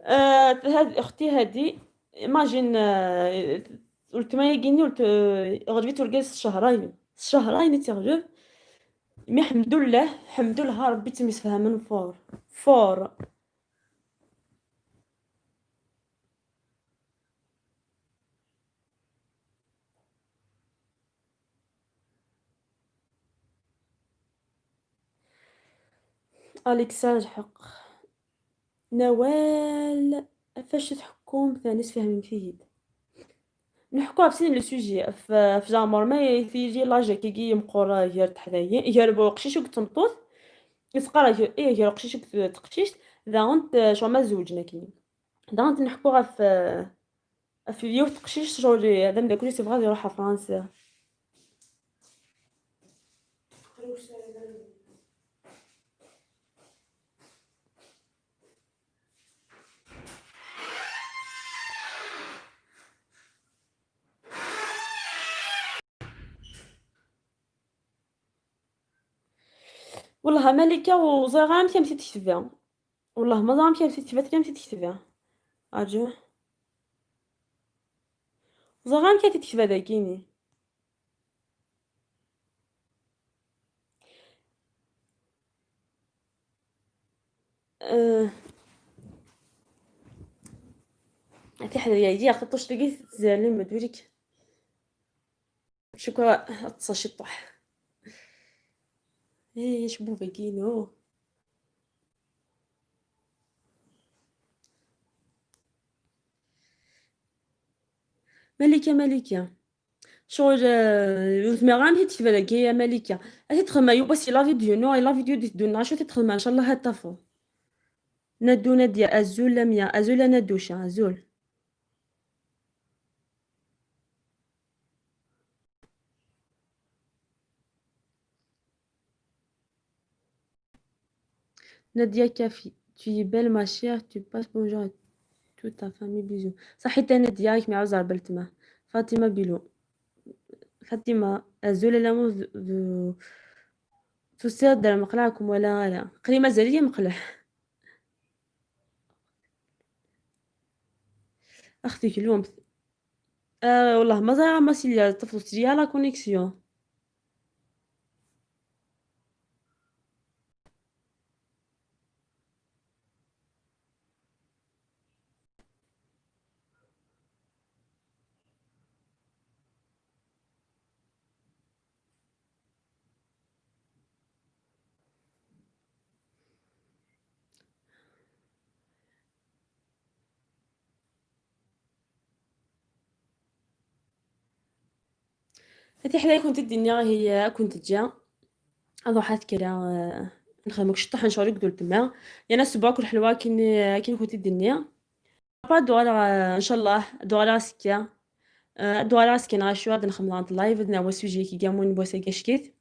هاد اختي هادي imagine قلت ما يجيني قلت غدوي تلقى شهرين شهرين تغجب mais الحمد لله الحمد لله ربي تمسفها من fort fort. اليكسا حق نوال فاش تحكم ثاني فهم فيه نحكوا عرفتي le sujet في جامور ما يجي لاجا كي مقورا غير تحدايا غير بوقشيش وكتمطوط يتقرا ايه غير قشيش تقشيش ذا شغل ما زوجنا كي ذا نحكوا في يوم تقشيش شغل هذا من كل سي بغا يروح فرنسا. والله ملكة وزغام كيمشي تكتبها والله ما زعما كيمشي تكتبها كيمشي تكتبها أرجو زغام كي تكتبها داكيني. في حدا يجي خطوش لقيت زعلان مدوريك شكرا اتصل طح ايه شبو بكينو. ملكة ملكة شغل ما غامي تكتب هذاك هي ملكة تخدم يو بس la vidéo non la vidéo دي دونا شو تخدم ان شاء الله هتفو ندو نادية ازول لميا ازول ندوشة ازول. Nadia Kafi, tu es belle ma chère, tu passes bonjour à toute ta famille, bisous. صحيت نادية كيما عاوز عبلتما فاطمة بيلو فاطمة أزول لا مو تسير در مقلعكم ولا لا قري مازال لي مقلع أختي كلهم. والله مازال ما سيليا تفوت ليا la connexion. هادي حنايا كنت الدنيا هي كنت تجا اروح كرا نخدمك شطح نشعرك دول تما يا سبع كل حلوة كي كنت الدنيا با دوار ان شاء الله دوار سكا دوار سكا نغشو غادي نخدم عند ال live هو sujet كي كامون بوسا كاشكيت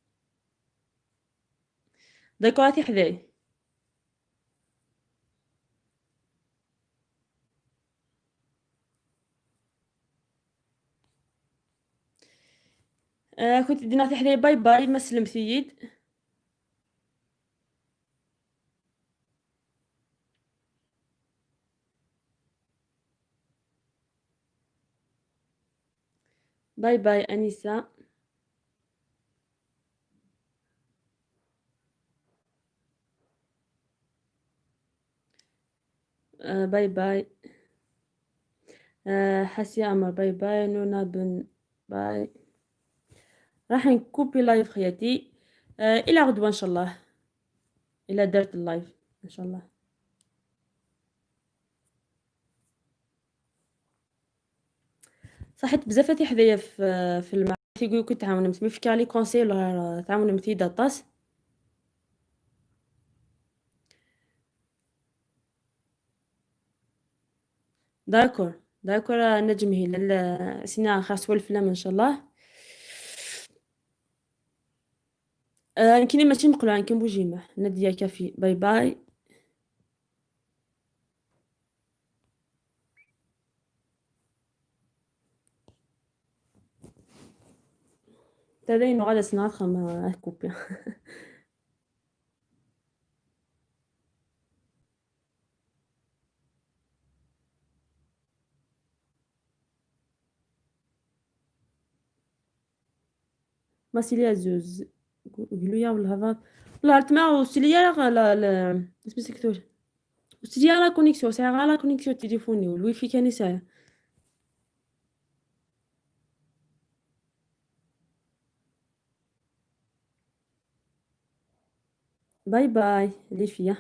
d'accord هاتي حداي. كنت دينا حدايا bye bye ما سلمتيد. bye bye أنيسة. Bye bye. حسي أمر bye bye. نونا بن bye. راح نكوبي live خياتي. الى غدوه ان شاء الله، الى درت ال live ان شاء الله. صحيت بزاف حدايا في المعرفة يقولوا كنت تعاون مثل في les conseils ولا تعاون مثل داطاس. d'accord d'accord نجم هلال سينا خاص والفلام ان شاء الله. كاين ماشي مقلوع كاين بوجيمة. نادية كافي bye bye. تدين غادا سنعرف ما كوبي. ماسيليا زوز قلويا ولا هذا لا تما وسيليا لا لا سميتك وسيليا la connexion ساعة la connexion تليفوني والويفي كان يساع. bye bye les filles.